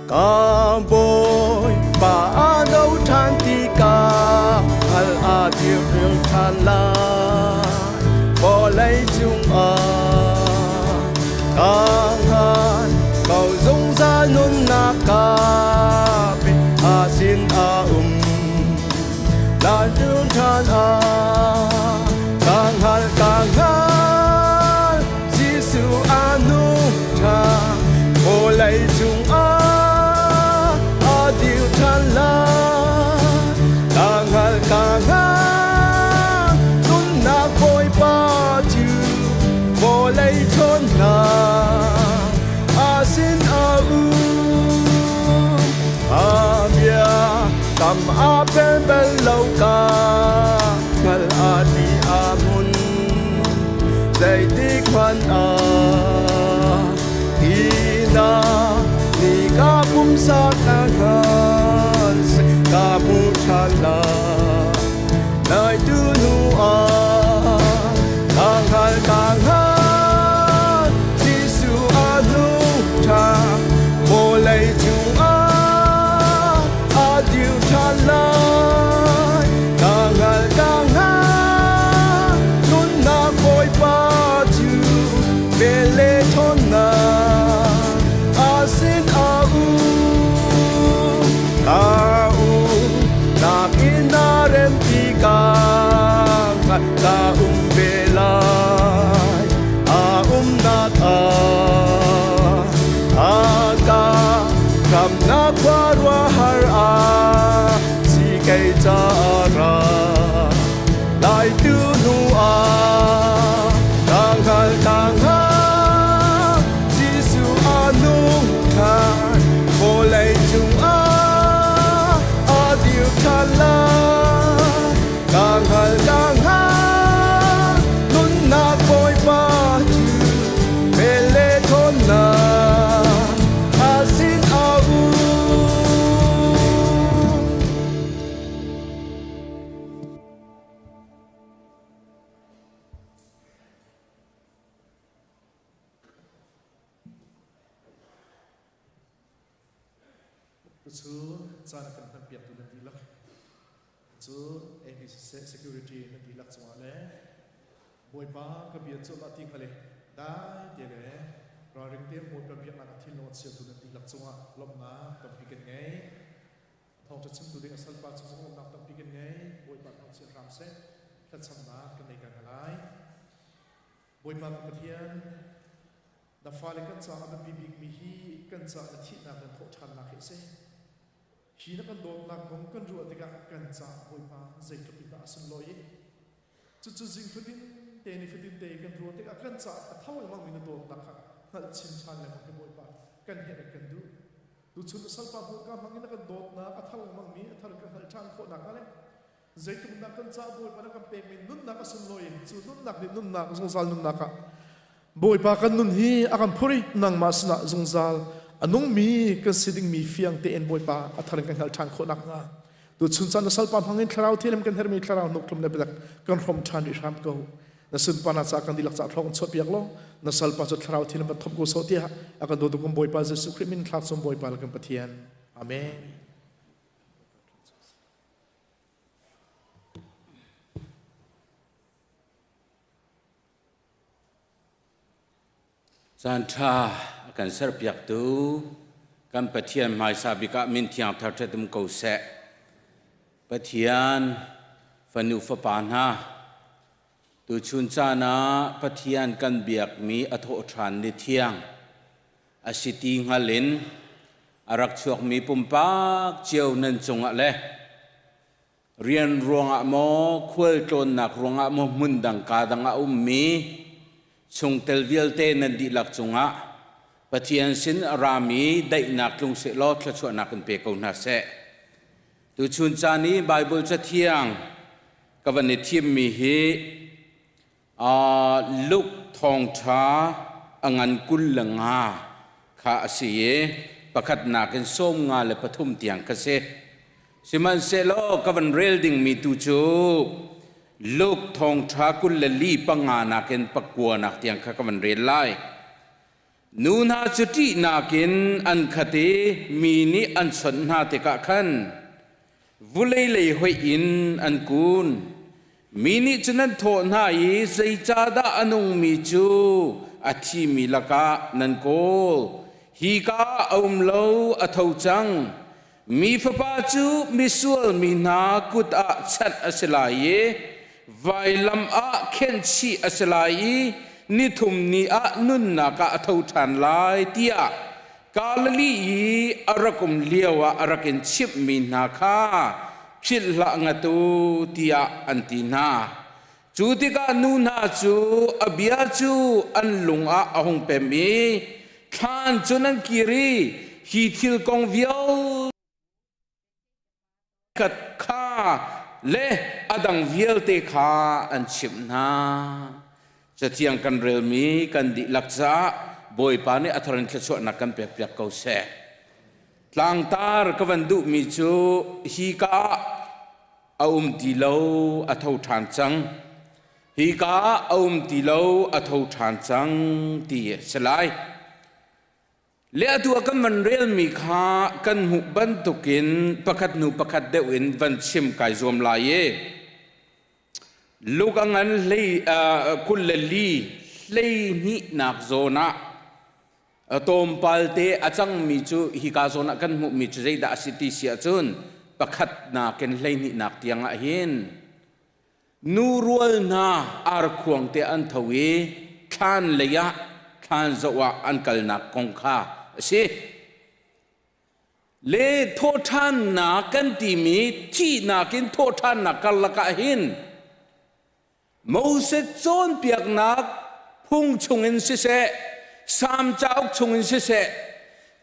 Ka bawipa a do ṭhan tikah hal a dirril ṭhan lai vawlei cungah ka ngan ko zungzal nunnak ka pe a sin a um lan dun ṭhan ah ka hngal ka hngal Jesuh a nung ṭhan vawlei cungah a dir ṭhan lai ka hngal ka hngal nunnak Bawipa cu vawlei ṭhawnnak a sin a um a bia tam a pel bal lo ka hngal a ti a hmun zeitik hmanh ah hi na ni ka pumsa ka hngal ka hmu ṭhan lai nai tu hnu ah ka hngal ka hngal Jesuh a nung ṭhan vawlei cungah a dir ṭhan lai ka hngal ka hngal nunnak Bawipa cu vel le ṭhawnnak a sin a um. Tuchun caan a kan hmanpiaktu nan dihlak cu AV siseh security nan dihlak cungah le Bawipa ka bia cu mah ti hngal i dai te le ralring tein Bawipa biaknak ah thinlung a chiatu nan dihlak cungah lawmhnak tampi kan ngei. Thawngṭha chimtu ding a salpa cu zong lawmhnak tampi kan ngei. Bawipa thangchiat hram seh. Thlacamnak kan nei ka hna lai. Bawipa kan Pathian, na fale kan caah a biapi bikmi hi kan caah na thihnak le thawhṭhannak hi a si. Hi na kan dawtnak kong kan ruah tikah kan caah Bawipa zeitluk in dah a sunlawi i cucu zing fatin te ni fatin te kan ruah tikah kan caah a tho lengmangmi na dawtnak kha hngalh chin ṭhan lengmang hi Bawipa kan herh kan duh. Tuchun na salpa hmurka hmang in na kan dawtnak a thar lengmangmi a thar kan hngalh ṭhan khawh nakhnga le zeitluk kan caah Bawipa na kan pekmi nunnak a sunlawi cu nunnak nih nunnak zungzal nunnak ah Bawipa kan nun hi a kan phur i nangmah sinah zungzal a nungmi kan si dingmi fiang tein Bawipa a thar in kan hngalh ṭhan khawh nakhnga tuchun caan na salpa hmangin thlarau thianghlim kan herhmi thlarau hnuktlum le biatak kan hrawm ṭhan rih hram ko na sunparnak caah kan dihlak caah thlawk in chuahpiak law na salpa cu thlarau thianghlim van thop ko sawh tiah a kan dawtu kan Bawipa Jesuh Khrih min thlak cung Bawipa le kan Pathian Amen. Caan ṭha a kan serpiaktu kan Pathian hmaisa bik ah min thiang thar ṭhat um ko seh. Pathian fanu fapa hna, tuchun caan ah Pathian kan biakmi a thawhṭhan ni thiang a si ti hngal in a rak chuakmi pumpak cio nan cungah le Rian ruangah maw, khualtlawnnak ruangah maw hmun dang kaa dang ah a ummi chungtel vialte nan dihlak cungah Pathian sin a rami daihnak tlung sehlaw thluachuahnak in pe ko hna seh. Tuchun caan i Baibal Cathiang ka van i thimmi hi Luke thawngṭha a ngan 25 kha a si i pakhatnak in 53 tiang kha si. Sihmanhsehlaw ka van rel dingmi tu cu Luke thawngṭha 24 panganak in pakuanak tiang kha ka van rel lai. Nu hna cu ṭihnak in an khat i mi nih an chawnh hna tikah khan vulei lei hoih in an kun. Mi nih cun an thawh hna i zeicahdah a nungmi cu a thimi lakah nan kawl? Hika ah a um lo, a tho cang. Mi Fapa cu misual mi hna kut ah chanh a si lai i vailam ah khenhchih a si lai i nithum ni ah nunnak ah a tho ṭhan lai tiah Galilee i a rak um lioah a rak in chimhmi hna kha philh hlah ngat u tiah an ti hna. Cu tikah nu hna cu a bia cu an lung ah a hung pem i thlan cun an kir i hi thil kong vialte khat kha le a dang vialte kha an chimh hna. Cathiang kan relmi kan dihlak caah Bawipa nih a thar in thluachuahnak kan pekpiak ko seh. Tlangtar ka van duhmi cu hi ka ah a um ti lo a tho ṭhan cang. Hi ka ah a um ti lo a tho ṭhan cang ti a si lai. Le atu ah kan van relmi kha kan hmuh bantukin pakhat hnu pakhat deuh in van chim kai zuam lai i Luke a ngan hlei 24 hleihnihnak zawn ah tlawmpal te a cangmi cu hika zawn ah kan hmuhmi cu zeidah a si ti si ahcun pakhatnak in hleihnihnak tiang ah hin Nu rual hna arkhuang te an tho i thlan lei ah thlan zoh ah an kalnak kong kha a si. Le thawhṭhannak kan timi thihnak in thawhṭhannak karlak ah hin Moses cawnpiaknak phung chungin siseh, Salm cauk chungin siseh,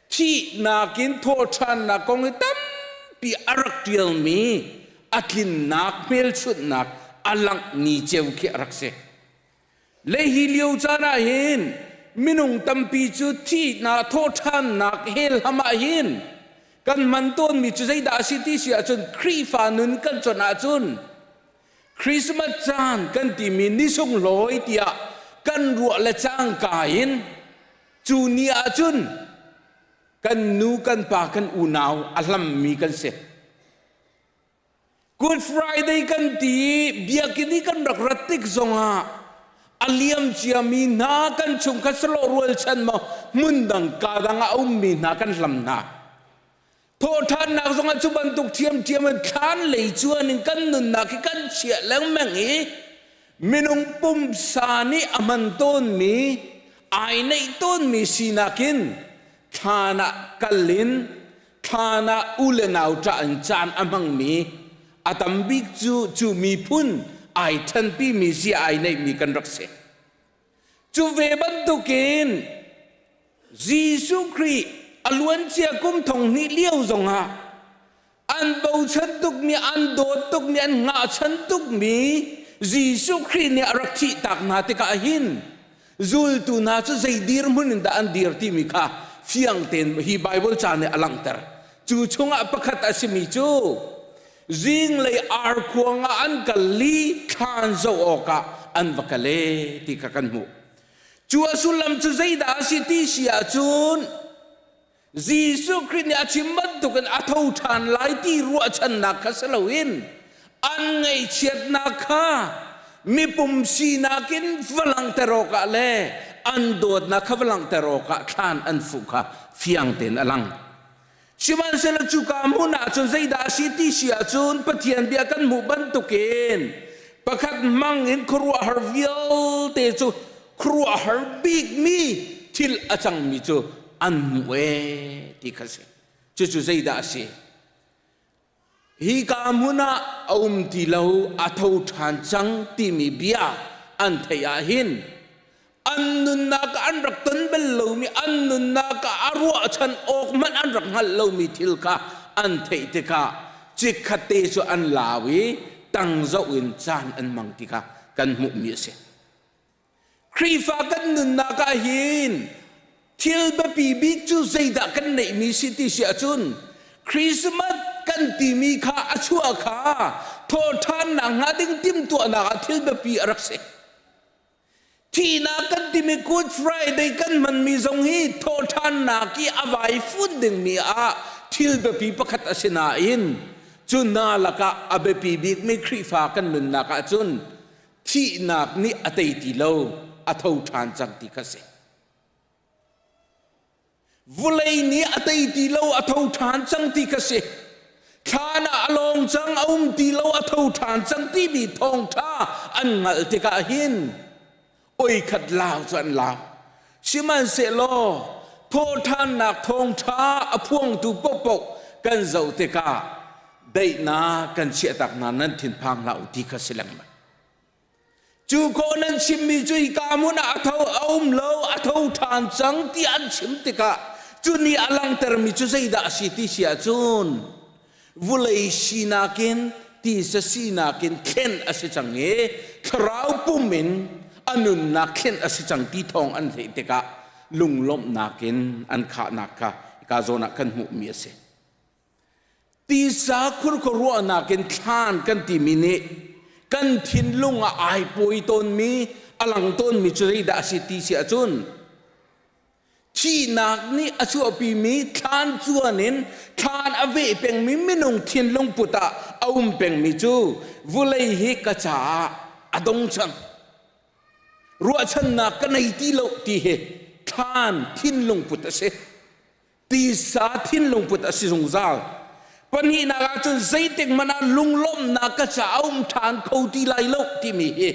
thihnak in thawhṭhannak kong i tampi a rak ṭialmi a tlinnak hmelchunhnak a langh ni ceu khi a rak si. Le hi lio caan ah hin minung tampi cu thihnak thawhṭhannak hell ham ah hin kan hman tawnmi cu zeidah a si ti si ahcun Khrihfa nun kan conh ahcun Christmas caan kan timi ni sunglawi tiah kan ruah le cangka in cu ni ahcun. Kan nu kan pa kan unau a hlammi kan si. Good Friday kan ti i biakinn i kan rak rat tik zongah a liam ciami hna kan chungkhat salo rualchan maw hmun dang ka dang ah a ummi hna kan hlam hna. Thawhṭhannak zongah cu bantuk ṭhiamṭhiam in thlan lei cuan in kan nunnak hi kan chiah lengmang i minung pumsa nih a hman tawnmi ai neih tawnmi sinak in thlan ah kal in thlan ah u le nau ṭah in caan a hmangmi a tam bik cu cu miphun ai ṭhanpimi zia ai neihmi kan rak si. Cu ve bantukin Jesuh Khrih a luancia kum thong hnih lio zongah an bochan tukmi, an dawt tukmi, an hngahchan tukmi Jesuh Khrih nih a rak thihtak hna tikah hin zultu hna cu zei dirhmun in dah an dir timi kha fiang tein hi Bible ca nih a langhter. Cu chungah pakhat a simi cu zinglei arkhuang ah an kal i thlan zoh awkah an va kal e ti kha kan hmuh. Cu a sullam cu zeidah a si ti si ahcun Jesuh Khrih nih a chim bantukin a tho ṭhan lai ti ruahchannak kha si loin an ngaihchiatnak kha mipum sinak in va langhter awkah le an dawtnak kha va langhter awkah thlan an fuh kha fiang tein a lang. Sihmanhsehlaw cuka hmun ah cun zeidah a si ti si ahcun Pathian bia kan hmuh bantukin pakhat hmang in khuaruahhar vialte cu khuaruahhar bikmi thil a cangmi cu an hmuh ee ti kha si. Cucu zeidah a si? Hika hmun ah a um ti lo, a tho ṭhan cang timi bia an theih ah hin an nunnak ah an rak ton bal lomi, an nunnak ah a ruahchan awk hmanh an rak hngalh lomi thil kha an theih tikah chikkhatte cu an lau i tang zoh in caan an hmang ti kha kan hmuhmi a si. Khrihfa kan nunnak ah hin thil biapi bik cu zeidah kan neihmi si ti si ahcun Christmas kan timi kha a chuah kha thawhṭhannak hnga ding timhtuahnak ah thil biapi a rak si. Thihnak kan timi Good Friday kan hmanmi zong hi thawhṭhannak i a vai fun dingmi ah thil biapi pakhat a si nain cu hna lakah a biapi bikmi Khrihfa kan nunnak ahcun thihnak nih a tei ti lo a tho ṭhan cang ti kha si vulei nih a tei ti lo a tho ṭhan cang ti kha si thlan ah a lawng cang a um ti lo a tho ṭhan cang timi thawngṭha an hngalh tikah hin oi khat lau cu an lau sihmanhsehlaw thawhṭhannak thawngṭha a phuangtu paohpaoh kan zoh tikah daihnak kan chiahtak hna nan thinphang hlah u ti kha si lengmang. Cu ko nan chimmi cu hika hmun ah a tho a um lo a tho ṭhan cang ti an chim tikah cu nih a langhtermi cu zeidah a si ti si ahcun vulei sinak in tisa sinak in thlen a si cang i thlarau pum in a nunnak thlen a si cang ti thawng an theih tikah lunglawmhnak in an khahnak kha hika zawn ah kan hmuhmi a si. Tisa khurkhua ruahnak in thlan kan timi nih kan thinlung ah ai pawi tawnmi a lang tawnmi cu zeidah a si ti si ahcun thihnak nih a chuahpimi thlan cuan in thlan a veh pengmi minung thinlung put ah a um pengmi cu vulei hi ka caah a dong cang ruahchannak ka nei ti lo ti hi thlan thinlung put a si tisa thinlung put a si zungzal pahnihnak ah cun zeitik hmanh ah lunglawmhnak ka ca a um ṭhan kho ti lai lo timi hi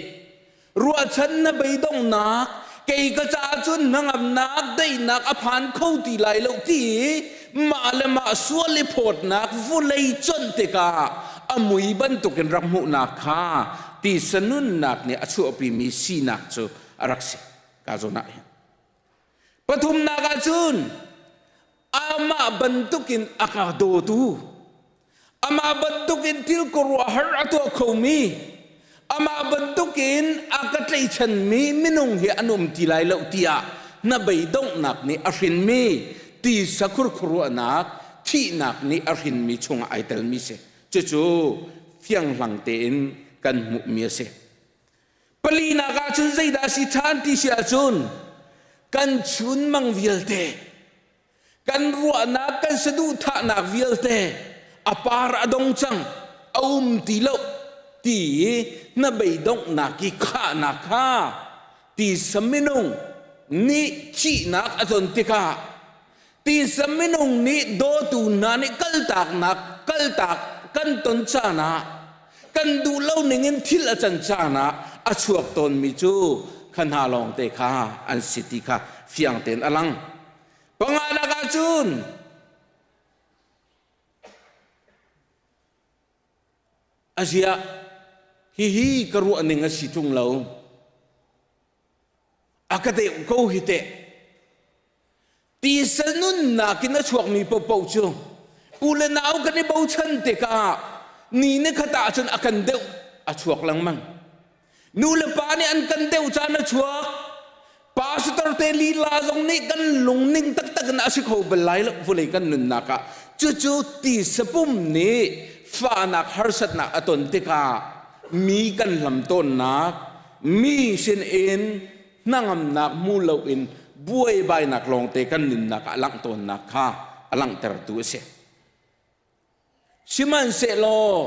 ruahchan na beidonghnak kei ka caah cun hnangamnak daihnak a phan kho ti lai lo ti mah le mah sual i phawtnak vulei conh tikah a mui bantukin rak hmuhnak kha tisa nunnak nih a chuahpimi sinak cu a rak si ka zawn ah hin Pathumnak ah cun amah bantukin a ka dawtu, amah bantukin thil khuaruahhar a tuah khomi, amah bantukin a ka tlaichanmi minung hi an um ti lai lo tiah hnabeidonghnak nih a hrinmi tisa khurkhuaruahnak thihnak nih a hrinmi chungah ai telmi si. Cucu fianghlang tein kan hmuhmi a si. Palinak ah cun zeidah a si ṭhan ti si ahcun kan chunmang vialte. Kan ruahnak kan saduhthahnak vialte a par a dong cang, a um ti lo ti i na beidonghnak i khahnak kha tisa minung nih thihnak a ton tikah tisa minung nih dawtu hna nih kaltaknak kaltak kan ton caan ah kan duh lo ning in thil a can caan ah a chuak tawnmi cu kha hna lawng te kha an si ti kha fiang tein a lang. Panganak ah cun aziah hihi ka ruah ning a si ṭung lo. A ka deuh ko hi teh. Tisa nunnak in a chuakmi paohpaoh cu u le nau kan i bochan tikah ni ni khat ah cun a kan deuh a chuak lengmang. Nu le pa nih an kan deuh caan a chuak. Pastor te lila zong nih kan lungning taktak in a si kho bal lai lo vulei kan nunnak ah. Cucu tisa pum nih fahnak harsatnak a ton tikah mi kan hlam tawnnak, mi sin in hnangamnak hmu loin buaibainak lawngte kan nunnak ah a langh tawnnak kha a langhtertu a si. Sihmanhsehlaw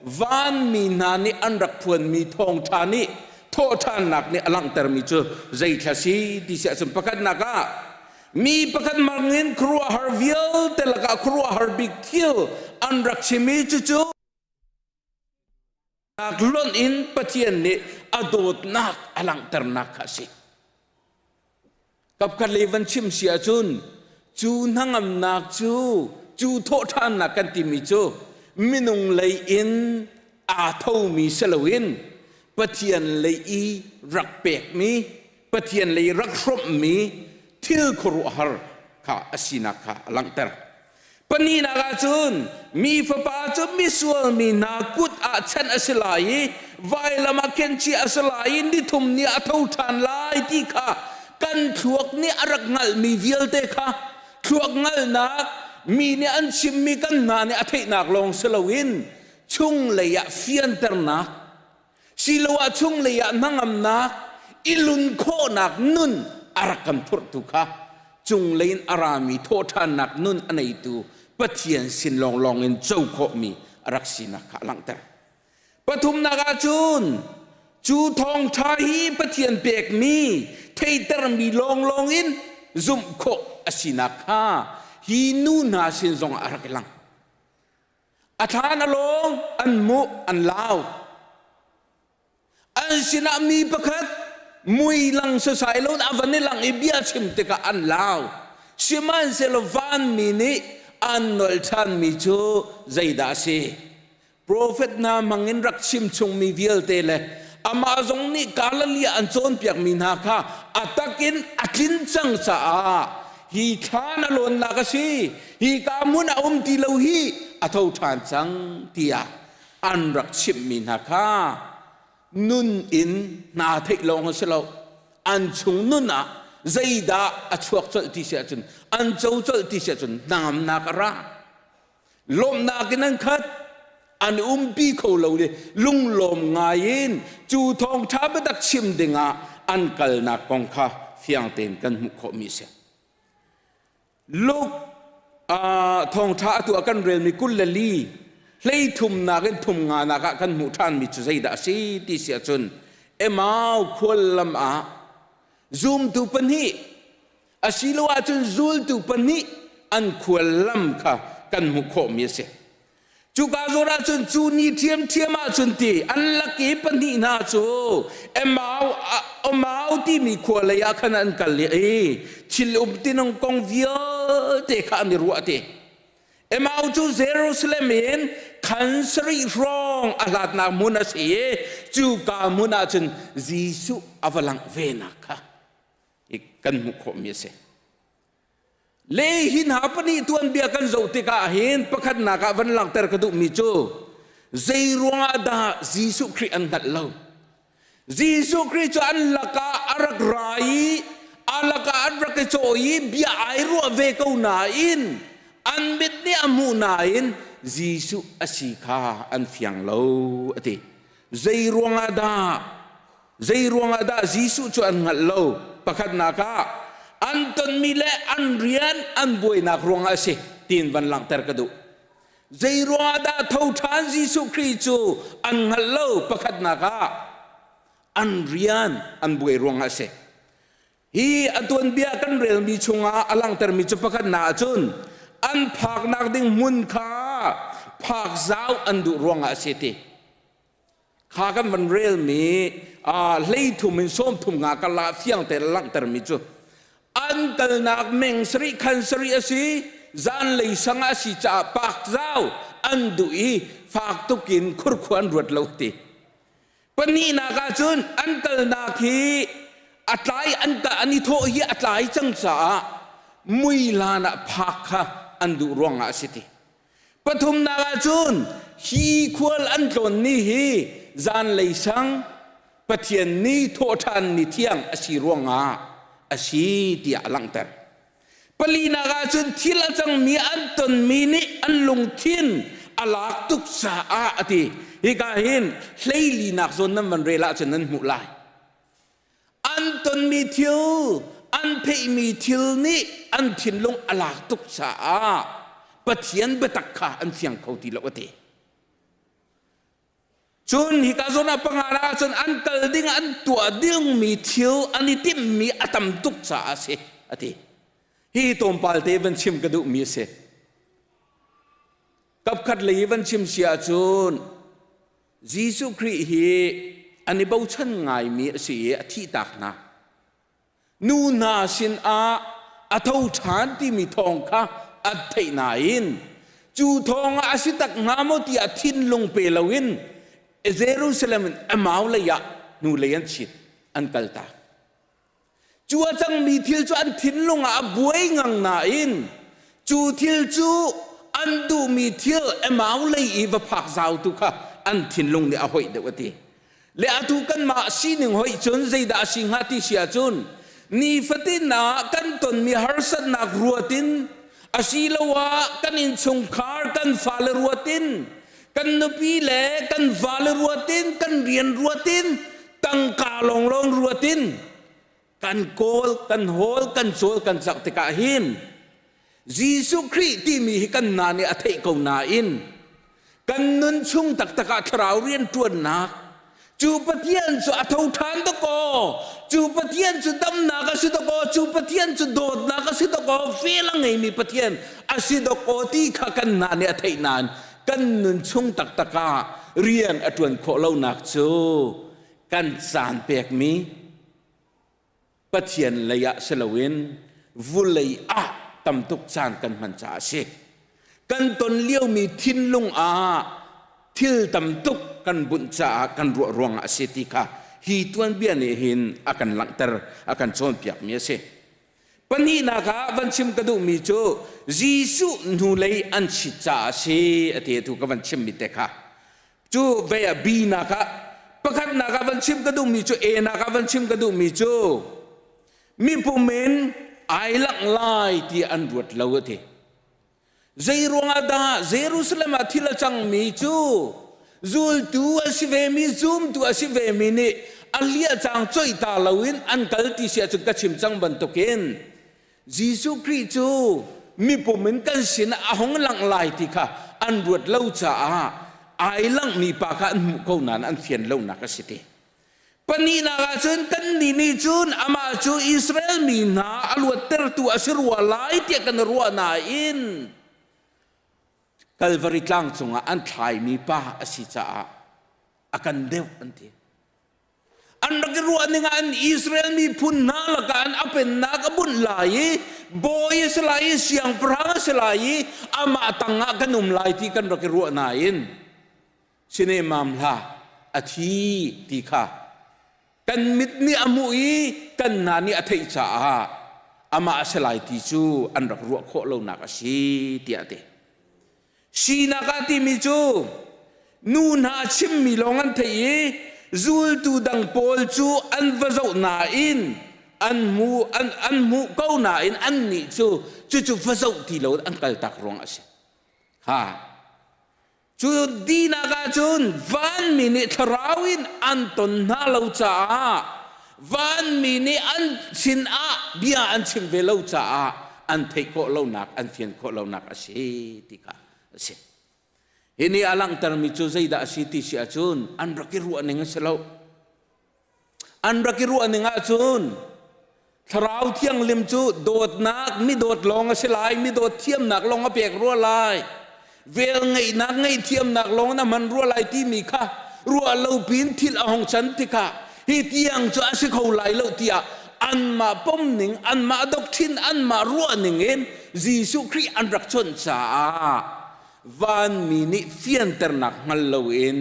vanmi hna nih an rak phuanmi thawngṭha nih thawhṭhannak nih a langhtermi cu zeithla si ti si ahcun pakhatnak ah mi pakhat mangin khuaruahhar vialte lakah khuaruahhar bik thil an rak chimmi cucu lonh in Pathian nih a dawtnak a langhternak kha a si. Kapkhat lei van chim si ahcun cu hnangamnak cu cu thawhṭhannak kan timi cu minung lei in aa thomi si loin Pathian lei i rak pekmi Pathian lei rak hrawmhmi thil khuaruahhar kha a sinak kha a langhter. Pahnihnak ah cun mi fapa cu misual mi hna kut ah chanh a si lai i vailam ah khenchih a si lai i nithum ni ah a tho ṭhan lai ti kha kan thluak nih a rak hngalhmi vialte kha thluak hngalhnak mi nih an chimmi kan hna nih a theihnak lawng si loin chunglei ah fianternak siloah chunglei ah hnangamnak i lun khawhnak nun a rak kan phurhtu kha cunglei in a rami thawhṭhannak nun a neitu Pathian sin lawnglawng in co khawhmi a rak sinak kha a langhter. Pathumnak ah cun cu thawngṭha hi Pathian pekmi theitermi lawnglawng in zumh khawh a sinak kha hi nu hna sin zongah a rak i lang. A thlan a lawng, an muh, an lau. An sinah mi pakhat mui lang sasai lo a van i lang i bia chim tikah an lau. Sihmanhsehlaw vanmi nih an nolh ṭhanmi cu zeidah a si? Profet hna hmangin rak chim chungmi vialte le amah zong nih Galilee ah an cawnpiakmi hna kha a takin a tlin cang caah hi thlan a lawnnak a si hi ka hmun a um ti lo hi a tho ṭhan cang tiah an rak chimhmi hna kha nun in hna theih lawng a si lo an chung nun ah zeidah a chuak colh ti si ahcun an co colh ti si ahcun hnangamnak a ra lawmhnak in an khat an umpi kho lo le lunglawm ngai in cu thawngṭha biatak chim dingah an kalnak kong kha fiang tein kan hmuh khawhmi a si. Luke thawngṭha atu ah kan relmi 24 hleithumnak in thum nganak ah kan hmuh ṭhanmi cu zeidah a si ti si ahcun Emau khuallam ah zumtu pahnih asiloah cun zultu pahnih an khuallam kha kan hmuh khawhmi a si. Cuka zawn ah cun cu ni ṭhiamṭhiam ah cun ti an lak i pahnih hna cu Emau Omau timi khua lei ah khan an kal i thil um tinung kong vialte kha an i ruah ti. Emau cu Jerusalem in khan sarih hrawng a hlatnak hmun a si i cuka hmun ah cun Jesuh a va langh venak kha kan hmuh khawhmi a si. Le hi hna pahnih tuanbia kan zoh tikah hin pakhatnak ah van langhter ka duhmi cu zei ruangah dah Jesuh Khrih an hngalh lo. Jesuh Khrih cu an lakah a rak ra i a lakah an rak i cawh i bia ai ruah ve ko nain an mit nih a hmuh nain Jesuh a si kha an fiang lo a ti. Zei ruangah dah Zei ruangah dah Jesuh cu an hngalh lo? Pakhatnak ah, An tonmi le an rian an buainak ruangah a si tiin van langhter ka duh. Zei ruangah dah tho ṭhan Jesuh Khrih cu an hngalh lo pakhatnak ah an rian an buai ruangah a si. Hi a tuanbia kan relmi chungah a langhtermi cu pakhatnak ahcun an phaknak ding hmun kha phak zau an duh ruangah a si ti. Kha kan van relmi hleithum in sawmthum nga karlak ah fiang tein a langhtermi cu an kalnak meng sarih khan sarih a si zanlei sang ah a si caah pak zau an duh i fak tukin khurkhua an ruat lo ti. Pahnihnak ahcun an kalnak hi a tlai an an i thawh hi a tlai cang caah muihlan ah phak kha an duh ruangah a si ti. Pathumnak ahcun hi khual an tlawn ni hi zanlei sang Pathian ni thawhṭhan ni thiang a si ruangah a si tiah a langhter. Palinak ahcun thil a cangmi an tonmi nih an lungthin a lak tuk caah a ti. Hika hin hleilinak zawn nan van rel ahcun nan hmuh lai. An tonmi thil, an theihmi thil nih an thinlung a lak tuk caah Pathian biatak kha an fiang kho ti lo a ti. Cun hika zawn ah panga ah cun an kal ding an tuah dingmi thil an i timhmi a tam tuk caah a si a ti. Hi tlawmpal te van chim ka duhmi a si. Kapkhat lei van chim si ahcun Jesuh Khrih hi an i bochan ngaimi a si i a thihtak hna. Nu hna sinah a tho ṭhan timi thawng kha an theih nain cu thawng ah a si tak hnga maw tiah thinlung pe loin Jerusalem in Emau lei ah hnulei an chit an kaltak. Cu a cangmi thil cu an thinlung ah a buai ngang nain cu thil cu an duhmi thil Emau lei i va phak zau tu kha an thinlung nih a hoih deuh a ti. Le atu kanmah sining hoih cun zeidah a si hnga ti si ahcun nifatin ah kan tonmi harsatnak ruatin asiloah kan innchungkhar kan fale ruatin kan nupi le kan vale ruatin kan rian ruatin tangka lawnglawng ruatin kan kawl kan hawl kan cawl kan cak tikah hin Jesuh Khrih timi hi kan na nih a theih ko nain kan nun chung taktak ah thlarau rianṭuannak cu Pathian cu a tho ṭhan dakaw cu Pathian cu damnak a si dakaw cu Pathian cu dawtnak a si dakaw vel a ngeimi Pathian a si dakaw ti kha kan na nih a theih nain kan nun chung taktak ah rian a ṭuan khawh lonak cu kan caan pekmi Pathian lei ah si loin vulei ah tamtuk caan kan hman caah a si. Kan ton liomi thinlung ah thil tamtuk kan bunh caah kan ruah ruangah a si ti kha hi tuanbia nih hin a kan langhter, a kan cawnpiakmi a si. Pahnihnak ah van chim ka duhmi cu Jesuh hnulei an chit caah a si a ti tu ka van chimmi te kha. Cu ve ah B nak ah pakhatnak ah van chim ka duhmi cu A nak ah van chim ka duhmi cu mipum in ai langh lai ti an ruat lo a ti. Zei ruangah dah Jerusalem ah thil a cangmi cu zultu a si vemi zumtu a si vemi nih a hliah cang coih ta loin an kal ti si ahcun ka chim cang bantukin Jesuh Khrih cu mipum in kan sin ah a hung langh lai ti kha an ruat lo caah ai langhmi pa kha an hmuh ko nain an fian lonak a si ti. Pahnihnak ah cun kannih nih cun amah cu Israel mi hna a luattertu a si rua lai tiah kan ruah nain Kalvari tlang cungah an thlaimi pa a si caah a kan deuh an ti. An rak i ruah ning ah an Israel miphun hna lakah an a pennak a bunh lai i bawi a si lai i siangpahrang a si lai i amah tangah kan um lai ti kan rak i ruah nain sinemam hlah a thi ti kha kan mit nih a hmuh i kan hna nih a theih caah amah a si lai ti cu an rak ruah khawh lonak a si tiah a ti. Sinak ah timi cu nu hna chimmi lawng an theih i zultu dang pawl cu an va zoh nain an hmu an, an hmuh ko nain annih cu cucu va zoh ti lo an kaltak ruang a si. Ha. Cu dinak ah cun vanmi nih thlarau in an ton hna lo caah Vanmi nih an sinah bia an chim ve lo caah an theih khawh lonak, an fian khawh lonak a si ti kha a si. Hi nih a langhtermi cu zeidah a si ti si ahcun an rak i ruah ning a si lo. An rak i ruah ning ahcun Thlarau Thianghlim cu dawtnak, mi dawt lawng a si lai, mi dawt thiamnak lawng a pek rua lai, vel ngeihnak ngaihthiamnak lawng na hman rua lai timi kha ruah lo pin thil a hong can tikah hi tiang cu a si kho lai lo tiah anmah pom ning, anmah doctrine, anmah ruah ning in Jesuh Khrih an rak chawnh caah vanmi nih fianternak hngal loin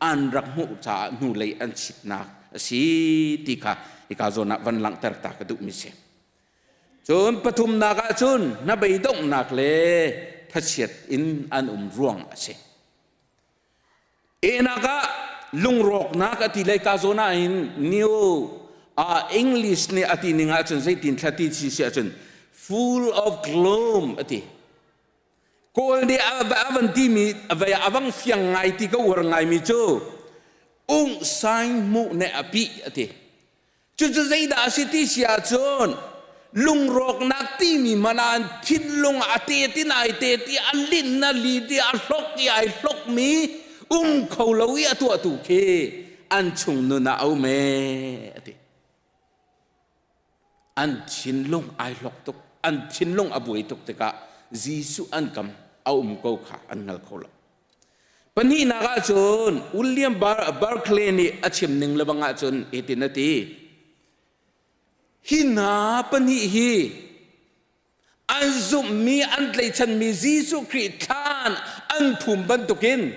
an rak hmuh caah hnulei an chitnak a si ti kha hika zawn ah van langhter ta ka duhmi si. Cun pathumnak ah cun hnabeidonghnak le thachiat in an um ruang a si. Enak ah lungrawknak a ti lei ka zawn ah hin new English nih a ti ning ahcun zeitin thla ti si si ahcun full of gloom a ti. Kawl nih a van timi a vang fiang ngai ti ka uar ngaimi cu ung saing hmuh ne a pih a ti. Cucu zeidah a si ti si ahcun lungrawknak timi hmanh ah an thinlung a te tin ai te ti a lin na li ti a hlok i ai hlokmi um kho lo i a tuahtu khi an chung nun ah a um ee a ti. An thinlung ai hlok tuk, an thinlung a buai tuk tikah Jesuh an kam a um ko kha an hngal kho lo. Pahnihnak ahcun William Barclay nih a chim ning lebang ahcun hitin a ti. Hi hna pahnih hi an zumhmi an tlaihchanmi Jesuh Khrih thlan an phum bantukin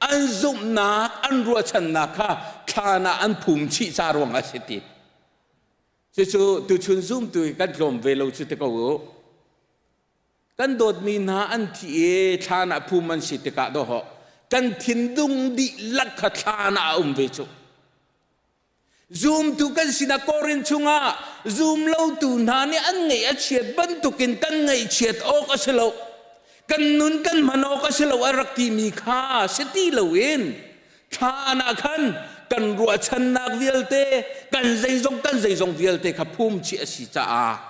an zumhnak an ruahchannak kha thlan ah an phum chih ca ruang a si ti. Cucu tuchun zumtu hi kan tlawm ve lo cu ti ko u. Kan dawtmi hna an thi i thlan ah phum an si tikah dawhawh kan thinlung dihlak kha thlan ah a um ve cu. Zumtu kan sinak Korin chungah zum lotu hna nih an ngaih a chiat bantukin kan ngaihchiat awk a si lo. Kan nun kan hman awk a si lo a rak timi kha si ti loin thlan ah khan kan ruahchannak vialte kan zeizong kan zeizong vialte kha phum chih a si caah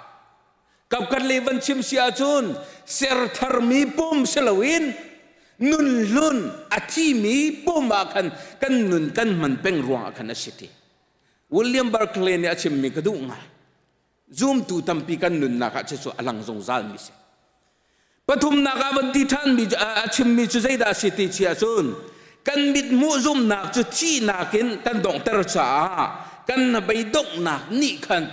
Kapkhat le van chim si ahcun ser tharmi pum si loin nun hlun a thimi pum ah khan kan nun kan hman peng ruangah khan a si ti. William Barclay nih a chimmi ka duh ngai. Zumtu tampi kan nunnak ah cucu a lang zungzal mi si. Pathumnak ah van ti ṭhanmi a chimmi cu zeidah a si ti si ahcun kan mithmuh zumnak cu thihnak in kan donghter caah kan hnabei donghnak nih khan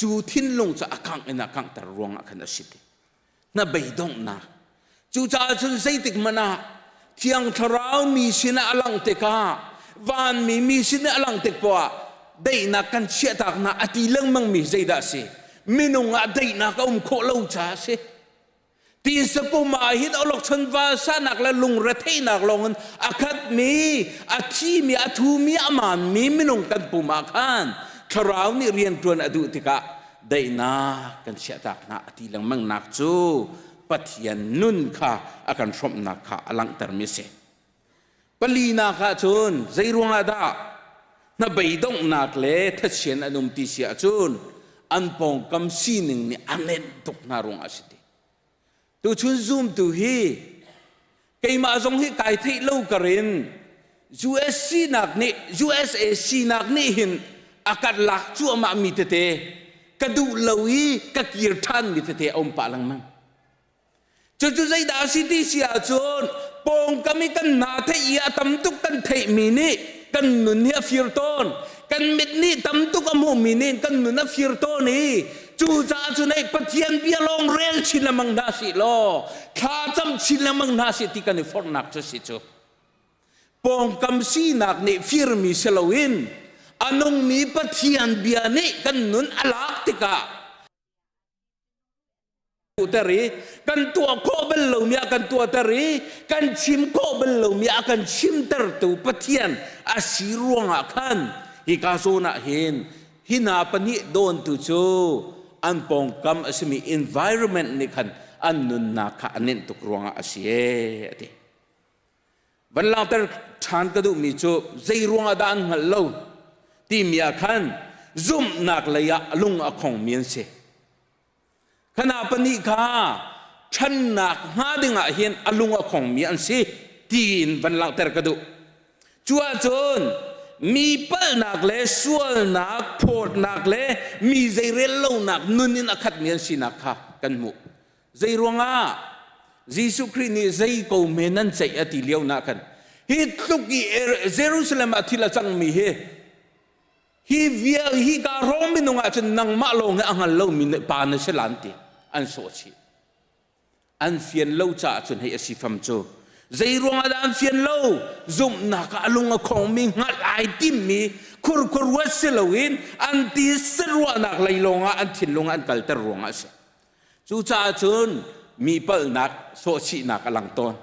cu thinlung cu a kangh in a kanghter ruangah khan a si ti. Hnabei donghnak. Cucaah cun zeitik hmanh ah Thiang Thlarau mi sinah a langh tikah vanmi mi sinah a langh tik poah daihnak kan chiahtak hna a ti lengmang mi zeidah a si? Minung ah daihnak a um khawh lo caah a si. Tisapum ah hin awlokchon valsanak le lungretheihnak lawngin a khatmi, a thimi, a thumi, a maanmi minung kan pum ah khan thlarau nih rianṭuan a duh tikah daihnak kan chiahtak hna a ti lengmang nak cu Pathian nun kha a kan hrawmhnak kha a langhtermi a si. Palinak ah cun zei ruangah dah hnabeidonghnak le thachian an um ti si ahcun an pawngkam sining nih a nenh tuk hna ruangah a si ti. Tuchun zumtu hi keimah zong hi kai theih lo karin US sinak nih USA sinak nih hin a kan lak cuahmah mi tete ka duh lo i ka kir ṭhan mi tete a um pah lengmang. Cucu zeidah a si ti si ahcun pawngkam i kan hna theih i a tam tuk kan theihmi nih kan nun hi a fir tawn. Kan mit nih tam tuk a hmuhmi nih kan nun a fir tawn i cucaah cun hei Pathian bia lawng rel chin lengmang hna sih law thla cam chin lengmang hna sih ti kan i forhnak cu si cu. Pawngkam sinak nih firmi si loin a nungmi Pathian bia nih kan nun a lak tikah ter i kan tuah khawh bal lomi a kan tuahter i kan chim khawh bal lomi a kan chimtertu Pathian a si ruangah khan hika zawn ah hin hi hna pahnih dawntu cu an pawngkam a simi environment nih khan an nunnak kha a nenh tuk ruangah a si ee a ti. Van langhter ṭhan ka duhmi cu zei ruangah dah an hngalh lo timi ah khan. Zumhnak lei ah lung a khongmi an si. Khana pahnih kha ṭhannak hnga ding ah hin a lung a khongmi an si tiin van langhter ka duh. Cu ahcun mi palhnak le sualnak, phawtnak le mi zeirel lonak nun in a khatmi an sinak kha kan hmuh. Zei ruangah Jesuh Khrih nih zei ko hme nan ceih a ti lio na khan hi tluk i Jerusalem ah thil a cangmi hi hi vial hi ka hrawng minung ah cun nangmah lawng hi a hngal lomi pa na si lan ti an sawh chih. An fian lo caah cun hei a si fam cu. Zei ruangah dah an fian lo? Zumhnak ah a lung a khongmi hngalh ai timmi khurkhur ruat si loin an ti saruahnak lei lawngah an thinlung an kalter ruangah a si. Cucaah cun mi palhnak sawhchihnak a lang tawn.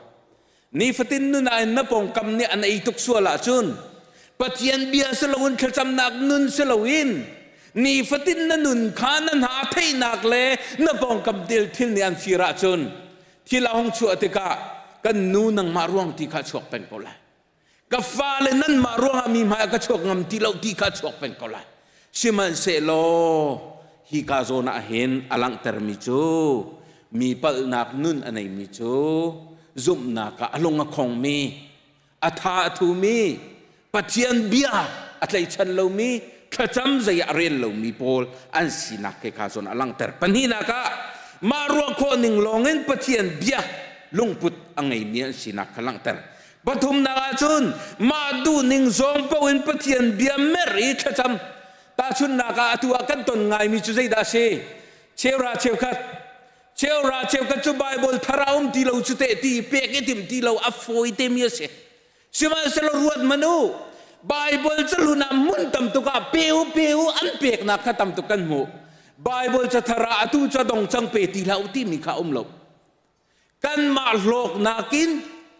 Nifatin nun ah in na pawngkam nih an ei tuk sual ahcun Pathian bia si loin thlacamnak nun si loin nifatin na nun kha na hna theihnak le na pawngkam thil thil nih an fir ahcun thil a hung chuah tikah kan nu nangmah ruang ti kha chuak peng ko lai. Ka fale nanmah ruangah mi hmai ah ka chuak ngam ti lo ti kha chuak peng ko lai. Sihmanhsehlaw hi ka zawn ah hin a langhtermi cu mi palhnak nun a neimi cu zumhnak ah a lung a khongmi, a tha a thumi, Pathian bia a tlaichan lomi, thlacam zei ah a rel lomi pawl an sinak ke kha zawn a langhter. Pahnihnak ah mah ruah khawh ning lawngin Pathian bia lungput a ngeimi an sinak kha langhter. Pathumnak ahcun mah duhning zawng paoh in Pathian bia merh i thlacam. Tahchunhnak ah atu ah kan ton ngaimi cu zeidah a si? Cheura cheukhat. Cheura cheukhat cu Bible thar a um ti lo cu teh ti pek i timh ti lo a fawi temi a si. Sihmanhsehlaw ruat hmanh u. Bible cahlun ah hmun tam tuk ah pe u pe u an peknak kha tam tuk kan hmuh. Bible cathar ah atu ca dong cang pe ti hlah u timi kha um lo. Kanmah hlawknak in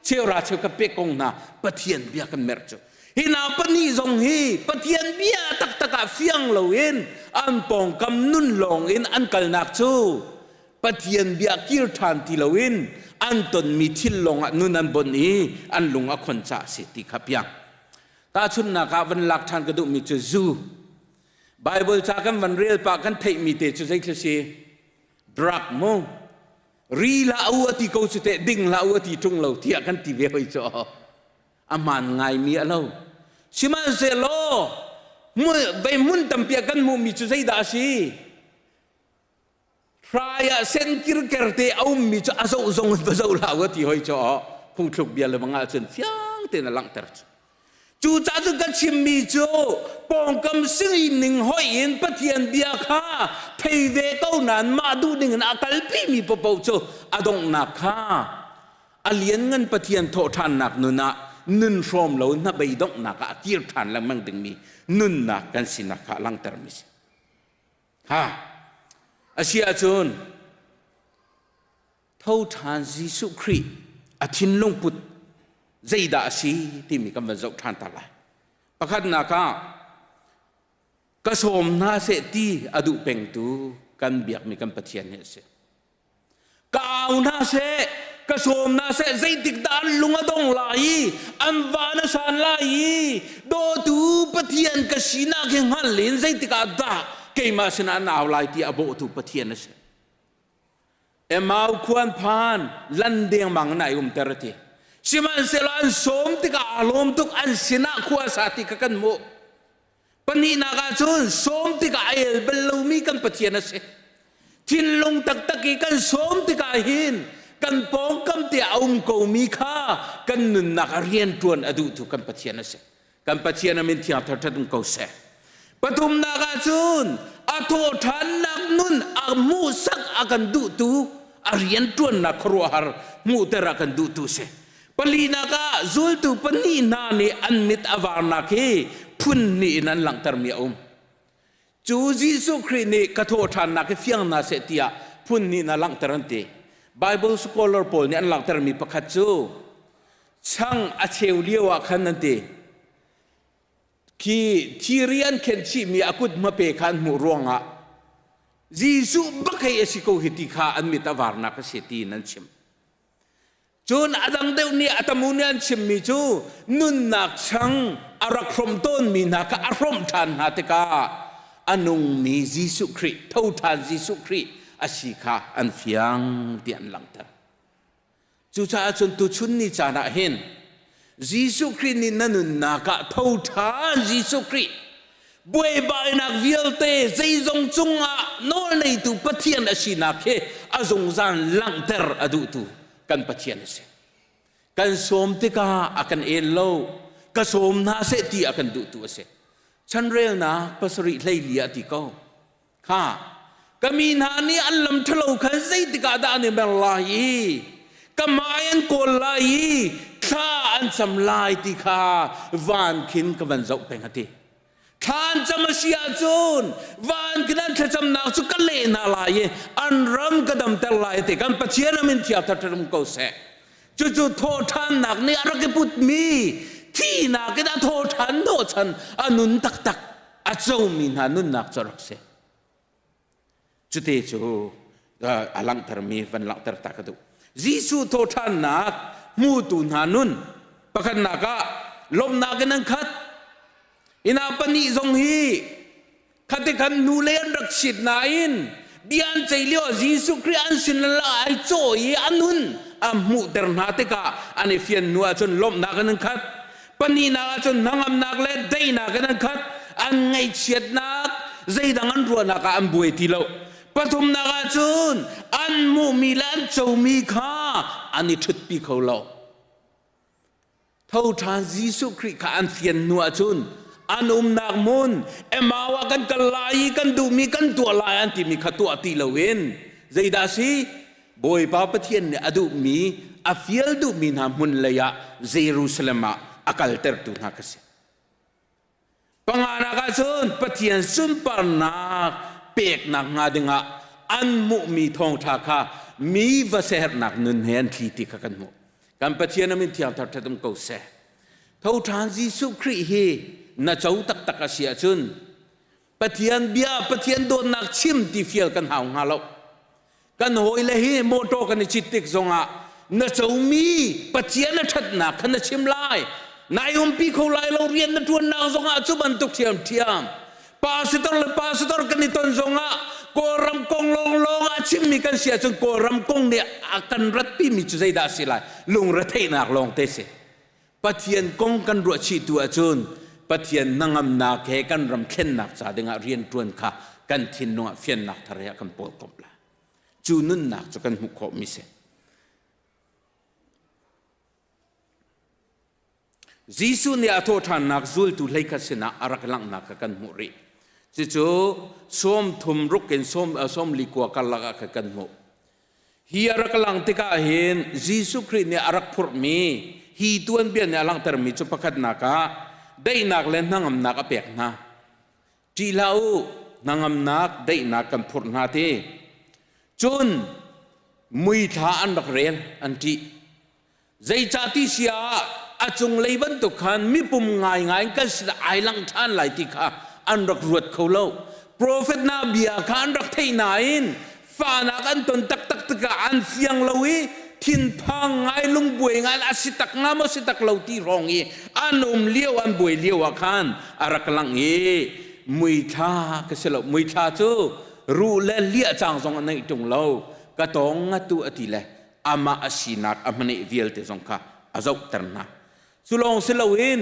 cheura cheu ka pek kong hna Pathian bia kan merh cu. Hi hna pahnih zong hi Pathian bia taktak ah fiang loin an pawngkam nun lawng in an kalnak cu Pathian bia kir ṭhan ti loin an tonmi thil lawngah nun an bonh i an lung a khon caah a si ti kha piang. Tahchunhnak ah van lak ṭhan ka duhmi cu zu. Bible ca kan van rel pah kan theihmi te cu zeithil si? Drug mu. Ri la u a ti ko cu teh ding la u a ti ṭung lo tiah kan ti ve hoi cu a hmaan ngaimi a lo. Sihmanhsehlaw vei hmun tampi ah kan hmuhmi cu zeidah a si? Hrai ah sen kirker te a ummi cu a zoh zong in va zoh hlah u a ti hoi cu phungthluk bia le bang ahcun fiang tein a langhter cu. Cucaah cun ka chimmi cu pawngkam sining hoih in Pathian bia kha thei ve ko nain mah duh ding in a kalpimi paohpaoh cu a donghnak kha a lianngan Pathian thawhṭhannak nun ah nun hrawm lo hnabei donghnak ah a kir ṭhan lengmang dingmi nunnak kan sinak kha a langhtermi si. Ha! A si ahcun tho ṭhan Jesuh Khrih a thinlung put zeidah a si timi kan van zoh ṭhan ta lai. Pakhatnak ah ka sawm hna seh ti a duh pengtu kan biakmi kan Pathian hi a si. Ka au hna seh, ka sawm hna seh, zeitik dah an lung a dong lai i an van a san lai i dawtu Pathian ka sinak hi hngal in zeitik ah dah keimah sinah an au lai ti a bawhtu Pathian a si. Emau khuan phan lan dengmang in ai umter a ti. Sihmanhsehlaw an sawm tikah aa lawm tuk an sinah khua sa ti kha kan hmuh. Pahnihnak ah cun sawm tikah a el bal lomi kan Pathian a si. Thinlung taktak i kan sawm tikah hin kan pawngkam te a um komi kha kan nunnak ah rianṭuan a duhtu kan Pathian a si. Kan Pathian a min thiang thar um ko seh. Pathumnak ah cun a thawhṭhannak nun a hmuhsak a kan duhtu a rianṭuannak khuaruahhar hmuhter a kan duhtu si. Palinak ah zultu pahnih hna nih an mit a varnak hi phun hnih in an langhtermi a um. Cu Jesuh Khrih nih ka thawhṭhannak hi fiang hna seh tiah phun hnih in a langhter an ti. Bible scholar pawl nih an langhtermi pakhat cu chang a cheu lio ah khan an ti. Khi thiri an khenh chihmi a kut hmape kha an hmuh ruangah Jesuh bak hei a si ko hi ti kha an mit a varnak a si tiin an chim. Cun a dang deuh nih a tamu nih an chimmi cu nunnak chang a rak hrawmh tawnmi hna kha a hrawmh ṭhan hna tikah. a nungmi Jesuh Khrih, tho ṭhan Jesuh Khrih a si kha an fiang ti an langhter. Cucaah cun tuchun ni caan ah hin Jesuh Khrih nih na nunnak ah tho ṭhan Jesuh Khrih buaibainak vialte zeizong cungah nawlneitu Pathian a sinak hi a zungzal langhter a duhtu kan Pathian a si. Kan sawm tikah a kan el lo, ka sawm hna seh ti a kan duhtu a si. Chanrelnak pasarih hleili ah ti ko. Kha ka mi hna nih an lam ṭhalo khan zeitik ah dah an i mer lai i ka hmai an kawl lai i thla an cam lai ti kha van khin ka van zoh peng a ti. Thla an cam a si ahcun van khin an thlacamnak cu ka leh hna lai i an ram ka damter lai ti kan Pathian a min thiang thar um ko seh. Cucu thawhṭhannak nih a rak i putmi thihnak in a thawhṭhan hnawhchan a nun taktak a comi hna nunnak cu a rak si. Cute cu a langhtermi van langhter ta ka duh. Jesuh thawhṭhannak hmutu hna nun pakhatnak ah lawmhnak in an khat. Ina pahnih zong hi Khati khan nu lei an rak chit nain bia an ceih lio ah Jesuh Khrih an sin la ai cawh i a nun a hmuhter hna tikah an i fian hnu ahcun lawmhnak in an khat. Pahnihnak ahcun hnangamnak le daihnak in an khat. An ngaihchiatnak zeidang an ruahnak ah an buai ti lo. Pathumnak ahcun an hmuhmi le an comi kha an i ṭhutpi kho lo. Tho ṭhan Jesuh Khrih kha an fian hnu ahcun an umnak hmun Emau ah kan kal lai i kan duhmi kan tuah lai an timi kha tuah ti loin zeidah a si? Bawipa Pathian nih a duhmi a fial duhmi hna hmun lei ah Jerusalem ah a kaltertu hna kha si. Panganak ahcun Pathian sunparnak peknak hnga dingah an hmuhmi thawngṭha kha mi va siaherhnak nun he an thli ti kha kan hmuh. Kan Pathian a min thiang thar ṭhat um ko seh. Tho ṭhan Jesuh Khrih hi na co taktak a si ahcun Pathian bia, Pathian dawtnak chim ti fial kan hau hnga lo. Kan hawile hi motor kan i cit tik zongah na comi Pathian a ṭhatnak kha na chim lai. Nai umpi kho lai lo rian na ṭuannak zongah cu bantuk ṭhiamṭhiam. Pastor le pastor kan i ton zongah Kawlram kong lawnglawng ah chimmi kan si ahcun Kawlram kong nih a kan ratpimi cu zeidah a si lai? Lungretheihnak lawngte si. Pathian kong kan ruah chih tu ahcun Pathian hnangamnak he kan ram thlennak ca dingah rianṭuan kha kan thinlung ah fiannak thar he a kan pawlkomh lai. Cu nunnak cu kan hmuh khawhmi si. Jesuh nih a thawhṭhannak zultu hleikhat sinah a rak langhnak kha kan hmuh rih. Cucu 33 ruk in 44 karlak ah khan kan hmuh. Hi a rak lang tikah hin Jesuh Khrih nih a rak phurhmi hi tuanbia nih a langhtermi cu pakhatnak ah daihnak le hnangamnak a pek hna. Ṭih hlah u, hnangamnak, daihnak kan phurh hna ti. Cun muithla an rak rel, an ṭih. Zeicah ti si ah a cunglei bantuk khan mipum ngaingai in kan sinah ai lang ṭhan lai ti kha an rak ruat kho lo. Profet hna bia kha an rak theih nain fahnak an ton taktak tikah an fiang lo i thinphang ngai lungbuai ngai a si tak nga maw si tak lo ti hrawng i an um lio an buai lio ah khan a rak lang i muithla ka si lo muithla cu ruh le liah cang zong a neih ṭung lo ka tawng ngatu a ti le amah a sinak a hmaneh vialte zong kha a zohter hna. Cu lawng si loin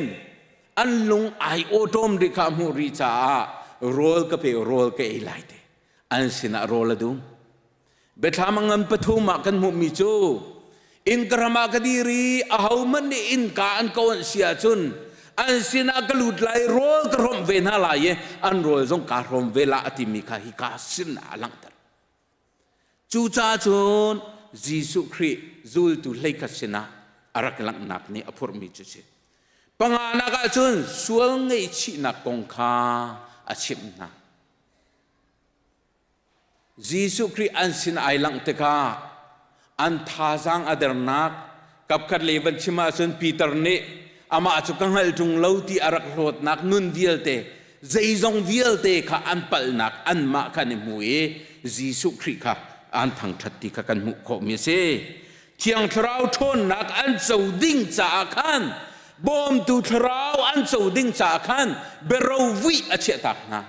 an lung ai awṭawm rih kha a hmuh rih caah rawl ka pe rawl ka ei lai te an sinah rawl a dum. Biathlam a ngan pathum ah kan hmuhmi cu innka ram ah ka dir i ahohmanh nih innka an ka onh si ahcun an sinah ka lut lai rawl ka hrawmh ve hna lai i an rawl zong kaa hrawm ve la a timi kha hika sin ah a langhter. Cucaah cun Jesuh Khrih zultu hleikhat sinah a rak langhnak nih a phurhmi cu si. Panganak ah cun sual ngaihchihnak kong kha a chimh hna. Jesuh Khrih an sin ai langh tikah an thazaang a dernak kapkhat lei van chim ahcun Peter nih amah cu ka hngal ṭung lo ti a rak hlawtnak nun vialte zeizong vialte kha an palhnak anmah kha an i hmu i Jesuh Khrih kha an thangṭhat ti kha kan hmuh khawhmi a si. Thiang Thlarau ṭhawnnak an co ding caah khan bawmtu thlarau an co ding caah khan biarovuih a chiahtak hna.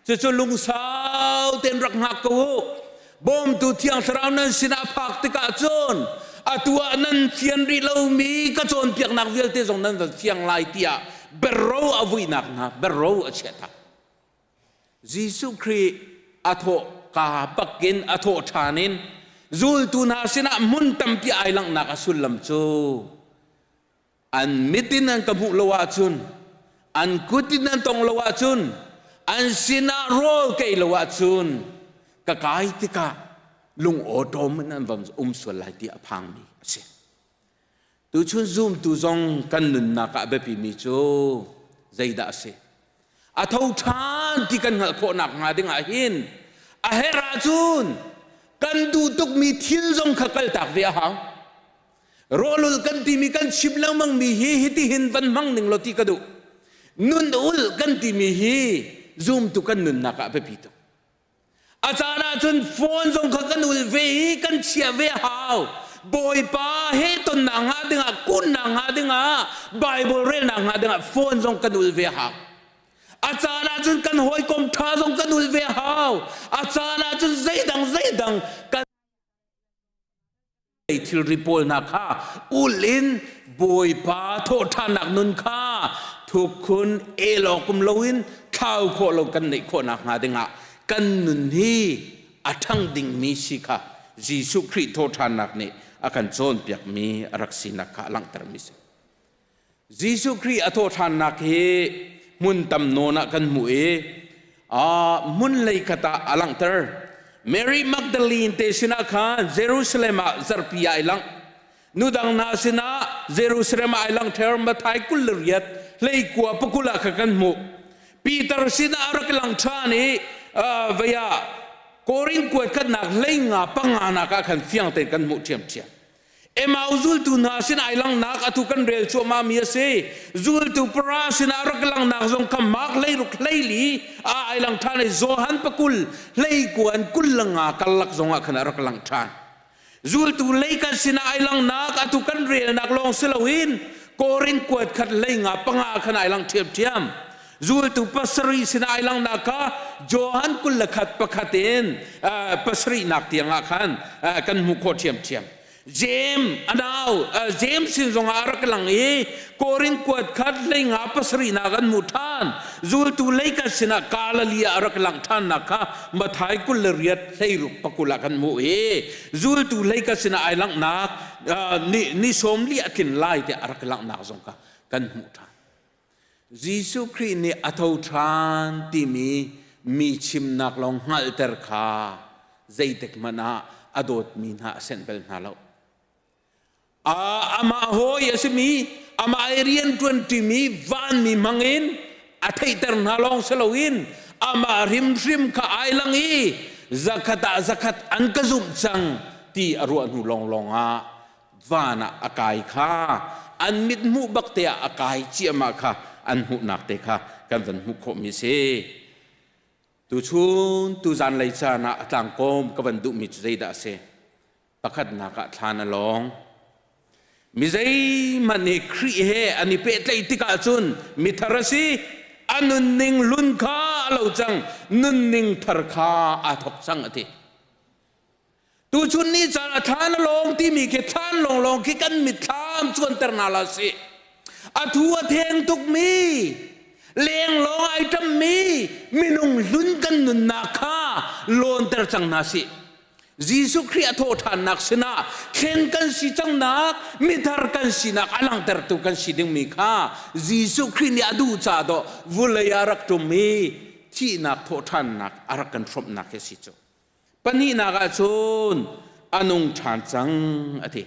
Cucu lungsau tein rak hngak ko u. Bawmtu Thiang Thlarau nan sinah phak tikah cun atu ah nan fian rih lomi ka cawnpiaknak vialte zong nan van fiang lai tiah berro a vuinak hna berro a chiah hna. Jesuh Khrih a thawh ka bakin a thawh ṭhan in zultu hna sinah hmun tampi ai langhnak a sullam cu an mit in an ka hmuh lo ahcun an kut in an tong lo ahcun an sinah rawl ka ei lo ahcun ka kai tikah lung awṭawm in an van um sual lai ti a phangmi a si. Tuchun zumtu zong kan nunnak ah a biapimi cu zeidah a si? A tho ṭhan ti kan hngalh khawhnak hnga ding ah hin a herh ahcun kan duh tukmi thil zong kha kaltak ve a hau. Rawlul kan timi kan chim lengmang mi hi hitihin van hmang ning law ti ka duh. Nun ul kan timi hi zumtu kan nunnak ah a biapi tuk. A caan ahcun phone zong kha kan ul ve i kan chiah ve a hau. Bawipa he tonnak hnga dingah, kunnak hnga dingah, Bible relnak hnga dingah phone zong kan ul ve a hau. A caan ahcun kan hawikom ṭha zong kan ul ve a hau. A caan ahcun zeidang zeidang kan thilri pawl hna kha ul in Bawipa thawhṭhannak nun kha thukhun el awk um loin thlau khawh lo kan neih khawhnak hnga dingah kan nun hi a ṭhang dingmi si kha Jesuh Khrih thawhṭhannak nih a kan cawnpiakmi a rak sinak kha a langhtermi si. Jesuh Khrih a thawhṭhannak hi hmun tam nawn ah kan hmuh i hmun lei khat ah a langhter. Mary Magdalene te sinah khan Jerusalem ah zarhpi ah ai langh. Nu dang hna sinah Jerusalem ah ai lang ṭheo Matthai 28 hleikua pakul ah kha kan hmuh. Peter sinah a rak lang ṭhan i vei ah Korin kuat khatnak hleinga panga nak ah khan fiang tein kan hmuh ṭhiamṭhiam. Emau zultu hna sin ai langnak atu kan rel cuahmah mi a si. Zultu para sinah rak langnak zong kha Mark hleiruk hleili ah ai lang ṭhan i Johan pakul hleikuan kul langa karlak zong ah khan a rak lang ṭhan. Zultu lei kan sinah ai langnak atu kan relnak lawng si loin Korin kuat khat hleinga panga khan ai lang ṭhiamṭhiam. Zultu pasarih sinah ai langnak kha Johan 21 pakhat in pasarihnak tiangah khan kan hmuh khawh ṭhiamṭhiam. James a nau James sin zongah a rak lang i Korin kuat khat hleinga pasarihnak an hmuh ṭhan. Zultu lei kan sinah Galilee ah a rak lang ṭhannak kha Matthai 28 hleiruk pakul ah kan hmuh i zultu lei kan sinah ai langhnak ni sawmli a tlin lai tiah a rak langhnak zong kha kan hmuh ṭhan. Jesuh Khrih nih a tho ṭhan timi mi chimnak lawng hngalhter kha zeitik hmanh ah a dawtmi hna a senh bal hna lo. Amah hawi a simi, amah i rian ṭuanṭimi vanmi hmangin a theihter hna lawng si loin amah hrimhrim kha ai lang i zakhat ah zakhat an ka zumh cang ti a ruah hnu lawnglawng ah van ah a kai kha an mit hmuh bak te ah a kai ciahmah kha an hmuhnak te kha kan van hmuh khawhmi si. Tuchun tuzan lei caan ah a tlangkawm ka van duhmi cu zeidah a si? Pakhatnak ah thlan a lawng. Mi zeihmanh nih Khrih he an i pehtlaih tikah cun mithar a si. A nunning hlun kha a lo cang, nunning thar kha aa thawk cang a ti. Tuchun ni caan a thlan a lawng timi khi thlan lawnglawng khi kan mitthlam cuanter hna la sih. A thu a theng tukmi, lenglawng ai ṭammi minung hlun kan nunnak kha lawnter cang hna sih. Jesuh Khrih a thawhṭhannak sinah thlen kan si cangnak, mithar kan sinak a langhtertu kan si dingmi kha Jesuh Khrih nih a duh ca dawh vulei ah rak ṭum i thihnak thawhṭhannak a rak kan hrawmhnak hi a si cu. Pahnihnak ah cun a nung ṭhan cang a ti.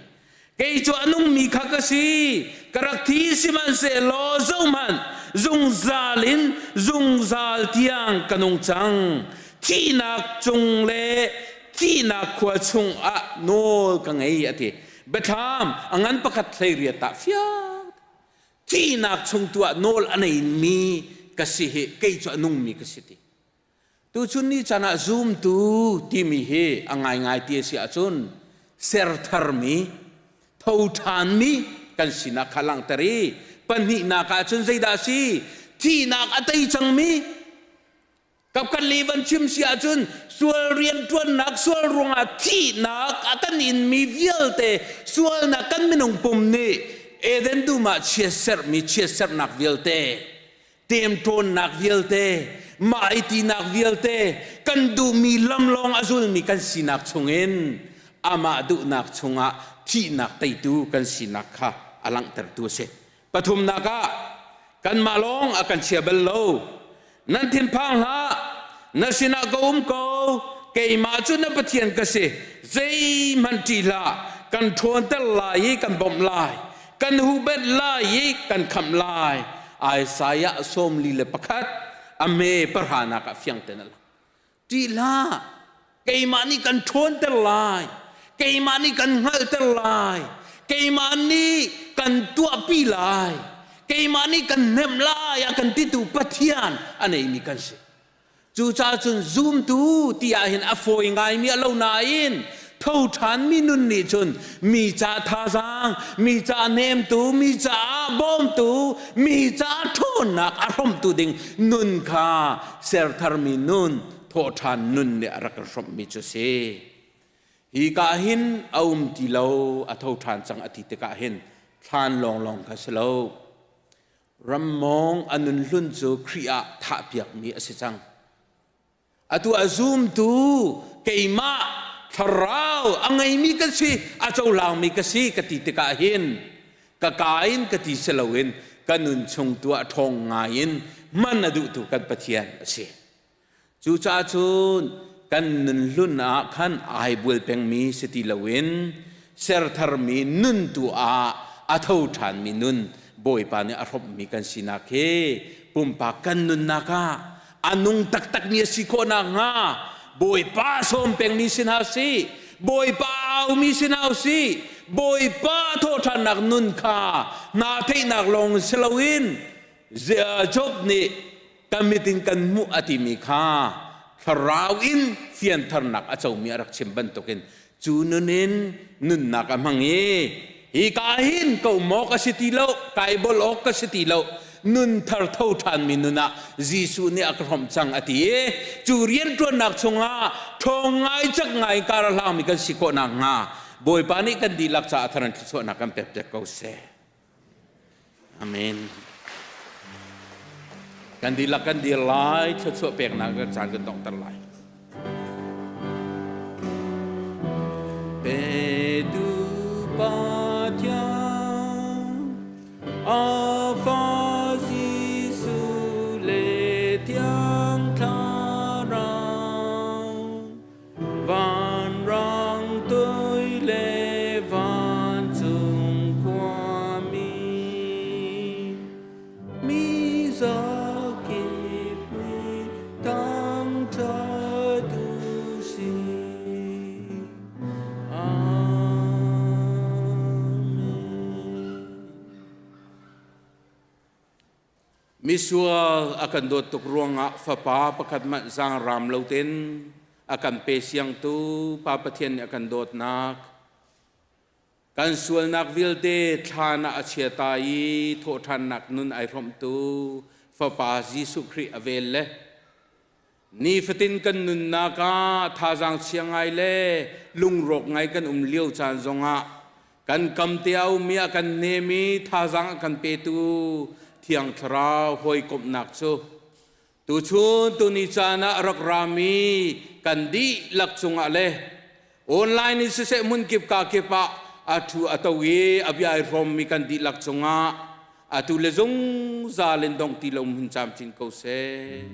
Kei cu a nungmi kha ka si, ka rak thi sihmanhsehlaw zohhmanh, zungzal in zungzal tiang ka nung cang. Thihnak cung le thihnak khua chungah nawl ka ngei a ti. Biathlam a ngan pakhat hleiriat ah fiang thihnak chung tu ah nawl a neimi ka si hi kei cu a nungmi ka si ti. Tuchun ni caan ah zumtu timi hi a ngaingai ti a si ahcun sertharmi, tho ṭhanmi kan sinak kha langhter i pahnihnak ah cun zeidah a si? Thihnak a tei cangmi. Kapkhat li van chim si ahcun sual rianṭuannak, sual ruangah thihnak a kan inmi vialte sualnak kan minung pum nih Eden dum ah chiatserhmi chiatserhnak vialte, temṭawnnak vialte, mah i tinak vialte, kan duhmi lam lawng a zulmi kan sinak chungin amah duhnak chungah thihnak teitu kan sinak kha a langhtertu a si. Pathumnak ah kanmah lawng a kan chia bal lo. Nan thinphang hlah, na sinah ka um ko, keimah cu na Pathian ka si. Zeihmanh ṭih hlah, kan ṭhawnter lai i kan bawmh lai, kan huhphenh lai i kan khamh lai. Isaiah 41 a me pahranak ah fiang ten a lang. Ṭih hlah, keimah nih kan ṭhawnter lai, keimah nih kan hngalhter lai, keimah nih kan tuahpi lai, keimah nih kan hnemh lai a kan titu Pathian a neimi kan si. Cucaah cun zumtu ti ahhin a fawi ngaimi a lo nain tho ṭhanmi nun nih cun mi ca thazaang, mi ca hnemtu, mi caah bawmtu, mi ca ṭhawnnak a hrawmtu ding nun kha sertharmi nun, thawhṭhan nun nih a rak kan hrawmhmi cu a si. Hi ka hin a um ti lo, a tho ṭhan cang a ti tikah hin thlan lawnglawng kha si lo. Rammawng a nun hlun cu Khrih ah thahpiakmi a si cang. Atu a zumtu keimah thlarau a ngeimi ka si, a cohlangmi ka si ka ti tikah hin ka ka in ka ti si loin ka nun chung tu ah ṭhawng ngai in hman a duhtu kan Pathian a si. Cucaah cun kan nun hlun ah khan ai bual pengmi si ti loin sertharmi nun tu ah a tho ṭhanmi nun Bawipa nih a hrawmhmi kan sinak hi pumpak kan nunnak ah a nung taktakmi a si khawh nakhnga Bawipa sawm pengmi si hna sih Bawipa aumi si hna usih Bawipa thawhṭhannak nun kha hna theihnak lawng si loin Job nih kan mit in kan hmuh a timi kha thlarau in fianternak a comi a rak chim bantukin cu nun in nunnak a hmang i hi ka hin ko maw ka si ti lo kai bol awk ka si ti lo nun thar tho ṭhanmi nun ah Jesuh nih a ka hrawmh cang a ti i cu rianṭuannak chungah ṭhawng ngai cak ngai kar a hlangmi kan si khawh nakhnga Bawipa nih kan dihlak caah thar in thluachuahnak kan pek piak ko seh. Amen. Kan dihlak kan dir lai, thluachuah peknak kan caan kan donghter lai. Petu Pathian, a fa Jesuh le Thiang Thlarau, Vanrang tui le vancung khuami mi zakip nih thangṭhat u sih. Amen. Misual a kan dawt tuk ruangah fapa pakhat hmanh zaangraam lo tein a kan pe siangtu Pa Pathian nih a kan dawtnak kan sualnak vialte thlan ah a chia ta i thawhṭhannak nun ai hrawmhtu Fapa Jesuh Khrih a vel le nifatin kan nunnak ah thazaang chia ngai le lungrawk ngai kan um lio caan zongah kan kam te a ummi a kan nem i thazaang a kan petu Thiang Thlarau hawikomhnak cu tuchun tuni caan ah rak rami kan dihlak cungah le online in siseh hmunkip ka kip ah a thu a to i a bia i hrawmmi kan dihlak cungah atu le zungzal in dong ti lo hmun camcin ko seh.